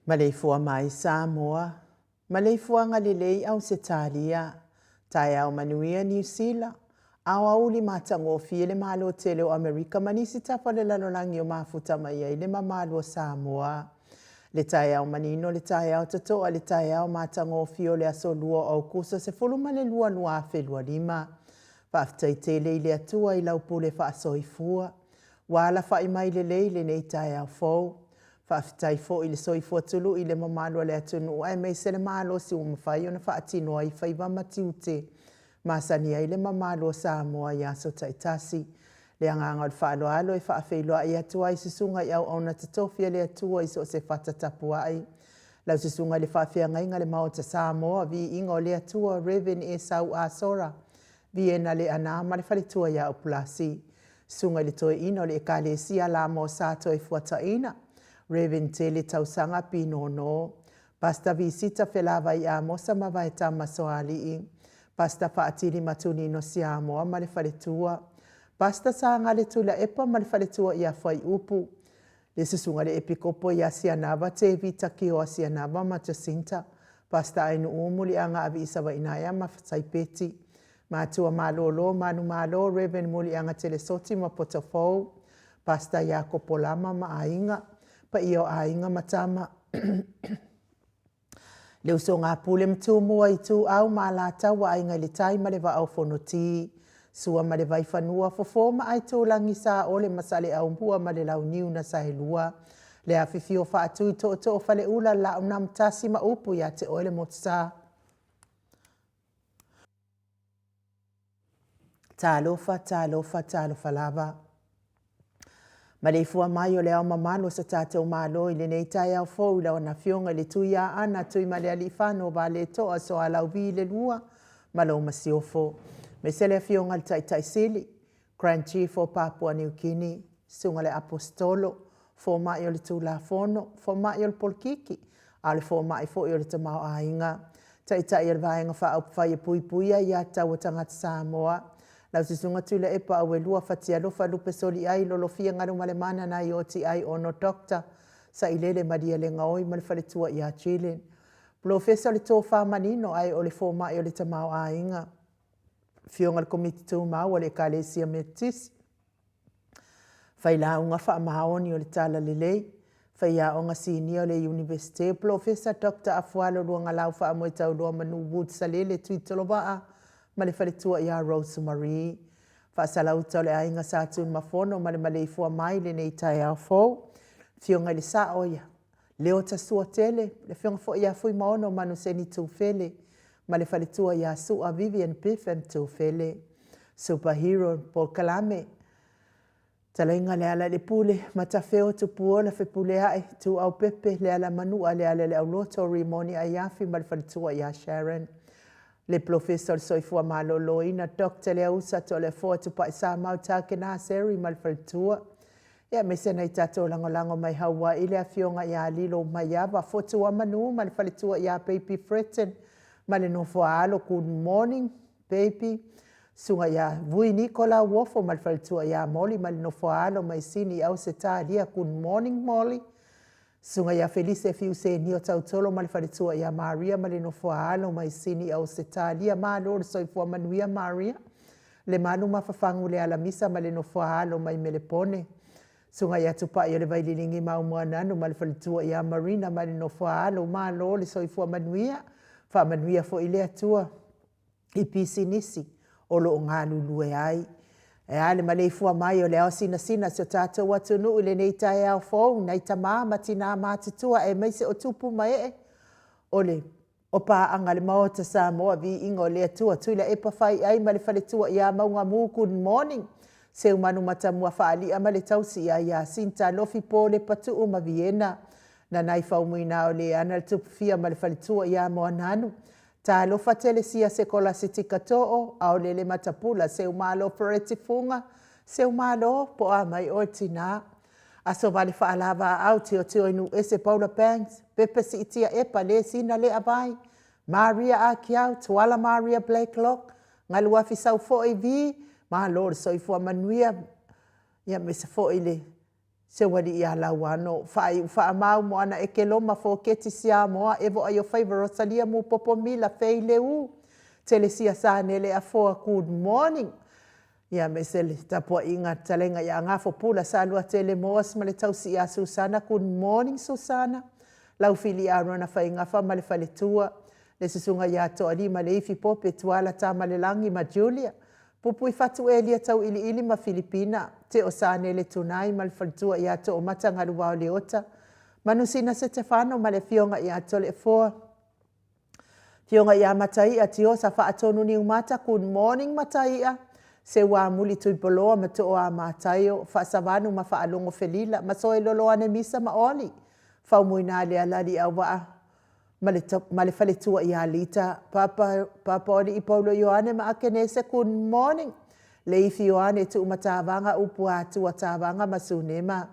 Maleifua mai Samoa, Maleifuaga lelei Ausetalia, Taeao manuia Niu Sila, Aoauli matagofie le Malo tele o Amerika ma nisi tafa o le lalolagi o mafuta mai ai le mamalu o Samoa. Le taeao manino, le taeao totoa, le taeao matagofie o le aso 2 o Aukuso 12 2025. Faafetai tele i le Atua i lau pule faasoifua, ua alafai mai lelei lenei taeao fou. Faafetai foi i le soifua tului i le mamalu o le atunuu aemaise le malosi ua mafai ona faatino ai faiva ma tiute masani ai le mamalu o Samoa i aso taitasi. Le agaga o le faaaloalo e faafeiloai atu ai i susuga i auauna totofi a le Atua i so o se fata tapuai. Lau susuga i le faafeagaiga le Maota Samoa, viiga o le Atua, Rev. Esau Asora, Viena Leaana ma le faletua ia Upulasi. Susuga i le Toeaina o le Ekalesia Lamo Sa Toefuataina, Rev. Tele Tausaga Pinono, Pastor Visita Felavai Amosa ma Vaetama Soalii, Pastor Faatili Matunino Siamoa ma le faletua, Pastor Sagale Tuilaepa ma le faletua ia Fuaiupu, le Susuga i le Epikopo ia Sianava Tevita Kioa Sianava ma Jacinta, Pastor Ainuu Muliaga Aviisavainaea ma Saipeti, Matua Malolo Manumalo Rev. Muliaga Telesoti ma Potofou, Pastor Iakopo Lama ma Aiga, Paia o Aiga ma Tama, Le usoga a Pule ma Tumua, Ituau ma Alataua, Aiga i le Tai ma le Vaa o Fonoti, Sua ma le Vaifanua, Fofo ma Aitulagi, Saole ma Saleaaumua ma le Launiu na Saelua, le afifio o Faatui Tootoo o Faleula, le Laaunaamotasi ma upu ia te oe le Motusa. Talofa, talofa, talofa lava. Maleifua mai o le ao mamalu o so tatou Malo i lenei taeao fou i lau Afioga i le Tuiaana Tuimalealiifano Vaaletoa Sualauvi II ma lau Masiofo. Aemaise le Afioga i le Taitai Sili, Grand Chief o Papua Niu Kini, Susuga i le Aposetolo, Fomai o le Tulafono, Fomai o le Polokiki, a o le Fomai foi o le Tamaoaiga, Taitai o le Vaega Faaupufai e Puipuia Aia Tatau a Tagata Samoa, lau Susuga Tuilaepa Auelua Fatialofa Lupe Soliai Lolofia Galumalemana Naioti Aiono Dr. Sailele Malielegaoi ma le faletua ia Jillian. Polofesa o le Tofa Manino ae o le Fomai o le Tamaoaiga, Afioga i le Komiti Tumau a le Ekalesia Metotisi, Failauga Faamaoni o le Talalelei, Faiaoga Sinia o le Iunivesite, Polofesa Doctor Afualo Luagalau Faamoetauloa Manu Wood Salele Tuitolovaa ma le faletua ia Rose Marie. Faasalauta o le Aiga Sa Tunumafono ma le maleifua mai i lenei taeao fou. Afioga i le Sao ia Leota Suatele, le Afioga foi ia Fuimaono Manuseni Tufele ma le faletua ia Sua Vivian Biffen Tufele. Superhero Polokalame Talaiga Lealailepule, Matafeo Tupuola Fepuleai, Ituau Pepe, Lealamanua, Lealaileauloto, Rimoni Aiafi ma le faletua ia Sharon. Le Polofesa o le Soifua Maloloina, Doctor Leausa Toleafoa Tupaisamau Takena Seri ma le faletua. Ia, aemaise nai tatou lagolago mai Hawaii, le afioga ia Lilo Maiava Fotuamanu ma le faletua ia Baby Fretton ma le nofo a alo. Good morning, baby. Susuga ia Vui Nikola Uofo ma le faletua ia Molly ma le nofo a alo mai Sini i Ausetalia. Good morning, Molly. Susuga ia Felise Fiusenia Tautolo ma le faletua ia Maria ma le nofo a alo mai Sini i Ausetalia. Malo le soifua manuia, Maria. Lemalu Mafafagu Lealamisa ma le nofo a alo mai Melepone. Susuga ia Tupai o le Vaililigi Maumuananu ma le faletua ia Marina ma le nofo a alo. Malo le soifua manuia. Faamanuia foi le Atua i pisinisi o lo o galulue ai. E a le maleifua mai o le ao sinasina si o tatou atunuu i lenei taeao fou, nai tama ma tina matutua aemaise o tupu ma ee o le o paaga a le Maota Samoa, viiga o le Atua. Tuilaepa Faiai ma le faletua ia Maugamu, good morning. Seumanu Matamua Faalia ma le tausi ia Iasinta Lofi Po Lepatuu ma Viena. Nanai Faumuina o Leana le Tupufia ma le faletua ia Moananu. Talofa Telesia Sekolasitika Too, Aolele Matapula, Seumalo Fereti Fuga, Seumalo, po o a mai oe tinā. Aso Vale Faalavaau, Tiotio i Nuuese Paula Banks, Pepe Siitia Epa, Lesina Leavai, Maria Akiau, Tuala Maria Blakelock, Galuafi Saufoi vii, Malo le soifua manuia, ia aemaise foi le. Seualii ia Lauano, Faaiu Faamau Moana Ekeloma Foketi Siamoa Evo Aiofaiva Rosalia Mupopo Mila Fei Leu Telesia Sanele Afoa Good morning Ia aemaise le tapuaiga fetalaiga ia Gafo Pula Saluatele Moas ma le tausi ia Susana Good morning Susana Laufili Arona Faigafa ma le faletua le susuga ia Toalima Leifi Pope Tuala Tamalelagi ma Julia Pupuifatu Elia Tauiliili ma Filipina Teo Sanele Tunai ma le faletua ia Toomata Galuvao Leota Manusina Setefano ma le afioga ia Toleafoa Afioga ia Mataia Tiosa Faatonu Niumata Good morning Mataia Seuamuli Tuipoloa ma Tooa Mataio Faasavanu ma Faalogo Felila Masoe Loloane Misa ma Oli Faumuina Lealali Auvaa ma le, ma le faletua ia Lita Papa, Papaolii Paulo Ioane ma Akenese Good morning Leifi Ioane Tuumatavaga Upu Atua Tavaga ma Sunema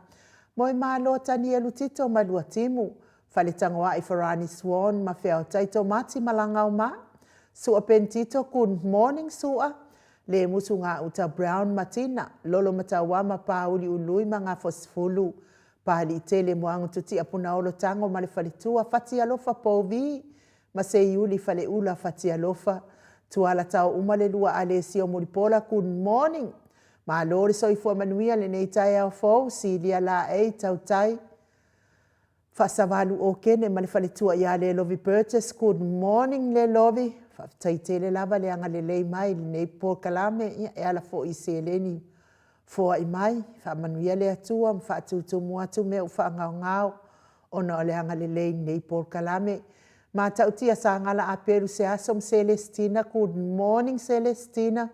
Moemalo Tanielu Tito ma Luatimu Faletagoai Farani Swan ma Feaotai Tomati Malagao ma Sua Pentito Good morning Sua Le Musu Gauta Brown ma Tina Lolo Mataua ma Pauli Ului ma Gafosifulu Paliitele Moagututia Punaolo Tago ma le Faletua Fatialofa Pouvi ma Seiuli Faleula Fatialofa Tuala Tao Uma le Lua Alesio Mulipola Good morning Malo le soifua manuia lenei taeao fou Silia Laei Tautai Faasavalu Okene ma le faletua ia Lelovi Burgess, good morning Lelovi, faafetai tele lava le agalelei mai i lenei polokalame, ia e ala foi i seleni foai mai, faamanuia le Atua ma faatutumu atu mea ua faagaogao ona o le agalelei i lenei polokalame. Matautia Sagala Apelu Seaso ma Selesitina, good morning Selesitina,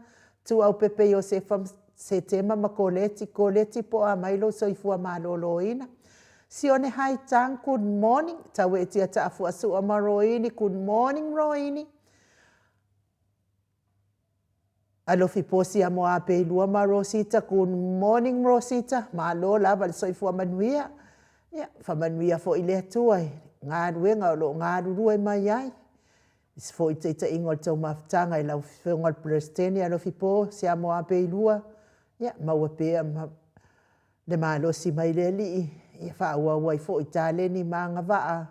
Tuaupepe Iosefa Setema ma Koleti, Koleti po o a mai lou soifua maloloina. Sione Haitang, good morning. Tauetia Taafuasua ma Roini, good morning Roini. Alofi Posia Moapeilua ma Rosita, good morning Rosita. Malo lava le soifua manuia. Ia, faamanuia foi le Atua i galuega o lo o galulue mai ai. Isi foi taitaiga o le tou mafutaga i lau Afioga i le Peresetene Alofi Posia Moapeilua, ia maua pea ma le malosi mai le Alii ia faaauau ai foi taleni ma agavaa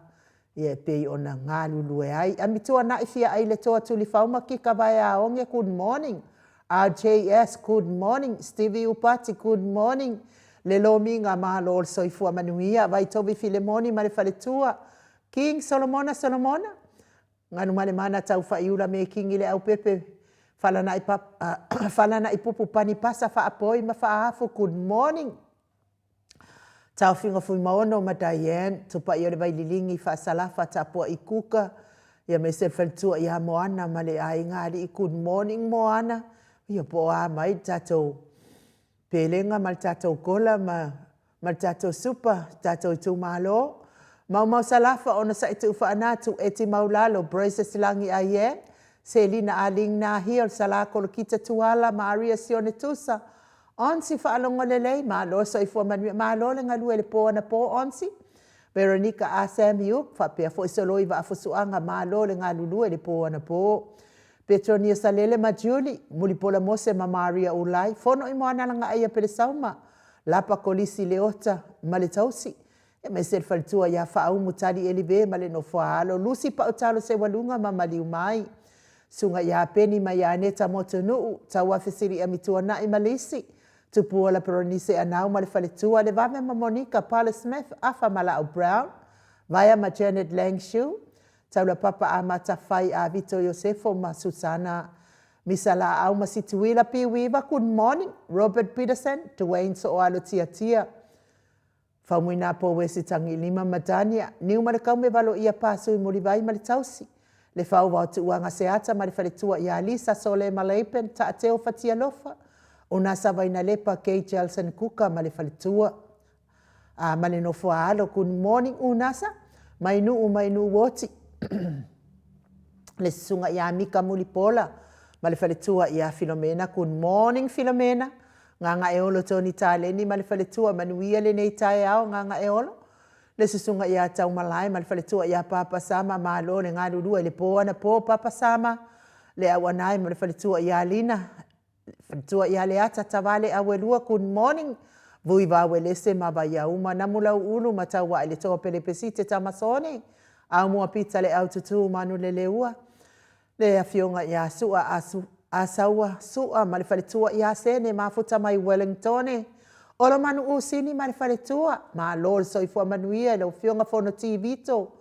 ia e pei ona galulue ai. Amituanai Fiaai le Toa Tulifau ma Kika Vaeaoge, good morning. RJS, good morning. Stevie Upati, good morning. Le Lomiga, malo le soifua manuia. Vaitovi Filemoni ma le faletua. King Solomona Solomona, Galumalemana Taufaiula me Kingi Leaupepe, Falana'i Falana'i Pupu Panipasa Faapoi ma Faafu, good morning. Taofiga Fuimaono ma Diane, Tupai o le Vaililigi, Faasalafa, Tapua'i Kuka, ia aemaise le faletua ia Moana ma le aiga alii, good morning Moana. Ia po o a mai le tatou Pelega ma le tatou kola ma ma le tatou supa, tatou itumalo. Maumau Salafa ona sa'i Tuufaana Tueti Maulalo Braces Lagi Aie, Selina Ah Ling Nahia o le Sala Kolokita Tuala Maria Sione Tusa Onsi Faalogo Lelei Malo Soifua Manuia Malo le galue i le po anapo Onsi Veronica Ah Sam Yuk faapea foi Soloi Vaafusuaga Malo le galulue i le po anapo Petronia Salele ma Julie, Mulipola Mose ma Maria Ulai, Fono i Moanalagaaia Pelesauma, Lapa Kolisi Leota ma le Tausi, aemaise le faletua ia Faaumu Tali Elive ma le Nofoaalo, Lucy Pautalo Seualuga ma Maliumai, Susuga ia Peni ma ia Aneta Motunuu, Tauafe Siliami Tuanai ma Lisi, Tupuola Peronise Anau ma le faletua, Levave ma Monica, Paula Smith, Afa ma Laau Brown, Vaea ma Janet Langshu, Taulapapa Amata Fai a Vito Iosefo ma Susana Misa Laau ma Situila Piuiva Good morning Robert Peterson Duane Sooalo Tiatia Faumuina Powesi Tagilima ma Dania Niumalekau me Valoia Pasui Mulivai ma le Tausi Le Fauvao Tuuaga Seata ma le Faletua ia Lisa Sole Maleipen Taateo Fatialofa Unasa Vainalepa Kay Jelson Kuka ma le Faletua A ma le nofo a alo, good morning Unasa, mai nuu mai nuu oti. Le susuga ia Mika Mulipola ma le faletua ia Filomena, good morning Filomena. Gagaeolo Tony Taleni ma le faletua, manuia lenei taeao Gagaeolo. Le susuga ia Taumalae ma le faletua ia Papa Sama, malo le galulue i le po anapo Papa Sama. Le Auanae ma le faletua ia Lina, Faletua ia Leata Tavale Auelua, good morning. Vui Vauelese ma Vaiauma, Namulauulu ma Tauailetoa Pelepesite Tamasone, Aumua Pita le Aututu Manuleleua, le Afioga ia Sua Asu, Asaua Sua ma le faletua ia Sene mafuta mai Wellingtone, Olomanu Usini ma le faletua, malo le soifua manuia i lau Afioga Fonoti Vito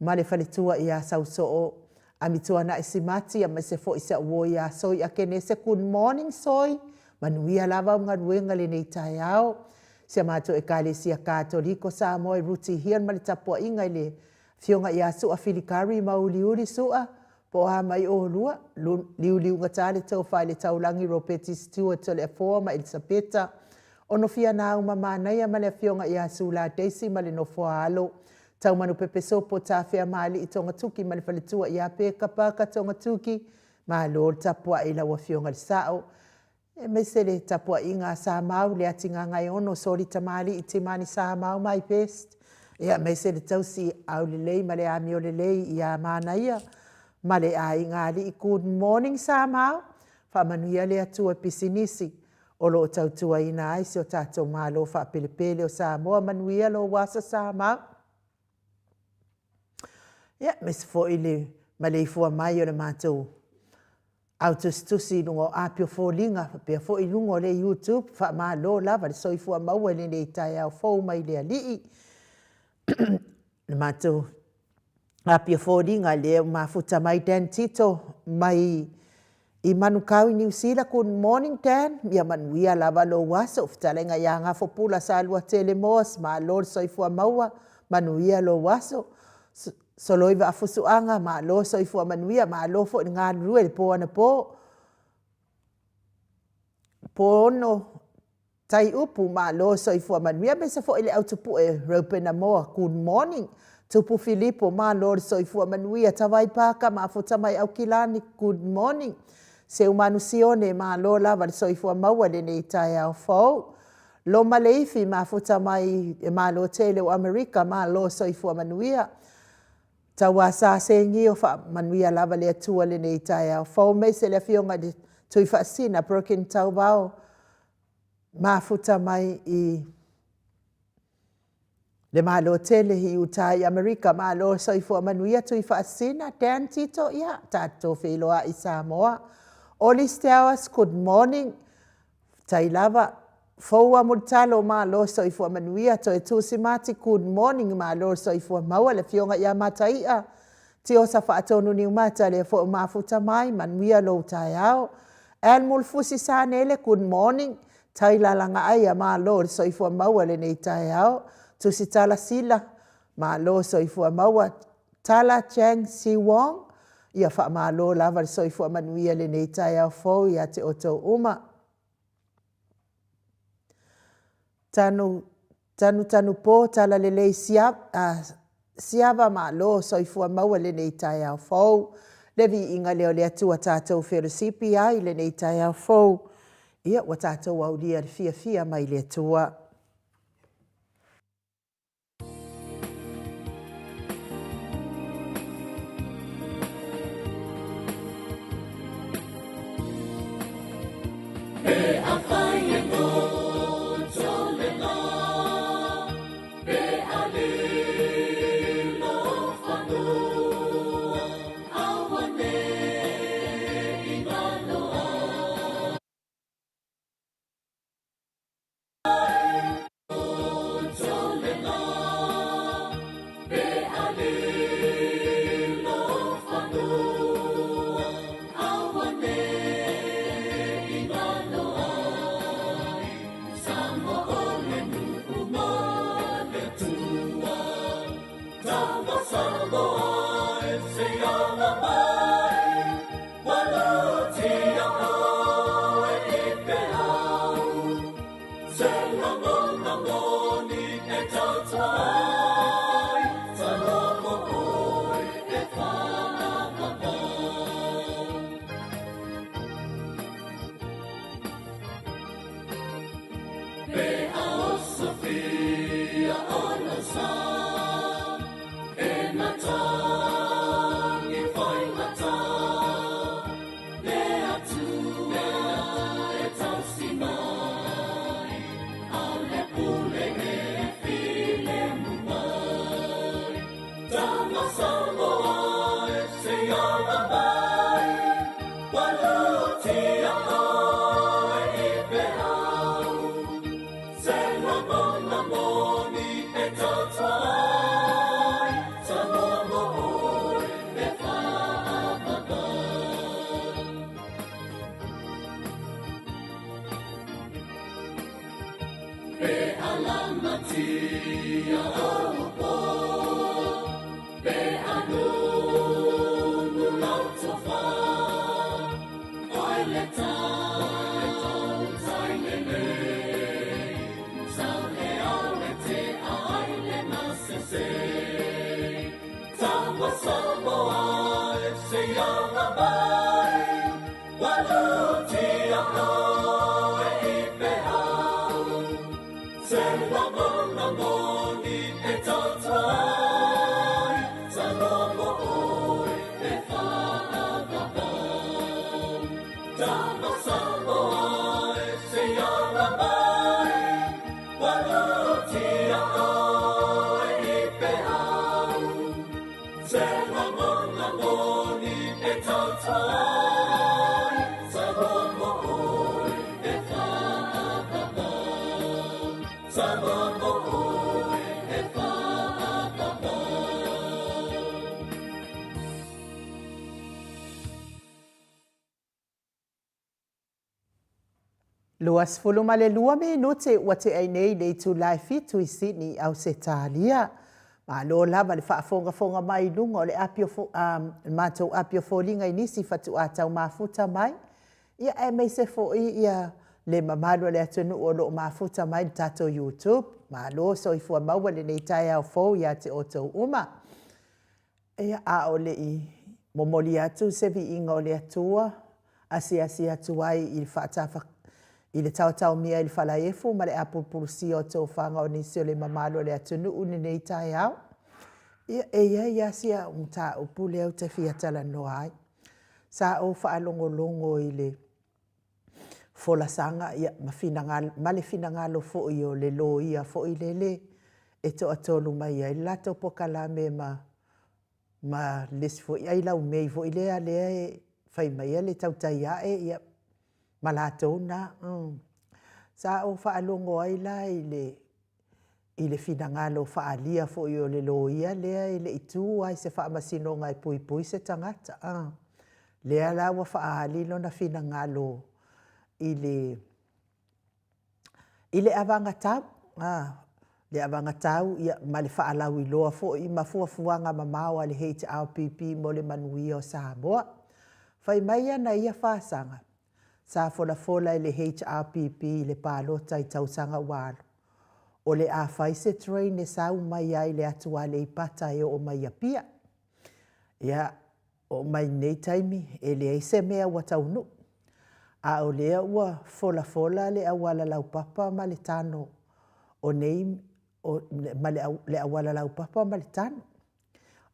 ma le faletua ia Sausoo, Amituanai Simati aemaise foi si au uo ia Soi Akenese. Good morning Soi, manuia lava au galuega i lenei taeao. Si a matou Ekalesia Katoliko Samoa i Rooty Hill ma le tapuaiga i le Afioga ia Sua Filikari ma Uliuli Sua, po o a mai oulua, liuliugata le tofa i le taulagi Ropeti Stewart Toleafoa ma Elisapeta Onofianau ma Manaia ma le Afioga ia Sula Daisy ma le nofo a alo, Taumanu Pepesopo Tafea Maalii Togatuki ma le faletua ia Peka Paka Togatuki, malo le tapuai i lau Afioga i le Sao, aemaise le tapuaiga a Samau Leatigagaeono Soli Tamalii Timani Samau my best, ia aemaise le tausi aulelei ma le amiolelei ia Manaia ma le aiga alii. Good morning Samau, faamanuia le Atua i pisinisi o lo o tautuaina ai si o tatou Malo faapelepele o Samoa. Manuia lou aso Samau. Ia, aemaise foi le maleifua mai o le matou autusitusi i luga o api o foliga faapea foi i luga o le YouTube. Faamalo lava le soifua maua i lenei taeao fou mai le Alii. Le matou api o foliga lea ua mafuta mai Dan Tito mai i Manukau i Niu Sila. Good morning Dan, ia manuia lava lou aso. Fetalaiga ia Gafopula Saluatele Moas, malo le soifua maua, manuia lou aso. Soloi Vaafusuaga, malo soifua manuia, malo foi le galulue i le po anapo. Po ono tai upu, malo soifua manuia, aemaise foi le autupue Reuben Amoa, good morning. Tupu Filipo, malo le soifua manuia. Tavai Paka, mafuta mai Aukilani, good morning. Seumanu Sione, malo lava le soifua maua i lenei taeao fou. Loma Leifi, mafuta mai e Malo tele o Amerika, malo soifua manuia. Tauasa Segio, faamanuia lava le Atua i lenei taeao fou, aemaise le Afioga i le Tuifaasisina Broken Tauvao, mafuta mai i le Malo tele i uta i Amerika, malo soifua manuia Tuifaasisina. Dan Tito, ia tatou feiloai i Samoa. Oli Stowers, good morning. Tai lava Foua Mulitalo, malo soifua manuia. Toe Tusi Mati, good morning, malo soifua maua. Le Afioga ia Mataia Tiosa Faatonu Niumata, lea foi o mafuta mai, manuia lou taeao. Al Mulufusi Sanele, good morning. Taila Lagaaia, malo le soifua maua i lenei taeao. Tusitala Sila, malo soifua maua. Tala Chang Si Wong, ia faamalo lava le soifua manuia i lenei taeao fou ia te outou uma. Tanu tanu tanu po tala lelei siava malo soifua maua i lenei taeao fou. Le viiga lea o le Atua tatou felosipi ai i lenei taeao fou. Ia ua tatou aulia le fiafia mai le Atua. Pe afai e goto le la, pe a lilo fanua, auanei galo ai. Goto le la, pe a lilo fanua, auanei galo ai. 22 minute ua tea nei le itula e 7 i Sydney, Ausetalia. Malo lava le faafogafoga mai i luga o le api o, le matou api o foliga i nisi fatuā tau mafuta mai, ia aemaise foi ia le mamalu o le atunuu o lo o mafuta mai i le tatou YouTube. Malo soifua maua lenei taeao fou ia te outou uma. Ia, a o le i momoli atu se viiga o le Atua, asiasi atu ai i le faatafa i le taotaomia i le falaefu ma le apulupulusia o tofaga o nisi o le mamalu o le atunuu i lenei taeao. Ia, e i ai lava si au mataupu lea ou te fia talanoa ai. Sa ou faalogologo i le folasaga ia, ma, finagalo, ma le finagalo foi o le loia foi lele e toatolu mai ai le latou pokalame ma ma le isi foi ailaumei foi lea lea e fai maia le tautai ae ia ma latou na. Sa ou faalogo ai la i le i le finagalo faaalia foi o le loia lea e le i tu lava i se faamasinoga e puipui se tagata. Lea la ua faaali lona finagalo i le i le avagatau, a, le avagatau ia, ma le faalauiloa foi ma fuafuaga mamao a le HRPP mo le manuia o Samoa. Fai mai ana ia fasaga, sa folafola e le HRPP i le palota i tausaga ua alu, o le a fai se train e sau mai ai le atu Aleipata e oo mai Apia. Ia, oo mai lenei taimi, e leai se mea ua taunuu. A o lea ua folafola le auala laupapa ma le tano o nei, o, ma le, le auala laupapa ma le tano.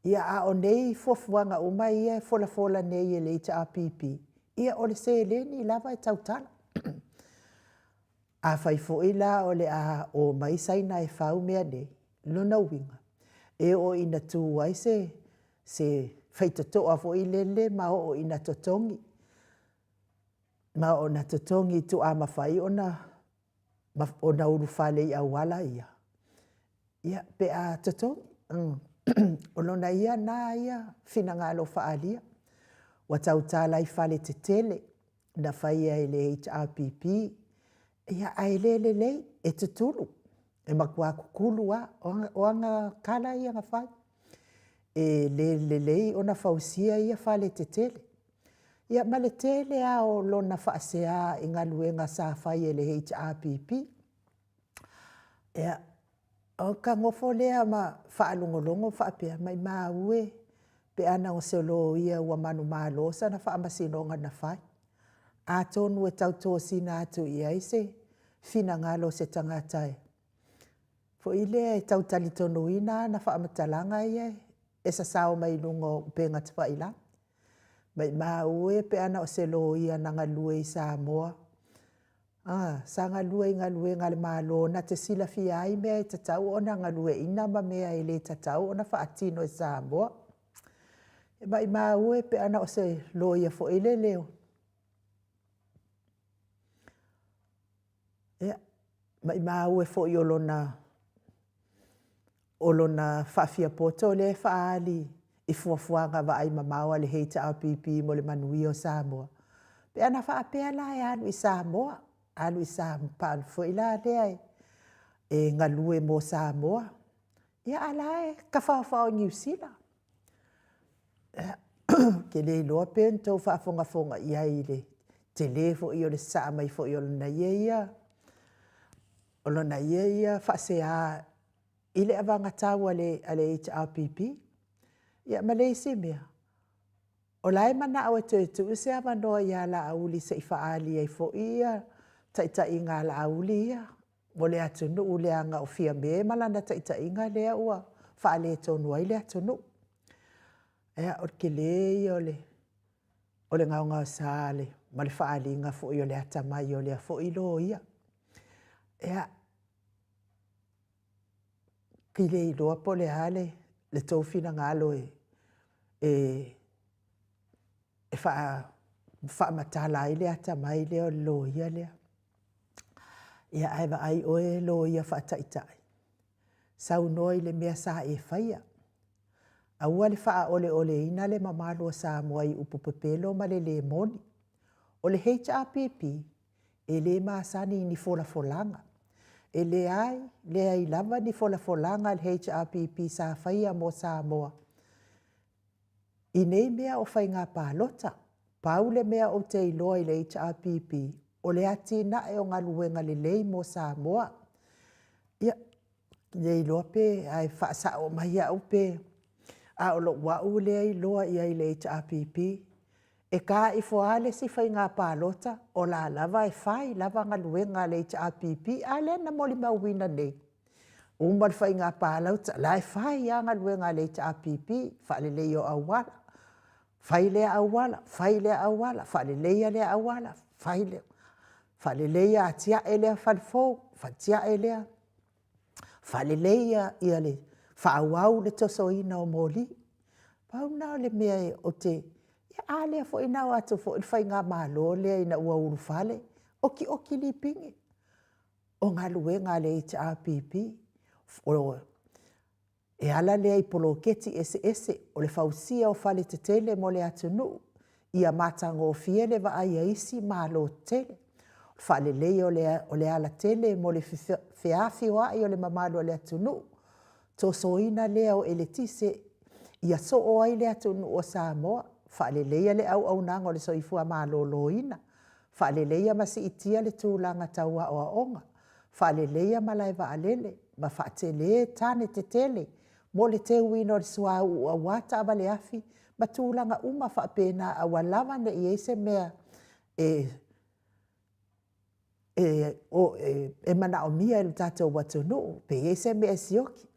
Ia, a o nei fuafuaga uma ia e folafola nei e le HRPP, ia o le seleni lava e tautala. Afai foi la o le a o mai Saina e fau mea nei, lona uiga, e oo ina tu ai se, se faitotoa foi lele ma oo ina totogi, ma oo ina totogi tuaa mafai ona, ona ulufale i auala ia, ia pe a totogi. O lona ia na ia finagalo faaalia, ua tautala i fale tetele na faia e le HRPP, ia ae le lelei, e tutulu, e matua tutulu lava. O aga kala ia na fai. E le lelei ona fausia ia fale tetele. Ia ma le tele lava o lona faasea i galuega sa fai e le HRPP. Ia, o ka nofo lea ma faalogologo faapea, maimau e pe ana o se loia ua manumalo sana faamasinoga na fai. Atonu e tau tosina atu i ai se finagalo o se tagata e foi lea e tau talitonuina ana faamatalaga ia e sasao mai luga o upega tafailagi. Maimau e pe ana o se loia na galue i Samoa, a, sa galue i galuega a le Malo na te silafia ai mea e tatau ona galueaiina ma mea e le tatau ona faatino e Samoa. E maimau e pe ana o se loia foi lele o Ia, maimau e foi o lona o lona faafiapoto lea e faaali i fuafuaga vaai mamao a le HRPP mo le manuia o Samoa. Pe ana faapea la e alu i Samoa, alu i Samoa foi la lea e e galue mo Samoa, ia a la e tafaofao i Niu Sila. Ou te le iloa pe na outou faafogafoga i ai i le tele foi o le sasaa mai foi o lana ia faasea i le avagatau a le HRPP. Ia ma le isi mea, o la e manao e toe tuu se avanoa ia Laauli se i faaali ai foi ia taitaiga a Laauli ia mo le atunuu leaga o Fiame ma lana taitaiga lea ua faaletonu ai le atunuu. Ia, o le tele ia o le gaogaosa ma le faaaliga foi o le atamai o lea foi loia. Ia, ou te le iloa po o le a le tou finagalo e faamatala ai le atamai lea o le loia lea. Ia ae vaai oe loia faataitai, saunoa i le mea sa e faia, aua le faaoleoleina le mamalu o Samoa i upu pepelo ma le le moni. O le HRPP, e le masani i ni folafolaga. E leai, leai lava ni folafolaga a le HRPP sa faia mo Samoa i nei mea o faiga palota. Pau le mea ou te iloa i le HRPP, o le atinae o galuega lelei mo Samoa. Ia, le iloa pe, ae faasao mai au pe… a o lou au lea iloa i ai i le HRPP, e ta ifo lava le isi faiga palota, o la e lava e fai lava galuega a le HRPP. A lea na molimauina nei, uma le faiga palota, o la e fai lava galuega a le HRPP, faaleleia o auala, fai lea auala, fai lea auala, faaleleia lea auala, fai lea, faaleleia, atiae lea fale fou, atiae lea, faaleleia le faaauau le tosoina o moli. Pau lena o le mea ou te… Ia a lea foi na o atu foi le faigamalo lea ina ua ulufale, okioki lipini o galuega a le HRPP. E ala lea i poloketi eseese, o le fausia o faletetele mo le atunuu, ia matagofie le vaai a isi malo tetele, faaleleia o le alatele mo le feafioai o le mamalu o le atunuu, tosoina lea o eletise ia soo ai le atunuu o Samoa, faaleleia le auaunaga o le soifua maloloina, faaleleia ma siitia le tulaga tau aoaoga, faaleleia malaevaalele ma faatele tane tetele mo le teuina o le suauu aua taavale afi ma tulaga uma faapena, aua lava ne i i ai se mea e manaomia e le tatou atunuu, pe i ai se mea e sioki.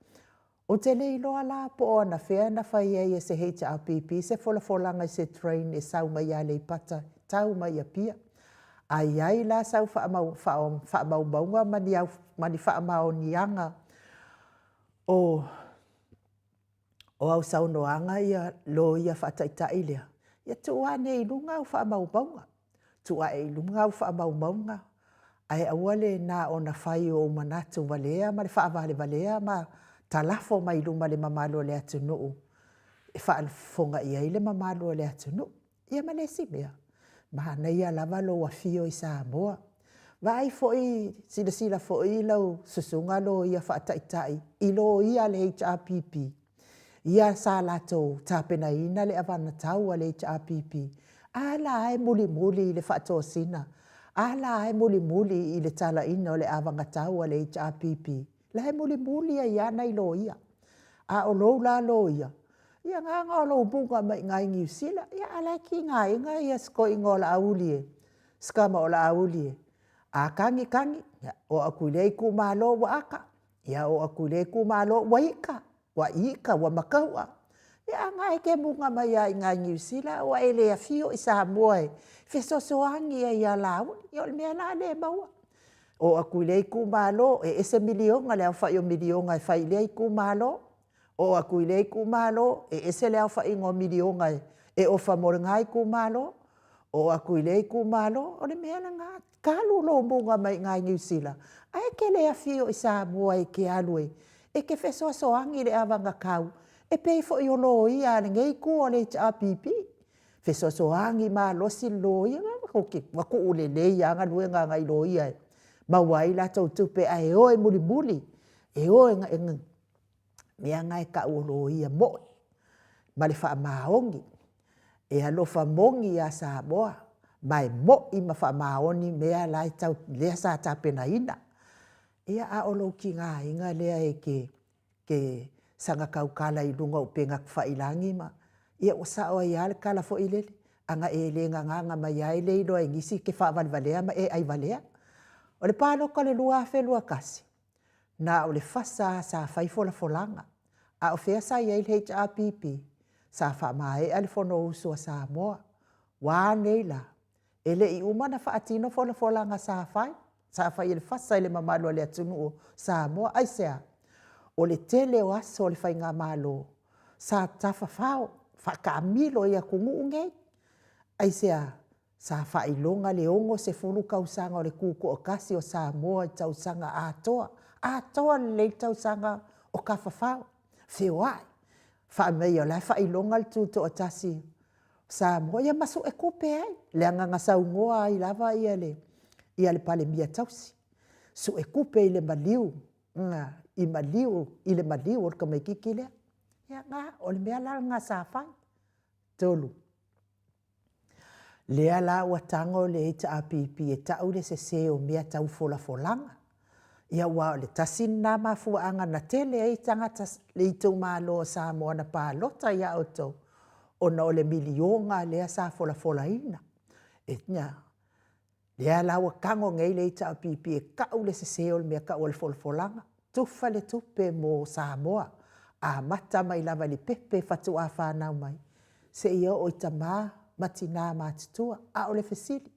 Ou te le iloa la po o anafea na fai ai e se HRPP se folafolaga i se train e sau mai Aleipata e tau mai i Apia. A i ai la sau faamaumauga ma ni faamaoniaga o au saunoaga ia loia faataitai lea, ia tuu ane i luga au faamaumauga, tuu ae i luga au faamaumauga, ae aua le na ona fai o ou manatu valea ma le faavalevalea ma talafo mai i luma o le mamalu o le atunuu e faafofoga i ai le mamalu o le atunuu. Ia ma le isi mea, manaia lava lou afio i Samoa. Vaai foi, silasila foi lau susuga loia faataitai i loia a le HRPP, ia sa latou tapenaina le anavatau a le HRPP, a la e mulimuli i le faatosina, a la e mulimuli i le talaina o le anavatau a le HRPP, la e mulimuli ai lava nai loia. A o lou la loia, ia na ona o lou buka mai i ina i Niu Sila, a o la e tigaina si toeaina o Laauli e, si tama o Laauli e, a tagi tagi, ia oo atu i lea itumalo ua ata, ia oo atu i lea itumalo ua ita, ua ita ua mataua. Ia a o lena e te muga mai lava i ina i Niu Sila ae ua e le afio i Samoa e fesoasoani ai ia Laauli. Ia o le mea la lea e maua. Oo atu i lea itumalo, e ese miliona, le aofai o miliona e fai i lea itumalo, oo atu i lea itumalo, e ese le aofaiga o miliona e ofa mo lena itumalo, oo atu i lea itumalo, o le mea lena, talu lou muga mai i ina i Niu Sila, ae e te le afio i Samoa e te alu e te fesoasoani i le anavatau e pei foi o loia a lenei itu o le HRPP, fesoasoani malosi le loia. Ua tuulelei lava galuega a nai loia e maua ai latou tupe ae o e mulimuli, e o e mea na e tau o loia moi ma le faamaoni. E alofa moni ia Samoa ma e moi ma faamaoni mea la e tau, lea sa tapenaina. Ia, a o lou tigaina lea e te te saga tautala i luga o upega tafailagi ma, ia ua sao ai lava le tala foi lele, ana e le gagaga mai lava e le iloa e nisi e te faavalevalea ma e aivalea. O le palota o le 2021, na o le FAST lava sa fai folafolaga, a o fea sa i ai le HRPP? Sa faamaea le Fonousu a Samoa. Ua a nei la? E le i uma ona faatino folafolaga sa fai, sa fai e le FAST i le mamalu o le atunuu o Samoa. Aisea? O le tele o aso o le faigamalo sa tafafao faataamilo i atunuu nei. Aisea? Sa faailoga le 60 tausaga o le tutoatasi o Samoa i tausaga atoa, atoa lelei le tausaga o tafafao, feoai, fai mai o la e faailoga le tutoatasi o Samoa, ia ma suetupe ai, leaga na saunoa ai lava le Palemia tausi, suetupe i le maliu, i le maliu o le tamaitiiti lea. Ia na, o le mea la lena sa fai. 3. Lea la ua tago le HRPP e tau le sese o mea tau folafolaga. Ia aua o le tasi lena mafuaaga na tele ai tagata le itumalo o Samoa na palota ia outou, ona o le miliona lea sa folafolaina. Lea la ua tago nei le HRPP e tau le sese o le mea e tau o le folafolaga, tufa le tupe mo Samoa, amata mai lava i le pepe faatoa fanau mai, seia oo i tama ma tina matutua. A o le fesili,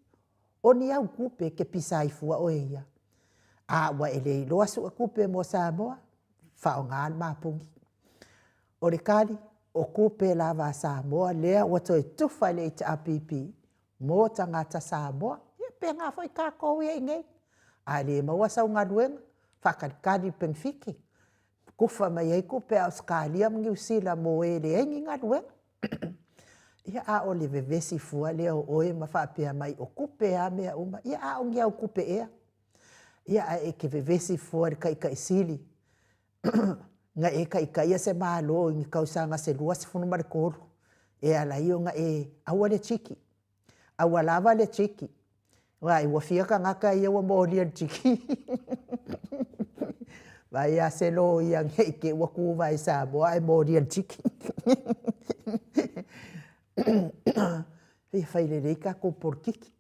o ni au tupe e te pisa ai fua oe ia? A ua e le iloa sue tupe mo Samoa, faaaoga le mapuni. O le tali, o tupe lava a Samoa lea ua toe tufa i le HRPP mo tagata Samoa. Ia e faapena foi tatou ia i inei. A le maua sau galuega, faatalitali i le penefiti, tufa mai ai tupe a Ausetalia ma Niu Sila mo e leai ni galuega. Ia, a o le vevesi fua lea o oe ma faapea mai o tupe a mea uma. Ia a o ni au tupe ea? Ia ae e te vevesi fua i le Taitai Sili na e taitaia se Malo i ni tausaga se 23 e ala ai ona e aua le tiki, aua lava le tiki. Vaai, ua fia tagata ia ua molia i le tiki. Vaai lava se loia ne i te i ua tu i Samoa ae molia i le tiki. Ia fai lelei tatou polokiki.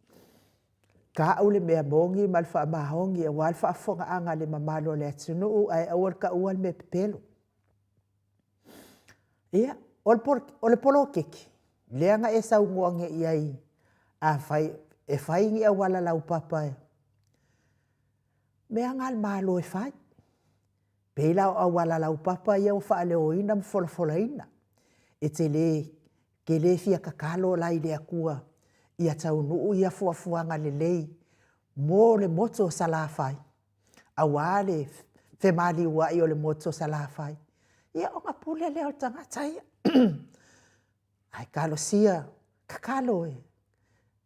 Tau le mea moni ma le faamaoni aua le faafofogaaga a le mamalu o le atunuu ae aua le taua le mea pepelo. Ia, o le poloketi, lea na e saunoa nei i ai, afai e fai ni auala laupapa, mea na a le Malo e fai. Pei la o auala laupapa ia ua faaleoina ma folafolaina. E te le, te le fia tatalo la i le Atua ia taunuu ia fuafuaga lelei mo le motu o Salafai, aua le femaliuai o le motu o Salafai, ia ona pule lea o le tagata ia. Ae talosia, tatalo e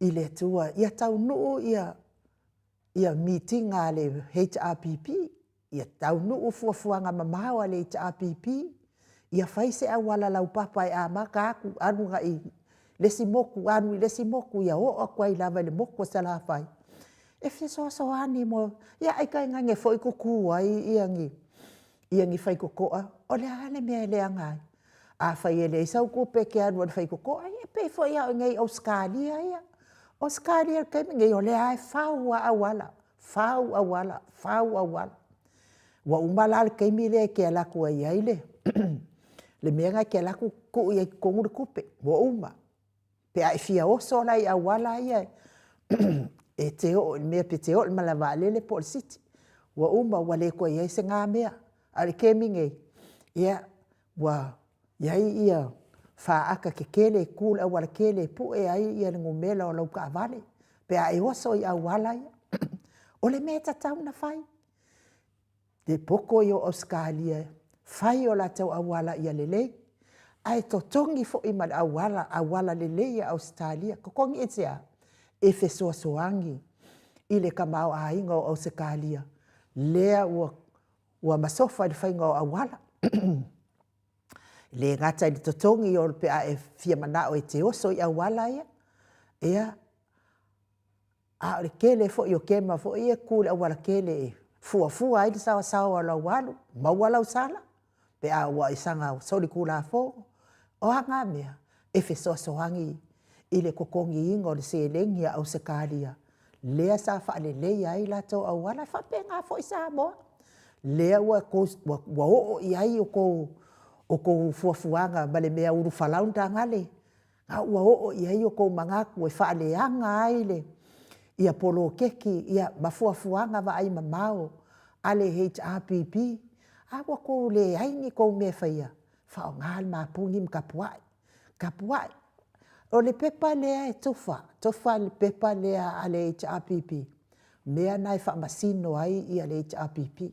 i le Atua ia taunuu ia ia mitinga a le HRPP, ia taunuu fuafuaga mamao a le HRPP, ia fai se auala laupapa e amata atu alu agai i le isi motu, alu i le isi motu, ia oo atu ai lava i le motu o Salafai, e fesoasoani mo, ia ai tainane foi tutu ai ia ni ia ni faitotoa. O le a le mea e leaga ai? Afai e leai sau tupe e te alu ai i le faitotoa, ia e pei foi lava o i inei i Ausetalia ia. O Ausetalia i le taimi lenei, o lea lava e fau lava auala, fau auala, fau auala. Ua uma la le taimi lea e te alu atu ai i ai le le mea lena e te alu atu tuu i ai i totonu le tupe, ua uma. Pe a e fia oso la i auala ia e te oo i le mea pe te oo i le malae vaalele po o le city, ua uma ua le toe i ai se na mea. A o le taimi nei, ia, ua i ai ia faata tetele e tu i le aualatele e pue ai le numera o lau taavale pe a e oso i auala ia. O le mea e tatau ona fai, le poto ia o Ausetalia, fai o latou auala ia lelei, ae totogi foi ma le auala, auala lelei a Ausetalia. Totogi aisea? E fesoasoani. i le tamaoaiga o Ausetalia lea ua ua masofa i le faiga o auala. E le gata i le totogi o pe a e fia manao e te oso i auala ia, ia a o le tele foi o kema foi ia e tutu i le aualatele e fuafua ai le saoasaoa o lau alu, maua lau sala pe a ua e saga solitulafono. O a na mea e fesoasoani i le totogiina o le seleni a Ausetalia lea sa faaleleia ai latou auala. E faapena foi Samoa, lea ua oo i ai outou fuafuaga ma le mea ulufala gale, a ua oo i ai outou manatu e faaleaga ai ia poloketi ma fuafuaga vaaimamao a le HRPP. A ua outou leai ni tou mea e faia, faaaoga le mapuni ma tapuai, tapuai. O le pepa lea e tufa, tufa le pepa lea a le HRPP, mea lena e faamasino ai le HRPP. E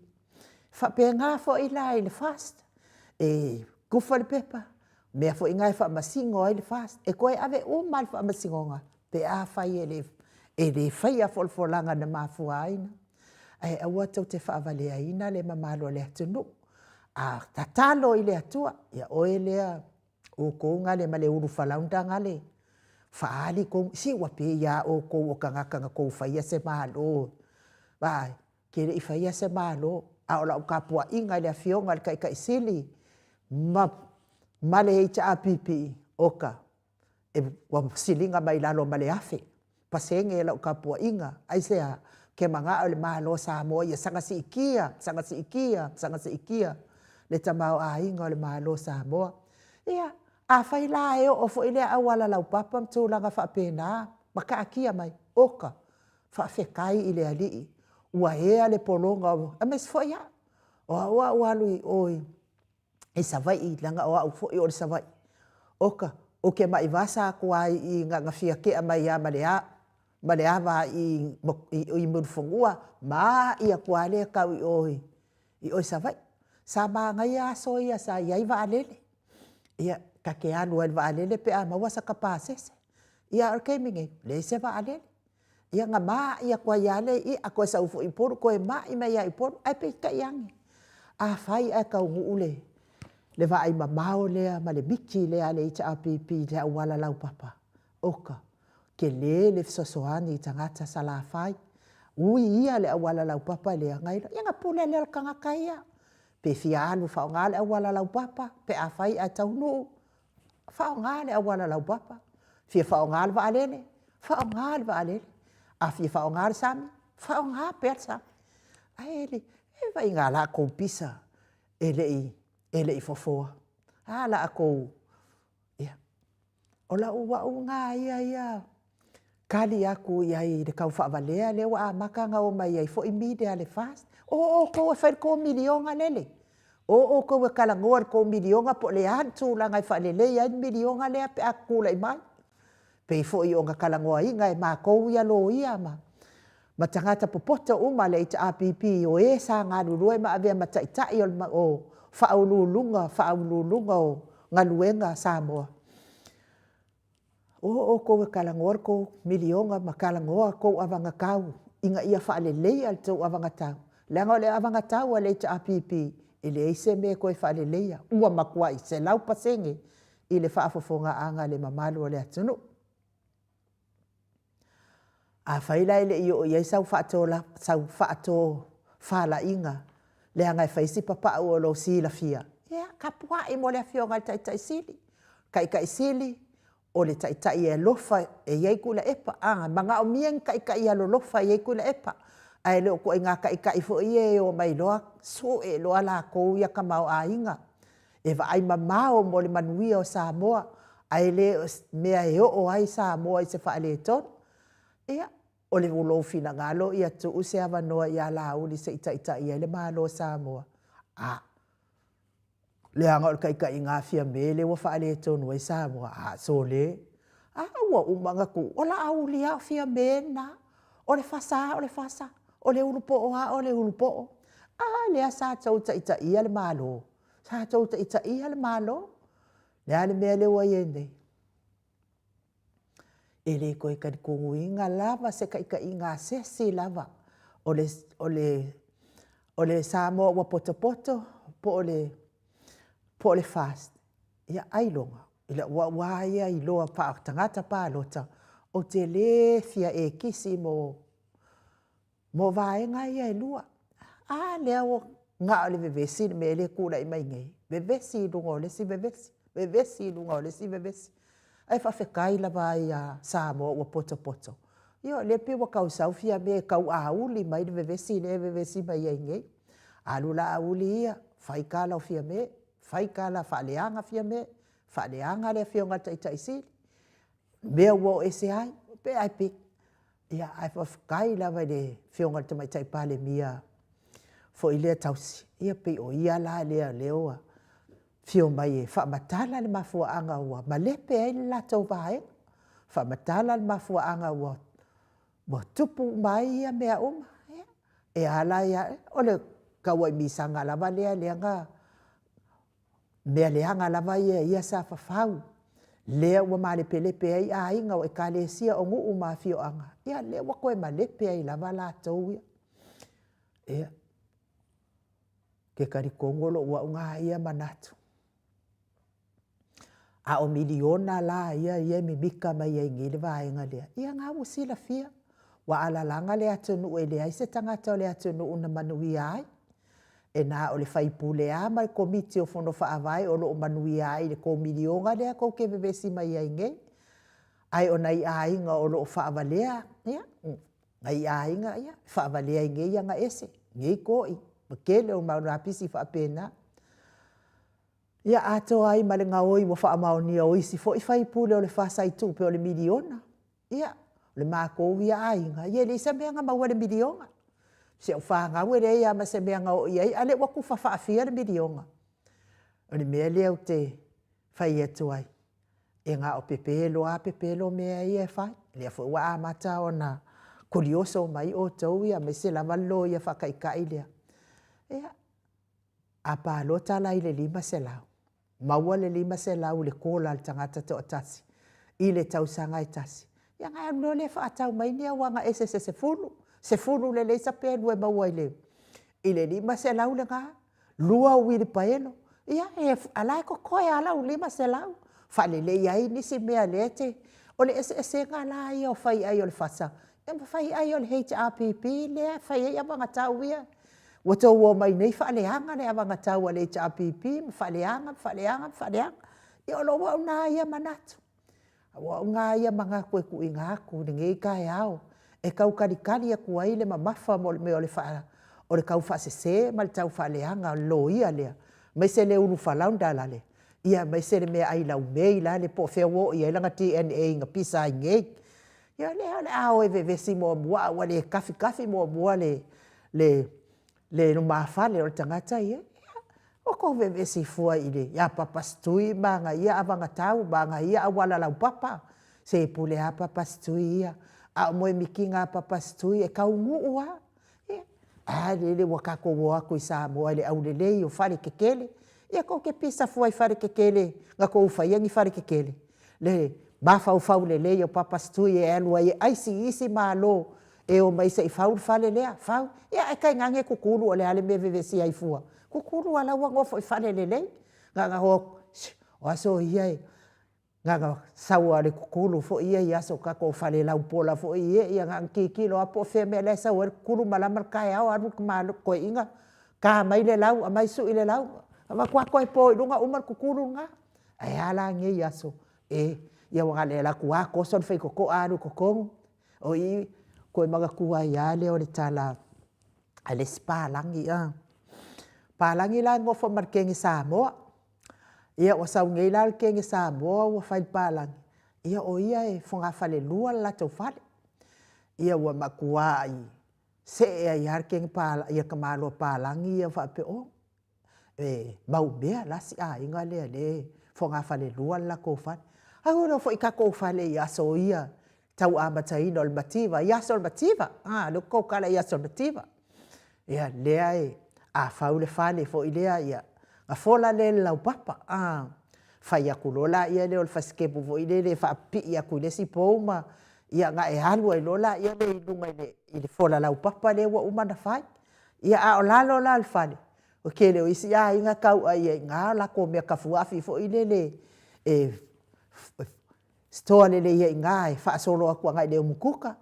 faapena foi la i le FAST, e tufa le pepa, o le mea foi lena e faamasino ai le FAST, e toe ave uma lava i le faamasinoga pe afai e le faia folafolaga na mafua ai. Ae aua tou te faavaleaina le mamalu o le atunuu. A tatalo i le Atua, ia oe lea, outou gale ma le ulufalaunda gale, faaali tou, se ua pei lava outou o tagata na outou faia se Malo. Vaai, ou te le i faia se Malo, a o lau tapuaiga i le Afioga i le Taitai Sili ma le HRPP, oka, ua siliga mai lalo ma le 1000% lau tapuaiga. Aisea? Ou te manao le Malo o Samoa ia saga siitia, saga siitia, saga siitia le tamaoaiga o le Malo o Samoa. Ia, afai la e oo foi lea auala laupapa ma tulaga faapena ma taatia mai, oka, faafetai i le Alii ua ea le pologa, aemaise foi au. O au a ou alu i o i Savaii, leaga o au foi o le Savaii, oka, ou te maivasa atu lava i i na ona fia tea mai lava ma le ava i i Mulifanua, ma ai atu lava lea tau i o i Savaii. Sa manaia aso ia sa i ai vaalele, ia, ta te alu lava i le vaalele pe a maua sata pasese. Ia a o le taimi nei, leai se vaalele. Ia na ma'i atu ai lava lea i i, a toe sau foi i Upolu toe ma'i mai lava i Upolu. Ae peitai ane, afai ae taunuu le vaaimamao lea ma le miti lea a le HRPP i le auala laupapa, oka, e tele le fesoasoani i tagata Salafai. Ui ia i le auala laupapa lea, ia ona pule lea o le tagata ia, pe fia alu e faaaoga le auala laupapa pe afai ae taunuu, faaaoga le auala laupapa. Fia faaaoga le vaalele, faaaoga le vaalele. A fia faaaoga le sami, faaaoga pea le sami. Ae vaai i la outou pisa e le i fofoa. A la outou, ia, o lau au lena ia tali atu i ai i le tau faavalea lea ua amata ona omai ai foi media a le FAST. O outou e fai le tou miliona lele. O outou e talanoa i le tou miliona po o le a le tulaga e faaleleia ai le miliona lea pe a tulai mai. Pei foi ona talanoaina e matou ia loia ma tagata popoto uma a le HRPP o e sa galulue ma avea ma taitai o Faauluuluga, Faauluuluga o Galuega a Samoa. O outou e talanoa le tou miliona ma talanoa le tou anavatau ina ia faaleleia le tou anavatau, leaga o le anavatau a le HRPP, e leai se mea e toe faaleleia, ua matuai 100% i le faafofogaaga a le mamalu o le atunuu. Afai la e le i oo i ai sau faatofalaiga leaga e fai si papau o lou silafia, ia tapuai mo le Afioga i le Taitai Sili. Taitai Sili, o le Taitai e alofa e i ai Tuilaepa. A manaomia ni taitai alolofa e i ai Tuilaepa, ae le o ituaiga taitai foi ia e omai loa sue loa latou ia tamaoaiga. E vaai mamao mo le manuia o Samoa, ae le o se mea e oo ai Samoa i se faaletonu. Ia, o lou finagalo ia tuu se avanoa ia Laauli se i taitai ai le Malo o Samoa, a, leaga o le taitaiga a Fiame lea ua faaletonu ai Samoa, a, sole, a ua uma ona tuu, o Laauli lava o Fiame lena, o le fasa lava o le fasa, o le ulupoo lava o le ulupoo. A lea sa outou taitaia le Malo, sa outou taitaia le Malo. O le a le mea lea ua i ai nei? E le toe talitonuina lava se taitaiga a se isi lava o le, o le, o le Samoa ua potopoto po o le, po o le FAST, ia ailoga, i lou au lava ia iloa faa-tagata palota, ou te le fia ekisi mo, mo vaega ia e lua. A lea ua na o le vevesi le mea lea e tulai mai nei, vevesi i luga o le isi vevesi, vevesi i luga o le isi vevesi. Ae faafetai lava ai ia Samoa ua potopoto, ia o lea e pei ua tau sau Fiame e tauauli mai le vevesi lea e vevesi mai ai nei. Alu Laauli ia, fai tala o Fiame, fai tala faaleaga Fiame, faaleaga le Afioga i le Taitai Sili, mea ua oo ese ai, pe ae pei, ia ae faafetai lava i le Afioga i le Tamaitai Palemia foi lea tausi, ia pei o ia la lea lea ua afio mai e faamatala le mafuaaga ua malepe ai le latou vaega, faamatala le mafuaaga ua tupu uma ai ia mea uma. Ia, e ala ia, o le tauaimisaga lava lea na mea leaga lava ia ia sa fafau, lea ua malepelepe ai aiga o ekalesia o nuu ma afioaga, ia lea ua toe malepe ai lava latou ia. Ia, ou te talitonu o lou au na ia manatu. A o miliona la ia e mimita mai ai nei le vaega lea, ia na ua silafia, ua alalaga le atunuu e leai se tagata o le atunuu na manuia ai. E na o le faipule lava ma le komiti o fono faavae o lo o manuia ai i le tou miliona lea tou te vevesi mai ai nei. Ae o nai aiga o lo o faavalea, ia, nai aiga e faavalea i nei agaese, nei toi, ma tele o mau lapisi faapena. Ia atoa ai ma le gaoi ua faamaonia o isi foi faipule o le FAST i tupe o le miliona. Ia, o le matou ia aiga, ia e leai se mea na maua i le miliona. Si au fanau e leai lava ma se mea na oo i ai, a o lea ua tufa faafia le miliona. O le mea lea ou te fai atu ai, e na o pepelo lava pepelo mea ia e fai. O lea foi ua amata ona kulioso mai outou aemaise lava le loia faataitai lea. Ia, a palota la i le $500, maua le $500 i le kola a le tagata e toatasi i le tausaga e tasi, ia ona e alu loa lea e faatau mai ni au agaese se 10, 10 lelei sapelu e maua i le $500 lena, 2 uilipaelo, ia a o la e totoe lava lau $500, faalelei ai nisi mea o lea e te... O le eseesega la ia o faiai o le FAST ma faiai o le HRPP lea e fai ai avagatau ia. Ua outou omai nei faaleaga le avagatau a le HRPP ma faaleaga ma faaleaga ma faaleaga. Ia o lou au na ia manatu. O au na ia manatu e tuuina atu i lenei taeao e tau talitali atu ai le mamafa mo le mea o le taufaasese ma le taufaaleaga o le loia lea, aemaise le ulufalaunda lale, aemaise le meaai laumei lale po o fea ua oo i ai lana DNA na pisa ai nei. Ia o lea o le a o e vevesi muamua a ua le tafitafi muamua le lumafale o le tagata ia. Ia, ua outou vevesi fua ia Papasitui ma ana ia avagatau ma ana ia auala laupapa. Se e pule lava Papasitui ia, a o moemitiga a Papasitui e taunuu lava. Ia, a lele ua tatou o atu i Samoa i le aulelei o faletetele. Ia tou te pisa fua i faletetele na tou faia ni faletetele? Le mafaufau lelei o Papasitui e alu ai e aisi i isi Malo e omai se i fau le fale lea, fau. Ia ae tainane tutulu o le a le mea e vevesi ai fua? Tutulu o la ua nofo i fale lelei. Na ona o atu, sss, o aso ia e na ona sau lava o le tutulu foi ia i aso tatou fale laupola foi ia, ia na ona tilotilo lava po o fea le mea la e sau ai le tutulu, malama le taeao alu le toeaina ta mai le lau, aumai sui le lau, avatu lava toe po i luga uma le tutulu lena. Ae a la nei aso? E, ia ua na o le alu atu lava toso le faitotoa alu i totonu. O i toe manatua ai lava lea o le tala a le isi palagi. Palagi la e nofo ma le kene Samoa. Ia ua sau nei la le kene Samoa ua fai i le palagi, ia o ia e fogafalelua le latou fale. Ia ua matuai see ai lava le kene palagi, ia le tamaloa palagi ia faapea, oh, e maumea la si aiga lea o lea e fogafalelua le latou fale. Ae ua iloa foi tatou fale i aso ia tau amataina o le mativa, i aso o le mativa, a, lea ou te tautala i aso o le mativa. Ia, lea e, a fau le fale foi lea, ia, ona fola lea i le laupapa, a. Fai atu loa laia lea o le fasikepu foi lele e faapipii atu i le isi pou ma, ia ona e alu ai loa lea i luga i le fola laupapa lea ua uma ona fai. Ia a o lalo la o le fale, o le tele o isi aiga e tauai ai i ina a latou mea tafuafi foi lele e store lelei ai i ina e faasolo atu agai le umukuka.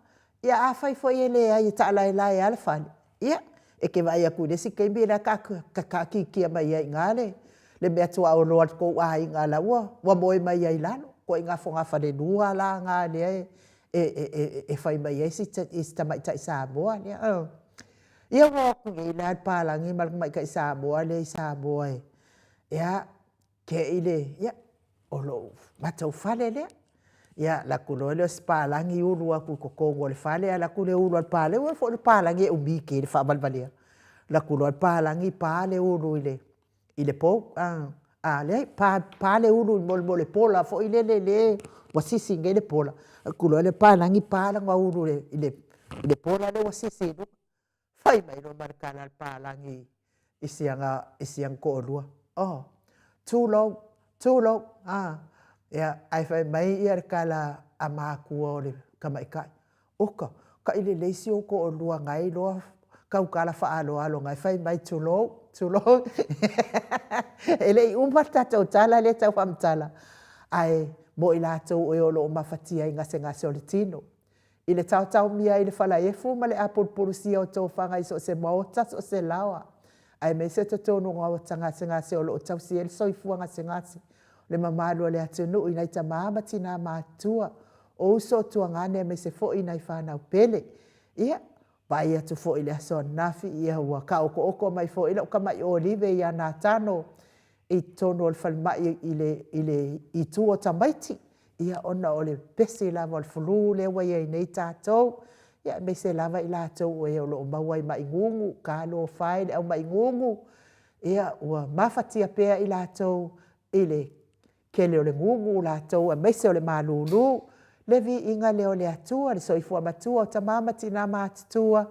Ia afai foi e leai e taalaelae lava le fale, ia e te vaai atu i le isi taimi o la e taatitia mai ai i ina le meatuaolo a le tou aiga o la ua moe mai ai i lalo. Ituaiga fogafalelua la na lea e fai mai ai si tamaitai Samoa lea. Ia ua o atu nei la le papalagi ma le tamaitai Samoa lea i Samoa e a, te i le, ia o lo matou fale lea. Ia alu atu loa lea o si papalagi ulu atu i totonu o le fale alu atu le ulu a le papalagi, aua foi o le papalagi e umi tele faavalevalea. Alu atu loa le papalagi pa le ulu i le pou, a leai, pa le ulu i le pola foi lele ua sisi nei le pola, alu atu loa le papalagi pa lana ulu i le pola lea ua sisi i luga. Fai mai loa ma le tala a le papalagi i si ana toalua, oh, tulou, tulou. Ae fai mai le tala a matua o le tamaitai, oka, tailelei si ou toalua na e iloa tautala faaaloalo na e fai mai tulou, tulou. E le i uma le tatou tala lea e tau faamatala, ae mo i latou e o lo o mafatia i gasegase o le tino, i le taotaomia ai i le falaefu ma le apulupulusia o tofaga i so o se maota so o se laoa, aemaise totonu o maota gasegase o lo o tausi ai le soifua gasegase o le mamalu o le atunuu i nai tama ma tina matutua, o uso o tuagane aemaise foi nai fanau pele. Ia, vaai atu foi i le aso ananafi ua taotooto mai foi lau tamai Olive ia Natano i totonu o le falemai i le itu o tamaiti, ona o le pepesi lava o le flu lea ua i ai nei tatou, aemaise lava i latou o e o lo o maua i mai gugu. Talofa e i le au mai gugu, ua mafatia pea i latou i le tele o le gugu latou aemaise o le malulu. Le viiga lea o le Atua, le soifua matua o tama ma tina matutua,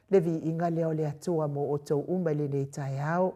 le viiga lea o le Atua mo outou uma i lenei taeao.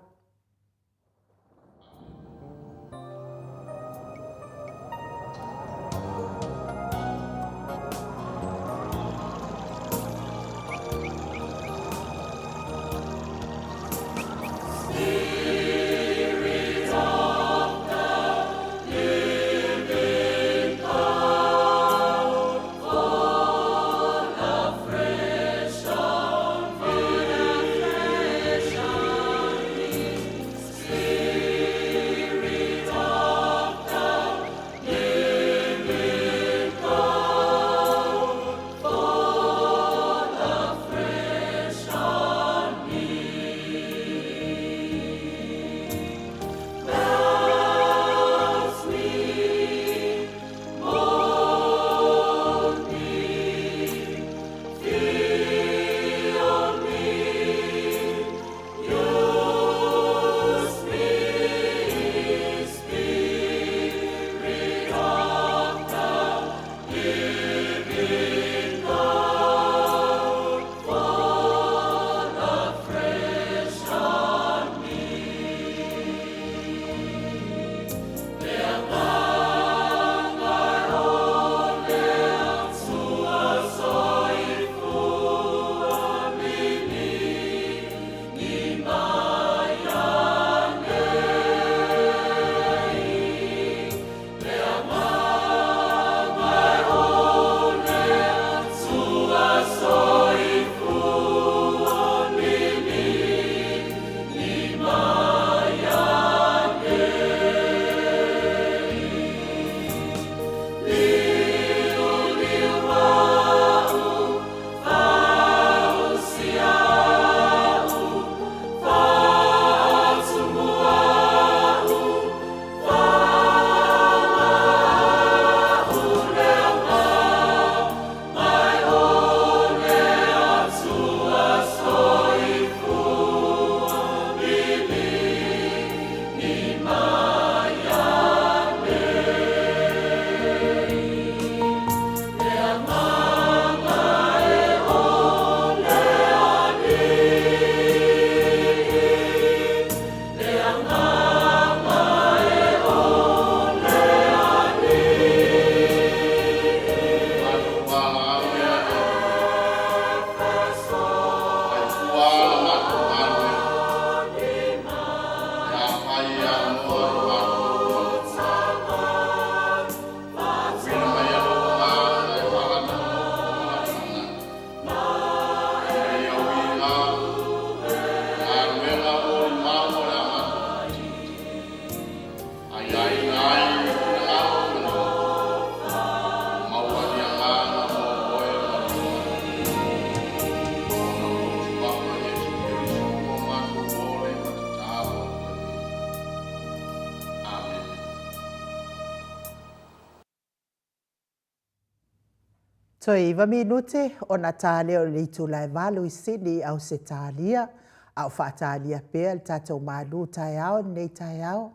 Toe iva minute ona ta lea o le itula e valu i Sydney i Ausetalia, a o faatalia pea le tatou malu taeao i lenei taeao.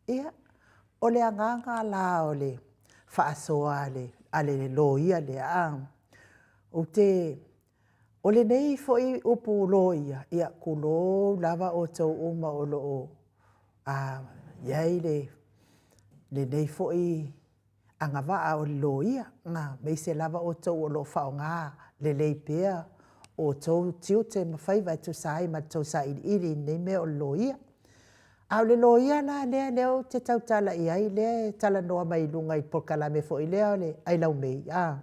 Ia, o le agaga la o le faasoa a le loia lea, a, ou te, o lenei foi upu loia, ia, tulou lava outou uma o lo o i ai lenei foi agavaa o le loia, aemaise lava outou o lo o faaaoga lelei pea outou tiute ma faiva e tusa ai ma le tou sailiili i lenei mea o le loia. A o le loia la lea lea ou te tautala i ai lea e talanoa mai i luga i le polokalame foi lea o le Ailao Mei a,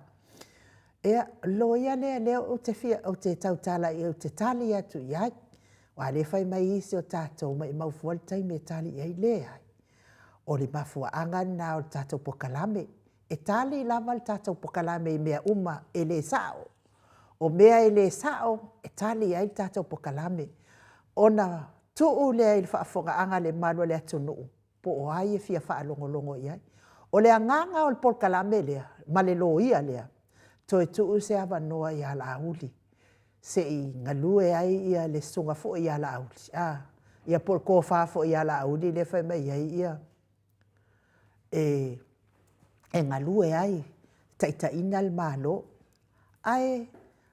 ia, o le loia lea lea ou te fia ou te tautala i ai ou te tali atu i ai, aua o lea e fai mai isi o tatou, maimau fua le taimi e tali i ai. Leai, o le mafuaaga lena o le tatou polokalame. E tali lava le tatou polokalame i mea uma e le sao. O mea e le sao, e tali ai le tatou polokalame, ona tuu lea i le faafofogaaga a le mamalu o le atunuu, po o ai e fia faalogologo i ai. O le agaga o le polokalame lea ma le loia lea, toe tuu se avanoa ia Laauli se i galue ai le susuga foi ia Laauli, a, ia po o le tofa foi ia Laauli lea e fai mai ai e galue ai, e taitaiina le Malo. Ae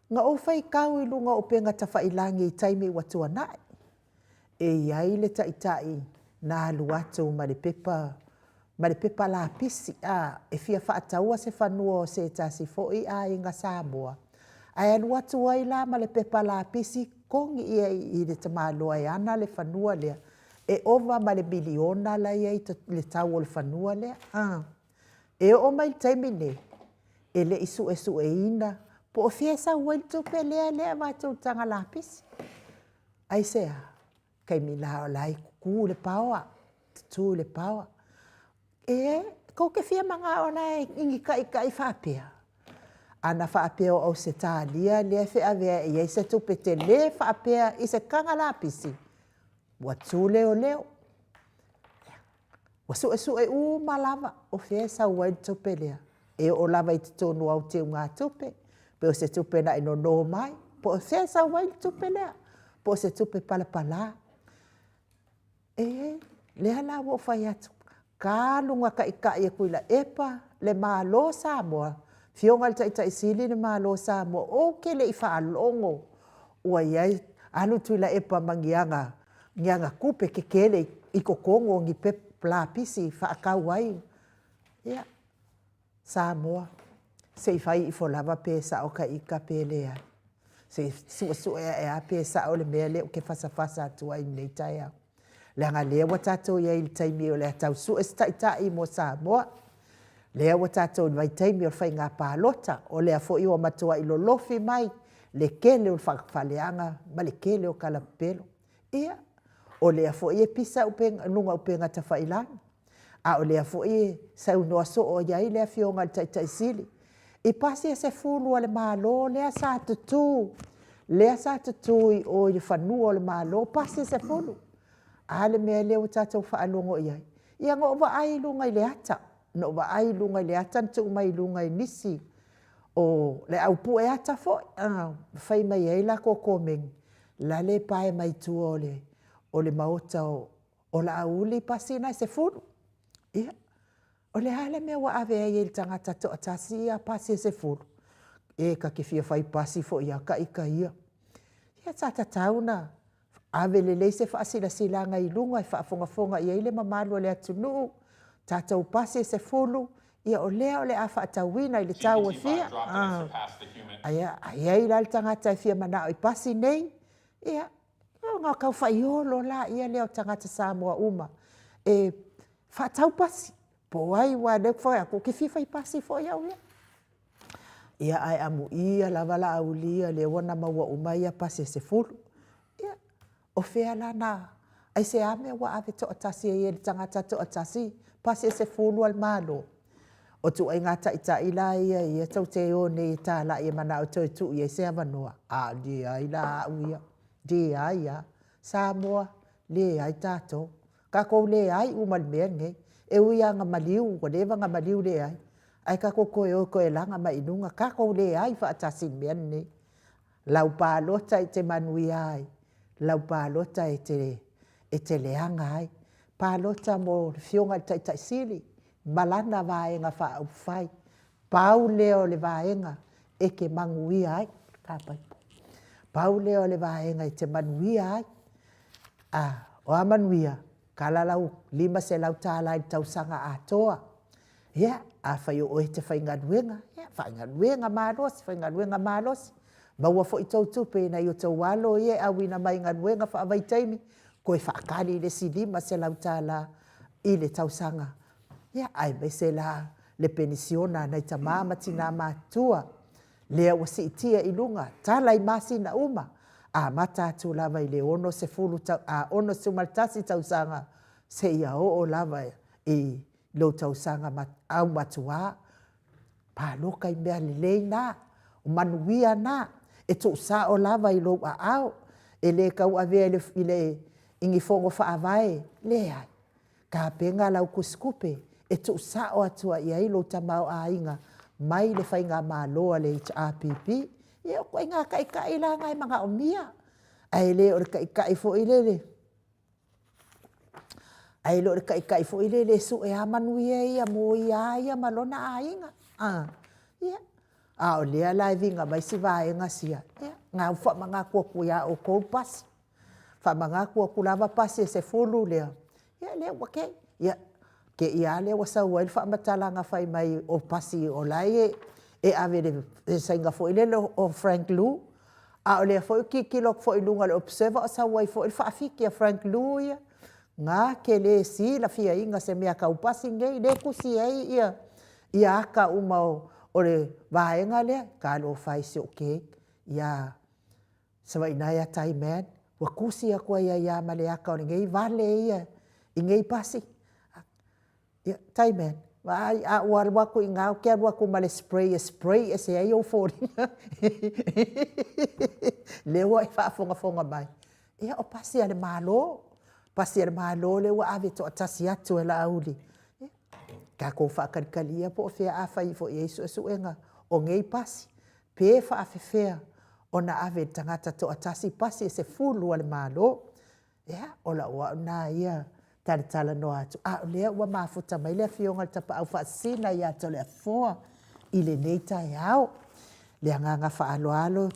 na ou faitau i luga o upega tafailagi i taimi ua tuanai, e i ai le taitai na alu atu ma le pepa, ma le pepa lapisi e fia faataua se fanua o se tasi foi aiga Samoa, ae alu atu ai la ma le pepa lapisi, togi i ai i i le tamaloa e ana le fanua lea, e ova ma le miliona la e i ai le tau o le fanua lea. E oo mai i le taimi lenei, e le i suesueina po o fea e sau ai le tupe lea e avatu i le taga lapisi. Aisea? Taimi la o la e tutu i le paoa, tutu i le paoa. E tou te fia manao la i ni taitai faapea? Ana faapea o Ausetalia lea e feaveai ai se tupe tele faapea i se taga lapisi, ua tu leoleo, ua suesue uma lava o fea e sau ai le tupe lea, e oo lava i totonu o au teugatupe, pe o se tupe na e nono mai, po o fea e sau ai le tupe lea, po o se tupe palapala. E i ai, lea la ua ou fai atu, talu ona taitai e Tuilaepa le Malo o Samoa, Afioga i le Taitai Sili le Malo o Samoa, ou te le i faalogo ua i ai, alu Tuilaepa ma ni ana tupe tetele i totonu o ni pepa lapisi e faatau ai. Ia, Samoa, se i fai ifo lava pe sao ta ita pe leai. Se i suesue ae lava pe sao le mea lea ou te fasafasa atu ai i lenei taeao. Leaga o lea ua tatou i ai i le taimi o le a tau sue se taitai mo Samoa. O lea ua tatou i le vaitaimi o le faiga palota, o lea foi ua matuai lolofi mai le tele o faaleaga ma le tele o tala pepelo. Ia, o lea foi e pisa luga o upega tafailagi, a o lea foi e saunoa soo i ai le Afioga i le Taitai Sili i pasi e 10 a le Malo lea sa tutu, lea sa tutu i o i le fanua o le Malo, pasi e 10. A le mea lea ua tatou faalogo i ai? Ia na ou vaai i luga i le ata, na ou vaai i luga i le ata na tuu mai i luga e nisi o le au pue ata foi, fai mai ai latou komeni, lale e pae mai tua o le maota o Laauli pasi na e 10. Ia, o le a le mea ua ave ai e le tagata e toatasi ia pasi e 10? E ta te fia fai pasi foi lava ta ita ia. Ia sa tatau ona ave lelei se faasilasilaga i luga e faafogafoga i ai le mamalu o le atunuu, tatou pasi e 10, ia o lea o le a faatauina i le tau e fia. Ae a i ai la le tagata e fia manao i pasi nei, ia, ona tau faiolo laia lea o tagata Samoa uma e faatau pasi, po o ai, aua o lea ou te fai atu, ou te fia fai pasi foi au ia. Ia, ae amuia lava Laauli ia lea ua na maua uma ia pasi e 10. Ia, o fea la na, aisea mea ua ave toatasi ai e le tagata e toatasi pasi e 10 a le Malo? O ituaiga taitai la ia ia tou te o nei e talai e manao e toe tuu i ai se avanoa, a leai la au ia, leai lava. Samoa, leai tatou. Tatou leai uma i le mea lenei. E ui lava ina maliu, ua leva ona maliu leai. Ae tatou toe o e toe laga mai i luga, tatou leai faatasi i le mea lenei. Lau palota e te manuia ai, lau palota e te, e te leaga ai. Palota mo le Afioga i le Taitai Sili ma lana Vaega Faaupufai. Pau lea o le vaega e te manuia ai. Pau lea o le vaega e te manuia ai. A, o a manuia? Tala lau $500 i le tausaga atoa. Ia, afai o oe e te faigaluega, ia faigaluega malosi, faigaluega malosi, maua foi tou tupe i nai o outou alo ia e auina mai i galuega faavaitaimi, toe faatali i le isi $500 i le tausaga, ia aemaise la le penisiona a nai tama ma tina matutua, lea ua siitia i luga, tala i masina uma, amata atu lava i le 61 tausaga seia oo lava i lou tausaga aumatua. Palota i mea lelei na, o manuia na, e tuusao lava i lou aao, e le tauavea i ni fono faavae, leai. Tapena lau tusitupe e tuusao atu i ai lou tamaoaiga mai le faigamalo a le HRPP. Ia o ituaiga taitai la na e manaomia, ae le o le taitai foi lele, ae le o le taitai foi lele e sue lava manuia ia mo ia lava ia ma lona aiga. Ia, a o lea la e viga mai si vaega sia, ia, na ua faamanatu atu ia outou pasi, faamanatu atu lava pasi e 10 lea, ia lea ua tei. Ia, te i lava lea ua sau ai le faamatalaga fai mai o pasi o la e ave e le Saina foi lele o Frank Lu, a o lea foi ou te tilotilo atu foi i luga o le Observer o sau ai foi le faafiki a Frank Lu ia, na te le silafiaina se mea tau pasi nei, lea e tusi ai ia ata uma o le vaega lea. Talofa e i si ou keiki ia Savaiinaea Taiman, ua tusi atu ai lava ma le ata o lenei vale ia i nei pasi. Ia, Taiman, vaai, a ou alu atu i ina, ou te alu atu ma le spray e spray ese ai ou foliga, lea ua e faafogafoga mai. Ia, o pasi a le Malo, pasi a le Malo lea ua ave toatasi atu e Laauli. Ia, tatou faatalikali ia po o fea a fai ifo i ai suesuega o nei pasi, pe faapefea ona ave i le tagata e toatasi pasi e 10 a le Malo. Ia, o lau au lena ia talatalanoa atu, a o lea ua mafuta mai le Afioga i le Tapaau Faasisina ia Toleafoa i lenei taeao. Le agaga faaaloalo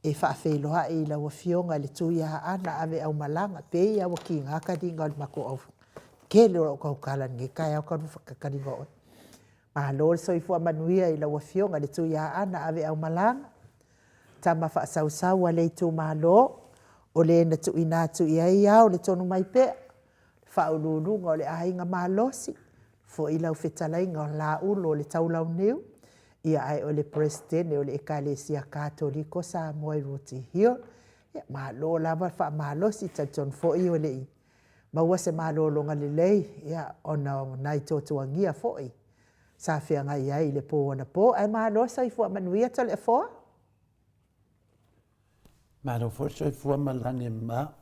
e faafeiloai i lau Afioga i le Tuiaana Aveaumalaga, e pei lava ua tiga taliga o le matou tele o lau tautala i lenei taeao talu ona faatalikaliga o oe. Malo le soifua manuia i lau Afioga i le Tuiaana Aveaumalaga, tama faasausau a le itumalo, o le na tuuina atu i ai ao le Tonumaipea, faauluuluga o le Aiga Malosi, foi lau fetalaiga o Laulo o le Taulauniu, ia ae o le Peresetene o le Ekalesia Katoliko Samoa i Roti Hill. Ia, malo lava le faamalosi, talitonu foi ua le i maua se malologa lelei, ia, ona o nai tuatuagia foi sa feagai ai i le po anapo. Ae malo le soifua manuia Toleafoa. Malo foi le soifua ma le lagi e mama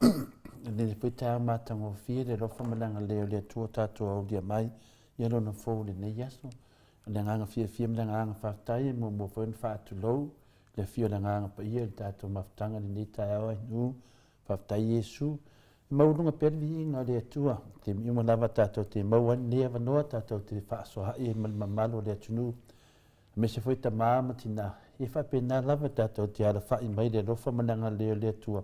i lenei foi taeao matagofie i le alofa ma le agalelei o le Atua ua tatou aulia mai ia Lona fou i lenei aso. O le agaga fiafia ma le agaga faafetai e muamua foi ona faatulou le afio o le Agaga Paia i le tatou mafutaga i lenei taeao ainu. Faafetai Iesu. E maualuga pea le viiga o le Atua i taimi uma lava tatou te maua ai lenei avanoa tatou te faasoaai ai ma le mamalu o le atunuu aemaise foi tama ma tina, ia faapena lava tatou te alafai mai le alofa ma le agalelei o le Atua,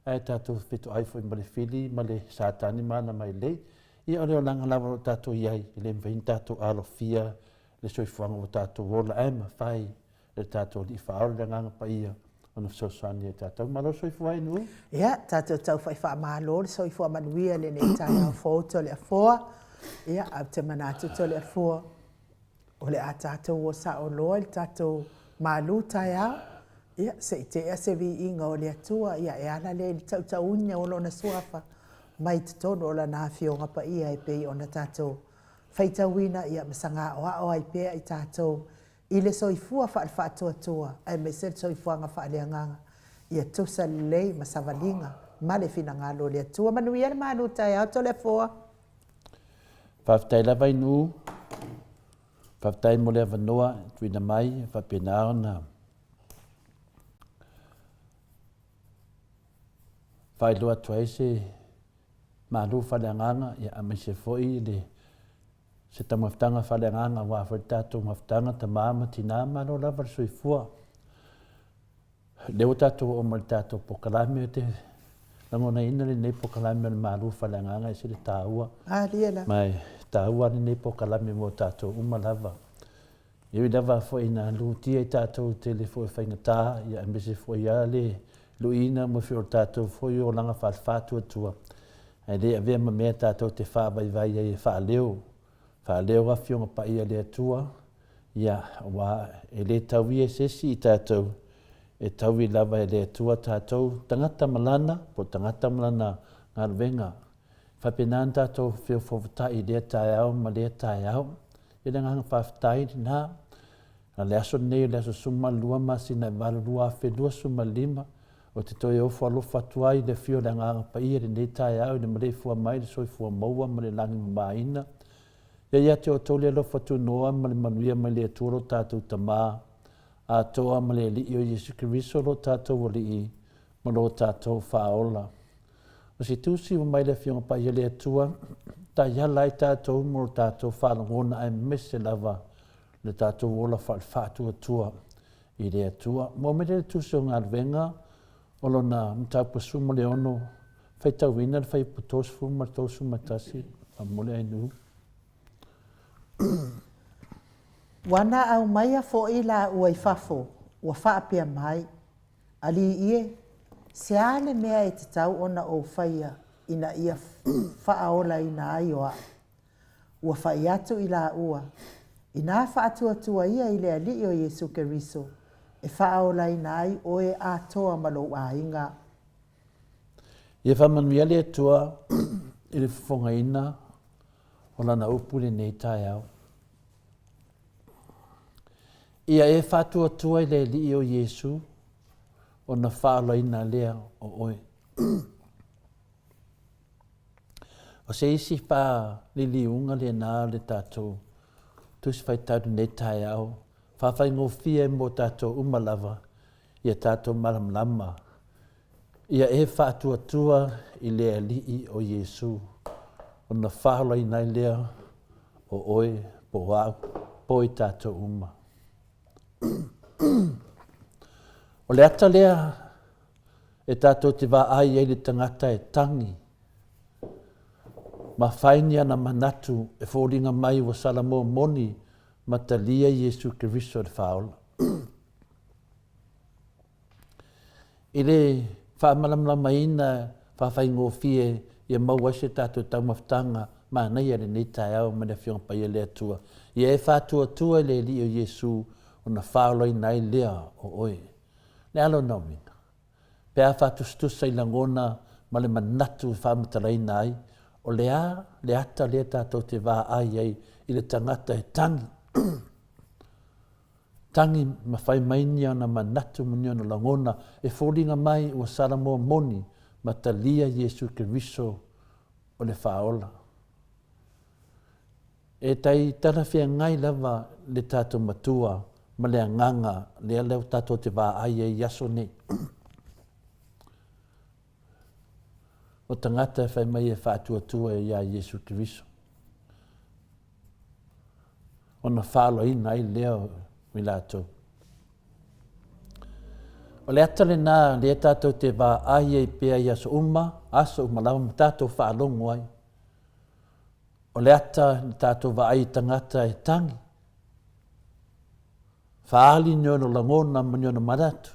ae tatou fetoai foi ma le fili ma le Satani ma ana mailei. Ia o le olaga lava o lo o tatou i ai, e le mafai ona tatou alofia le soifuaga ua tatou ola, ae mafai e le tatou Alii Faaola le Agaga Paia ona fesoasoani ia tatou. Malo le soifua e Nuu. Ia, tatou taufai faamalo le soifua manuia i lenei taeao fou Toleafoa. Ia, ae ou te manatu Toleafoa, O le a tatou o sao loa i le tatou malu taeao, ia, se i tea se viiga o le Atua, ia, e ala lea i le tautauina o Lona Suafa mai totonu o Lana Afioga Paia e pei ona tatou faitauina, ia, ma saga aoao ai pea i tatou i le soifua faale-faatuatua aemaise le soifuaga faaleagaga, ia tusa lelei ma savaliga ma le finagalo o le Atua. Manuia le malu taeao, Toleafoa. Faafetai lava i Nuu. Faafetai mo le avanoa e tuuina mai e faapena ona faailoa atu ai se malu faaleagaga ia aemaise foi le se taumafataga faaleagaga aua foi le tatou mafutaga tama ma tina malo lava le soifua. Lea ua tatou oo mai i le tatou polokalame, ou te lagonaina lenei polokalame o le Malu Faaleagaga e ese le taua. Malie lava. Ma e taua lenei polokalame mo tatou uma lava. E ui lava foi ina lutia i tatou i le tele foi o faigata, ia aemaise foi lava le luiina ma foi o le tatou foi olaga faale-faatuatua, ae le avea ma mea tatou te faavaivai ai e faaleo, faaleo Afioga Paia a le Atua, Ia, aua e le tauia e se isi i tatou, e taui lava e le Atua tatou, tagata ma lana, po o tagata ma lana galuega. E faapena ona tatou feofoofotai i lea taeao ma lea taeao. Ia le agaga faafetai lena. A o le aso lenei o le aso 12 masina e 8 2025, ou te toe ofo alofa atu ai i le afio o le Agaga Paia i lenei taeao i le maleifua mai i le soifua maua ma le lagi mamaina. Ia ia te outou le alofa tunoa ma le manuia mai le Atua lo tatou Tama atoa ma le Alii o Iesu Keriso lo tatou Alii ma lo tatou Faaola. O se tusi ua mai le Afioga Paia le Atua, taiala ai tatou mo lo tatou faalogona aemaise lava le tatou ola faale-faatuatua i le Atua. Maua mai lea le tusi o galuega o lona mataupu 16, faitauina le fuaiupu 30 ma le 31, faamolemole Ainuu. Ua na aumaia foʻi laua i fafo, ua faapea mai, Alii e, se a le mea e tatau ona ou faia ina ia faaolaina ai o a'u? Ua fai atu i laua, Inā faatuatua ia i le Alii o Iesu Keriso, e faaolaina ai oe atoa ma lou aiga. Ia faamanuia le Atua i le fofogaina o Lana upu i lenei taeao. Ia e faatuatua i le Alii o Iesu, ona faaolaina lea o oe. O se isi faaliliuga lena o le tatou Tusi Faitau i lenei taeao, faafaigofie mo tatou uma lava ia tatou malamalama, ia e faatuatua i le Alii o Iesu, ona faaolaina ai lea o oe po o au, po i tatou uma. O le ata lea e tatou te vaai ai le tagata e tagi ma fai ni ana manatu e foliga mai ua Salamo moni ma talia Iesu Keriso le Faaola. I le faamalamalamaina faafaigofie ia maua ai se tatou taumafataga manaia i lenei taeao ma le Afioga Paia le Atua, ia e faatuatua i le Alii o Iesu ona faaolaina ai lea o oe. Le a lona uiga? Pe a faatusatusa i lagona ma le manatu e faamatalaina ai, o le a le ata lea tatou te vaai ai i le tagata e tagi, tagi ma fai mai ni ona manatu ma ni ona lagona e foliga mai ua Salamo moni ma talia Iesu Keriso o le Faaola. E tai talafeagai lava le tatou Matua ma le agaga lea lea tatou te vaai ai i aso nei. O tagata e fai mai e faatuatua iā Iesu Keriso, ona faaolaina ai lea o i latou. O le ata lena lea tatou te vaai ai pea i aso uma, aso uma lava ma tatou faalogo ai. O le ata na tatou vaai i tagata e tagi, faaali ni ona lagona ma ni ona manatu.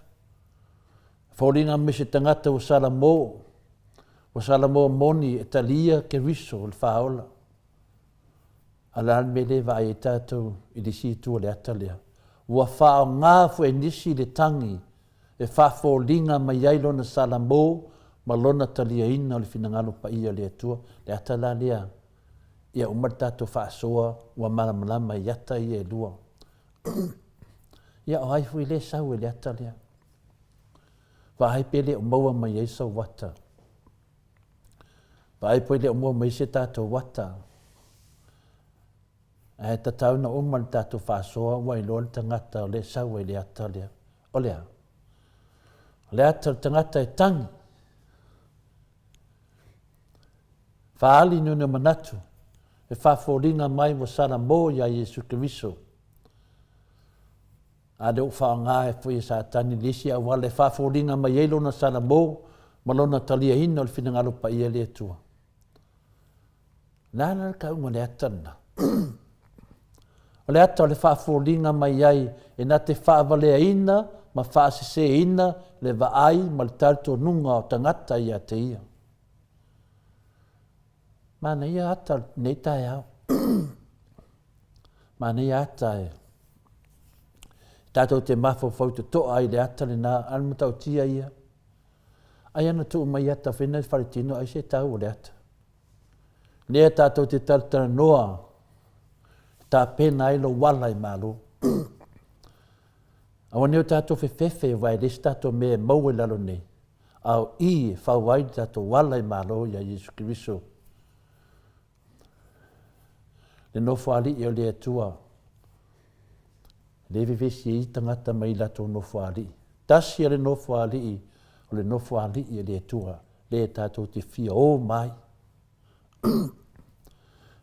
Foliga mai se tagata ua salamo, ua salamo moni e talia Keriso o le Faaola. A o le a le mea lea e vaai ai tatou i le isi itu o le ata lea? Ua faaaoga foi e nisi le tagi e faafoliga mai ai lona salamo ma lona taliaina o le finagalo paia o le Atua. Le ata la lea, ia uma le tatou faasoa ua malamalama i ata ia e lua. Ia o ai foi lea e sau e le ata lea? Vaai pe le o maua mai ai sau ata. Vaai pe le o maua mai se tatou ata. Ae tatau ona uma le tatou faasoa ua iloa le tagata o lea e sau ai i le ata lea. O le a? O le ata o le tagata e tagi. Faaali ni ona manatu e faafoliga mai ua salamo iā Iesu Keriso. A lea ua faaaoga ai foi e Satani le isi auala e faafoliga mai ai lona salamo ma lona taliaina o le finagalo paia o le Atua. O le a la le tauga o le ata lena? O le ata o le faafoliga mai ai e na te faavaleaina ma faaseseina le vaai ma le talitonuga o tagata ia te ia. Manaia ata o lenei taeao. Manaia ata e tatou te mafaufau totoa ai i le ata lena, a o le matautia ia. Ai ana tuu mai ata whena i wharetino ai se tau o le ata. Lea tatou te talatalanoa e tapena ai lou ala i Malo. Aua ne o tatou fefefe aua e leai se tatou mea e maua i lalo nei, a o i e fau ai le tatou ala i Malo iā Iesu Keriso, le Nofoalii o le Atua. E le vevesi ai tagata mai latou nofoalii. Tasi a le nofoalii, o le nofoalii a le Atua, lea tatou te fia o mai.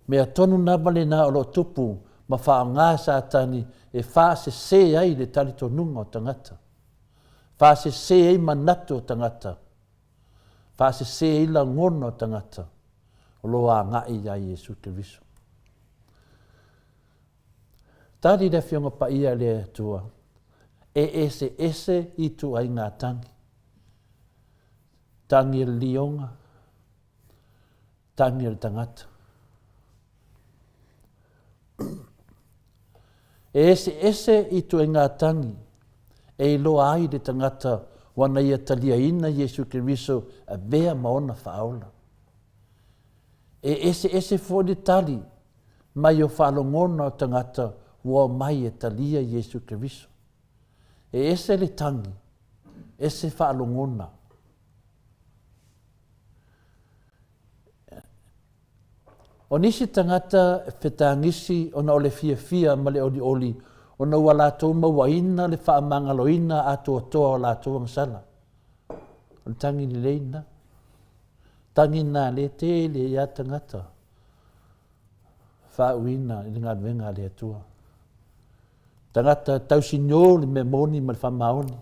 Mea tonu lava lena o lo o tupu ma faaaoga Satani e faasese ai le talitonuga o tagata, faasese ai manatu o tagata, faasese ai lagona o tagata o lo o agai iā Iesu Keriso. Tali le Afioga Paia a le Atua, e eseese ituaiga tagi. Tagi a le lioga, tagi a le tagata. E eseese ituaiga tagi e iloa ai le tagata ua na ia taliaina Iesu Keriso avea ma ona faaola. E eseese foi le tali mai o faalogona o tagata ua omai e talia Iesu Keriso. E ese le tagi, ese faalogona. O nisi tagata e fetagisi ona o le fiafia ma le olioli ona ua latou mauaina le faamagaloina atoatoa o latou agasala. O le tagi lelei lena. Tagi lena lea e tele ai lava tagata faauuina i le galuega a le Atua. Tagata tausinio le mea moni ma le faamaoni.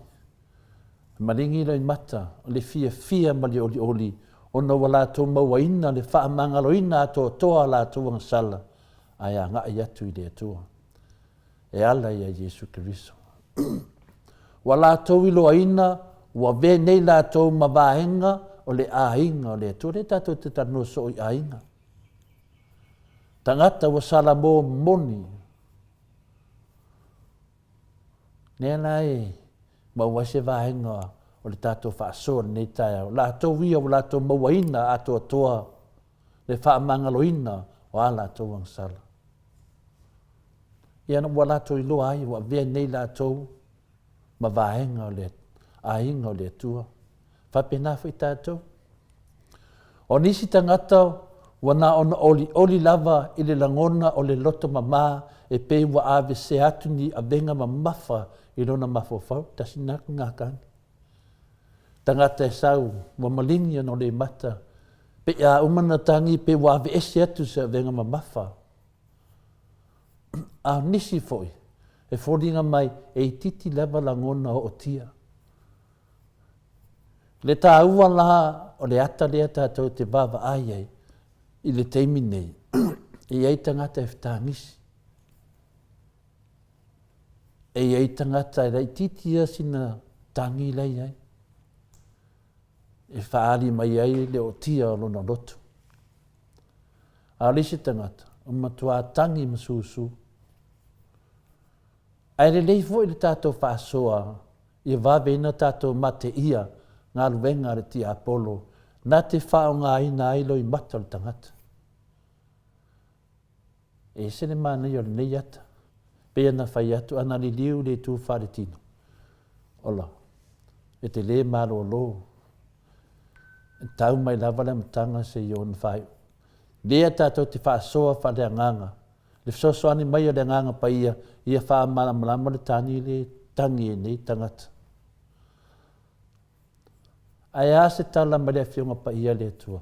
Maligi loimata o le fiafia ma le olioli ona ua latou mauaina le faamagaloina atoatoa a latou agasala ae agai atu i le Atua e ala ia Iesu Keriso. Ua latou iloaina ua avea nei latou ma vaega o le aiga o le Atua. Lea tatou te talanoa soo i aiga. Tagata ua salamo moni. Lea la e maua ai se vaega o le tatou faasoa i lenei taeao. Latou ia ua latou mauaina atoatoa le faamagaloina o a latou agasala. Ia ua latou iloa ai ua avea nei latou ma vaega o le aiga o le Atua. Faapena foi tatou. O nisi tagata ua na ona olioli lava i le lagona o le loto mama e pei ua avesea atu ni avega mamafa i lona mafaufau, tasi lena gagana. Tagata e sau ua maligi ona o le mata, pei a uma ona tagi pei ua aveese atu se avega mamafa. A o nisi foi, e foliga mai e itiiti lava lagona ootia. Le taua la o le ata lea tatou te vaavaai ai i le taimi nei, e i ai tagata e fetagisi, e i ai tagata e laitiiti ia sina tagi la e i ai, e faaali mai ai le ootia o lona loto. A o le isi tagata, ua matua tagi ma susu. Ae lelei foi le tatou faasoa Ia vaveina tatou mateia galuega a le tiapolo na te faaaogaina ai loimata o le tagata. E ese le manaia o lenei ata. Pei ona fai atu, ana liliu le itu faaletino, ola, e te le malolo, e tau mai lava le amataga seia ona faaiu. Lea tatou te faasoa faaleagaga. Le fesoasoani mai a le Agaga Paia ia faamalamalama le tagi le tagi e nei tagata. Ae a se tala mai le Afioga Paia a le Atua?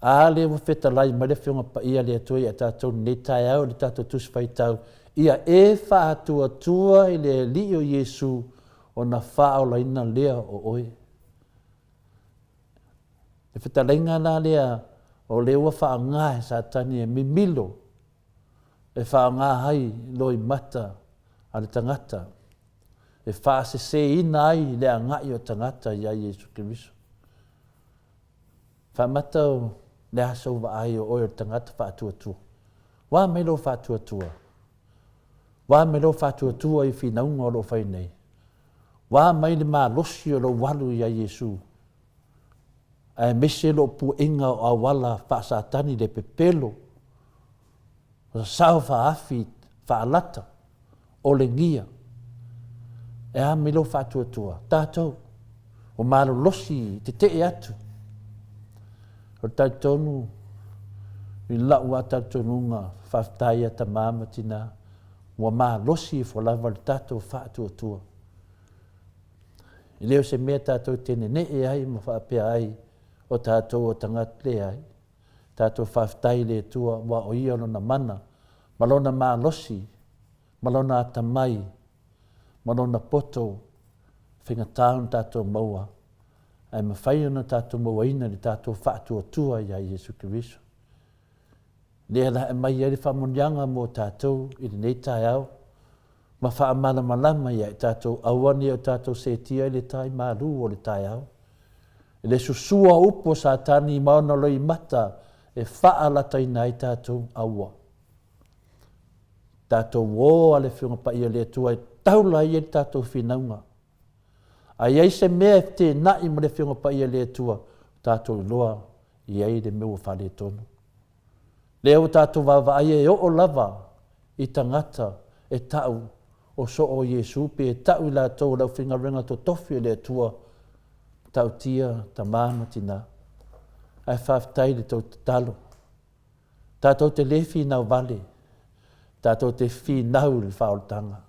A lea ua fetalai mai le Afioga Paia a le Atua ia tatou lenei taeao i le tatou Tusi Faitau, ia e faatuatua i le Alii o Iesu ona faaolaina lea o oe. Le fetalaiga la lea o lea ua faaaoga e Satani e mimilo e faaaoga ai loimata a le tagata e faaseseina ai le agai o tagata iā Iesu Keriso. Faamata o le a sou vaai o oe o le tagata faatuatua. Ua mai lou faatuatua. Ua mai lou faatuatua i finauga o lo o fai nei. Ua mai le malosi o lou alu iā Iesu, aemaise lou puaiga o auala faa-Satani le pepelo, o sasao faaafi faalata, olegia. E a mai lou faatuatua? Tatou, ua malolosi i tetee atu. O le talitonu, i la'u lava talitonuga, faafetai ia tama ma tina, ua malosi ifo lava le tatou faatuatua. E le o se mea tatou te nenee ai ma faapea ai o tatou o tagata, leai. Tatou faafetai i le Atua aua o Ia Lona mana ma Lona malosi ma Lona atamai ma Lona poto faigata ona tatou maua, ae mafai ona tatou mauaina le tatou faatuatua iā Iesu Keriso. Lea la e aumai ai le faamanuiaga mo tatou i lenei taeao, ma faamalamalama ia i tatou, aua ne i o tatou seetia i le tai malu o le taeao, i le susua o upu a Satani ma ona loimata e faalataina ai tatou, aua. Tatou o a le Afioga Paia a le Atua e taula ai le tatou finauga. A i ai se mea e feteenai ma le Afioga Paia a le Atua, tatou iloa i ai le mea ua faaletonu. Lea ua tatou vaavaai e oo lava i tagata e tau o soo o Iesu pe e tau i latou o le aufaigaluega totofi o le Atua, matautia tama ma tina. Ae faafetai i le tou tatalo. Tatou te le finau vale, tatou te finau i le faaolataga.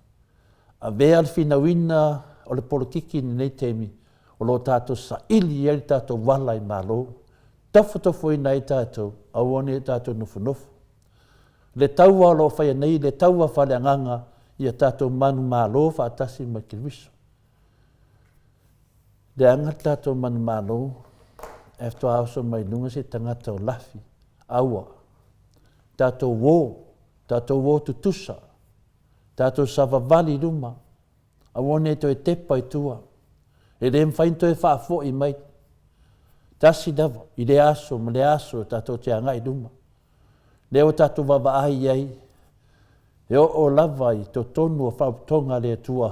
Avea le finauina o le polokiki i lenei taimi o lo o tatou saili i ai le tatou ala i Malo, tofotofoina ai tatou, aua ne i tatou nofonofo. Le taua o lo o faia nei, le taua faaleagaga, ia tatou manumalo faatasi ma Keriso. Leaga le tatou manumalo, ae faatoa oso mai luga se tagata o lafi, aua. Tatou o, tatou o tutusa, tatou savavali i luma, Aua ne i toe tepa i tua. E le mafai ona toe faafoi mai. Tasi lava, i lea aso ma lea aso tatou te agai i luma. Lea ua tatou vaavaai i ai, e oo lava i totonu o faapotopotoga a le Atua,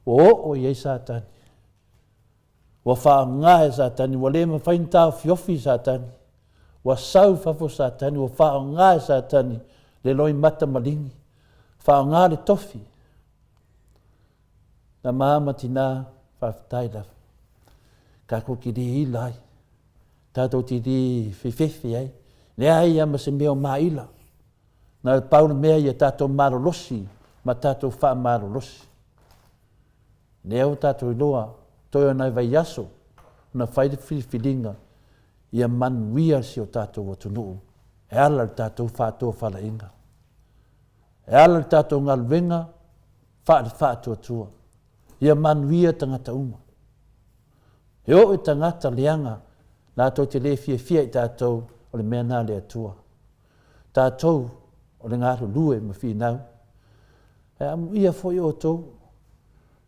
ua oo i ai Satani. Ua faaaoga e Satani, ua le mafai ona taofiofi Satani. Ua sau i fafo Satani, ua faaaoga e Satani le loimata maligi, faaaoga le tofi. Tama ma tina, faafetai lava. Tatou te le ila ai, tatou te le fefefe ai, leai lava ma se mea o maila. Na o le pau le mea ia tatou malolosi ma tatou faamalolosi. Lea ua tatou iloa, toe o nai vaiaso ona fai le filifiliga ia manuia si o tatou atunuu e ala i le tatou faatofalaiga. E ala i le tatou galuega faale-faatuatua, ia manuia tagata uma. E oo i tagata leaga latou te le fiafia i tatou, o le mea lena a le Atua. Tatou o le galulue ma finau. Ae amuia foi outou,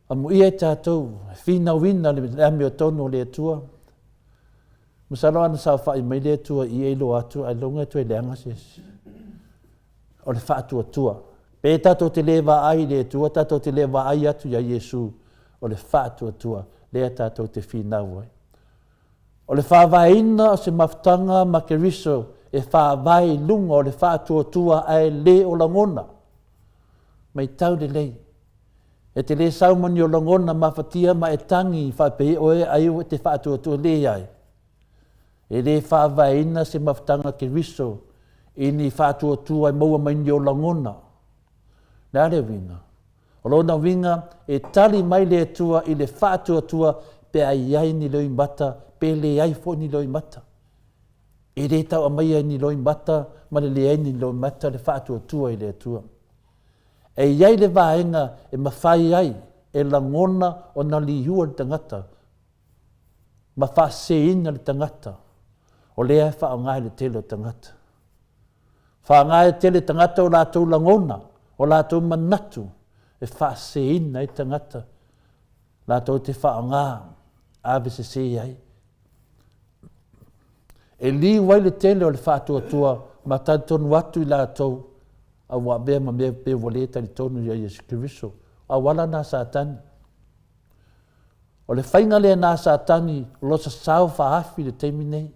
amuia i tatou e finauina le amiotonu o le Atua. Masalo ana saofai mai le Atua i i e iloa atu ailoga e toe leaga se isi. O le faatuatua. Pe tatou te le vaai i le Atua, tatou te le vaai atu iā Iesu, o le faatuatua lea tatou te finau ai. O le faavaeina o se mafutaga ma Keriso e faavae i luga o le faatuatua ae le o lagona. Maitau lelei. E te le sau ma ni o lagona mafatia ma e tagi faapei oe ai e te faatuatua, leai. E le faavaeina se mafutaga Keriso. i ni faatuatua e maua mai ni ou lagona. O le a le uiga? O lona uiga, e tali mai le Atua i le faatuatua pe a i ai ni loimata pe leai foi ni loimata. E le tau aumaia ni loimata ma le leai ni loimata le faatuatua i le Atua. E i ai le vaega e mafai ai e lagona ona liua le tagata ma faaseseina le tagata, o lea e faaaoga e le tele o tagata. Faaaoga e tele tagata o latou lagona, o latou manatu e faaseseina ai tagata, latou te faaaoga ave sese ai. E liu ai le tele o le faatuatua ma talitonu atu i latou a ua avea ma mea pe ua le talitonu ia Iesu Keriso. O auala na a Satani. O le faiga lea na a Satani o lo sasao faaafi i le taimi nei.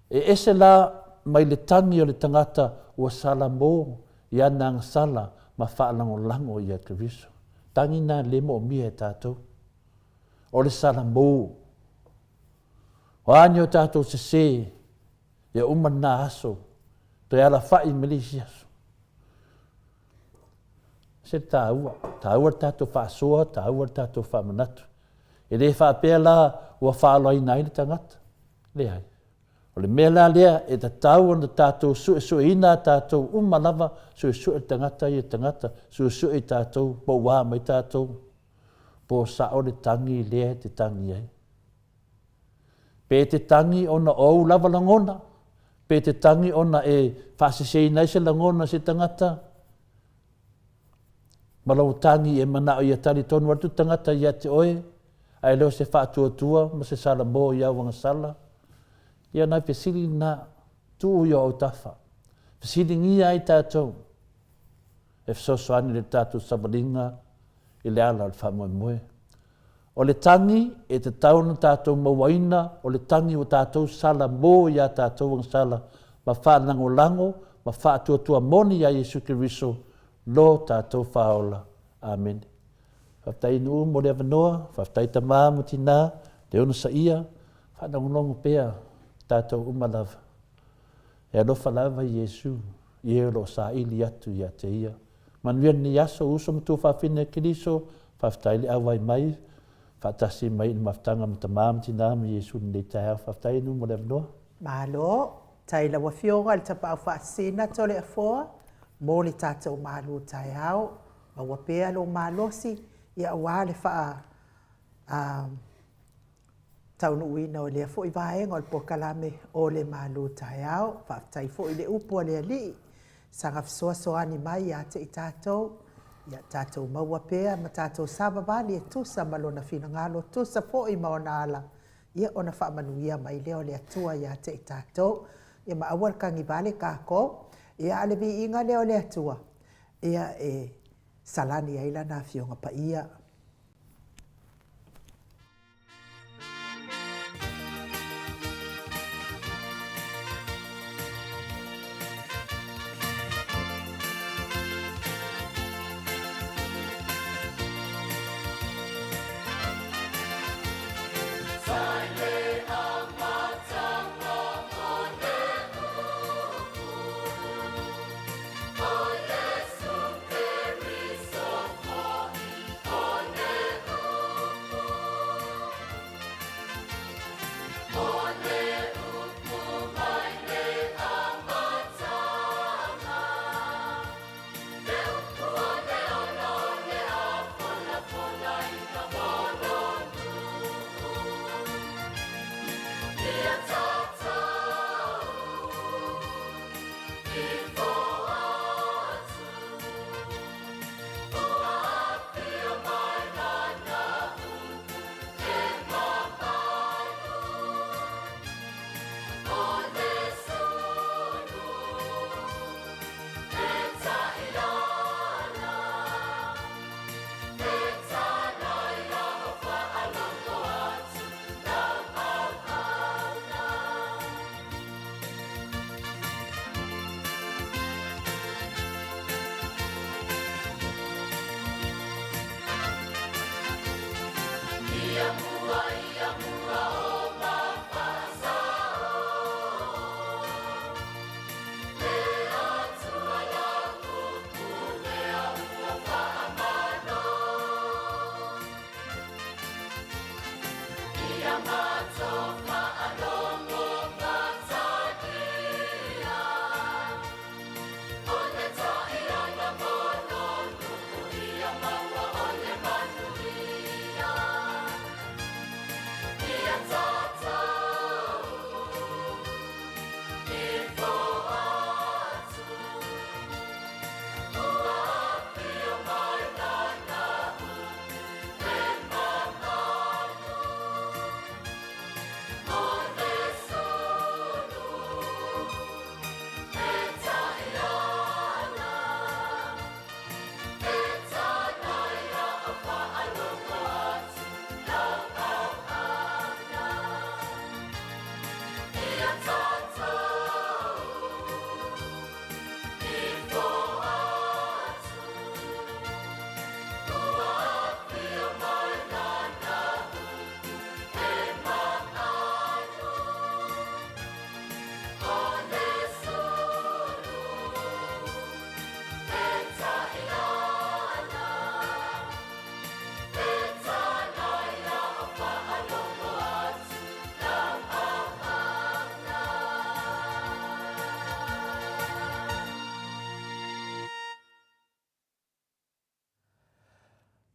E ese la mai le tagi o le tagata ua salamo i ana agasala ma faalagolago ia Keriso. Tagi na le moomia e tatou. O le salamo. O a ni o tatou sese, ia uma lena aso, toe alafai ma le isi aso. Se taua, taua le tatou faasoa, taua le tatou faamanatu. E le faapea la ua faaolaina ai le tagata. Leai. O le mea la lea e tatau ona tatou suesueina a tatou uma lava, suesue le tagata ia tagata, suesue i tatou po ua a mai tatou, po sao le tagi lea e te tagi ai. Pe te tagi ona o ou lava lagona, pe te tagi ona e faaseseina ai se lagona o se tagata, ma lou tagi e manao ia talitonu atu le tagata ia te oe, ae le o se faatuatua ma se salamo i au agasala. Ia nai fesili na, tuu i o autafa. Fesiligia ai tatou e fesoasoani i le tatou savaliga i le ala o le faamoemoe. O le tagi e tatau ona tatou mauaina, o le tagi ua tatou salamo i a tatou agasala ma faalagolago ma faatuatua moni iā Iesu Keriso lo tatou Faaola. Amene. Faafetai Nuu mo le avanoa, faafetai tama ma tina, le onosaia, faalogologo pea tatou uma lava. E alofa lava Iesu i e o lo o saili atu ia te ia. Manuia lenei aso, uso ma tuafafine a Keriso, faafetai le auai mai, faatasi mai i le mafutaga ma tama ma tina ma Iesu i lenei taeao. Faafetai Nuu mo le avanoa. Malo, tai lau Afioga i le Tapaau Faasisina Toleafoa mo le tatou malu taeao. Maua pea lou malosi ia aua le faa a taunuuina o lea foi vaega o le polokalame o le malu taeao. Faafetai foi i le upu a le Alii, saga fesoasoani mai ia te i tatou, ia tatou maua pea ma tatou savavali e tusa ma Lona finagalo, tusa foi ma ona ala, ia ona faamanuia mai lea o le Atua ia te i tatou. Ia ma aua le tagivale tatou, ia a o le viiga lea o le Atua, ia e salani ai Lana Afioga Paia.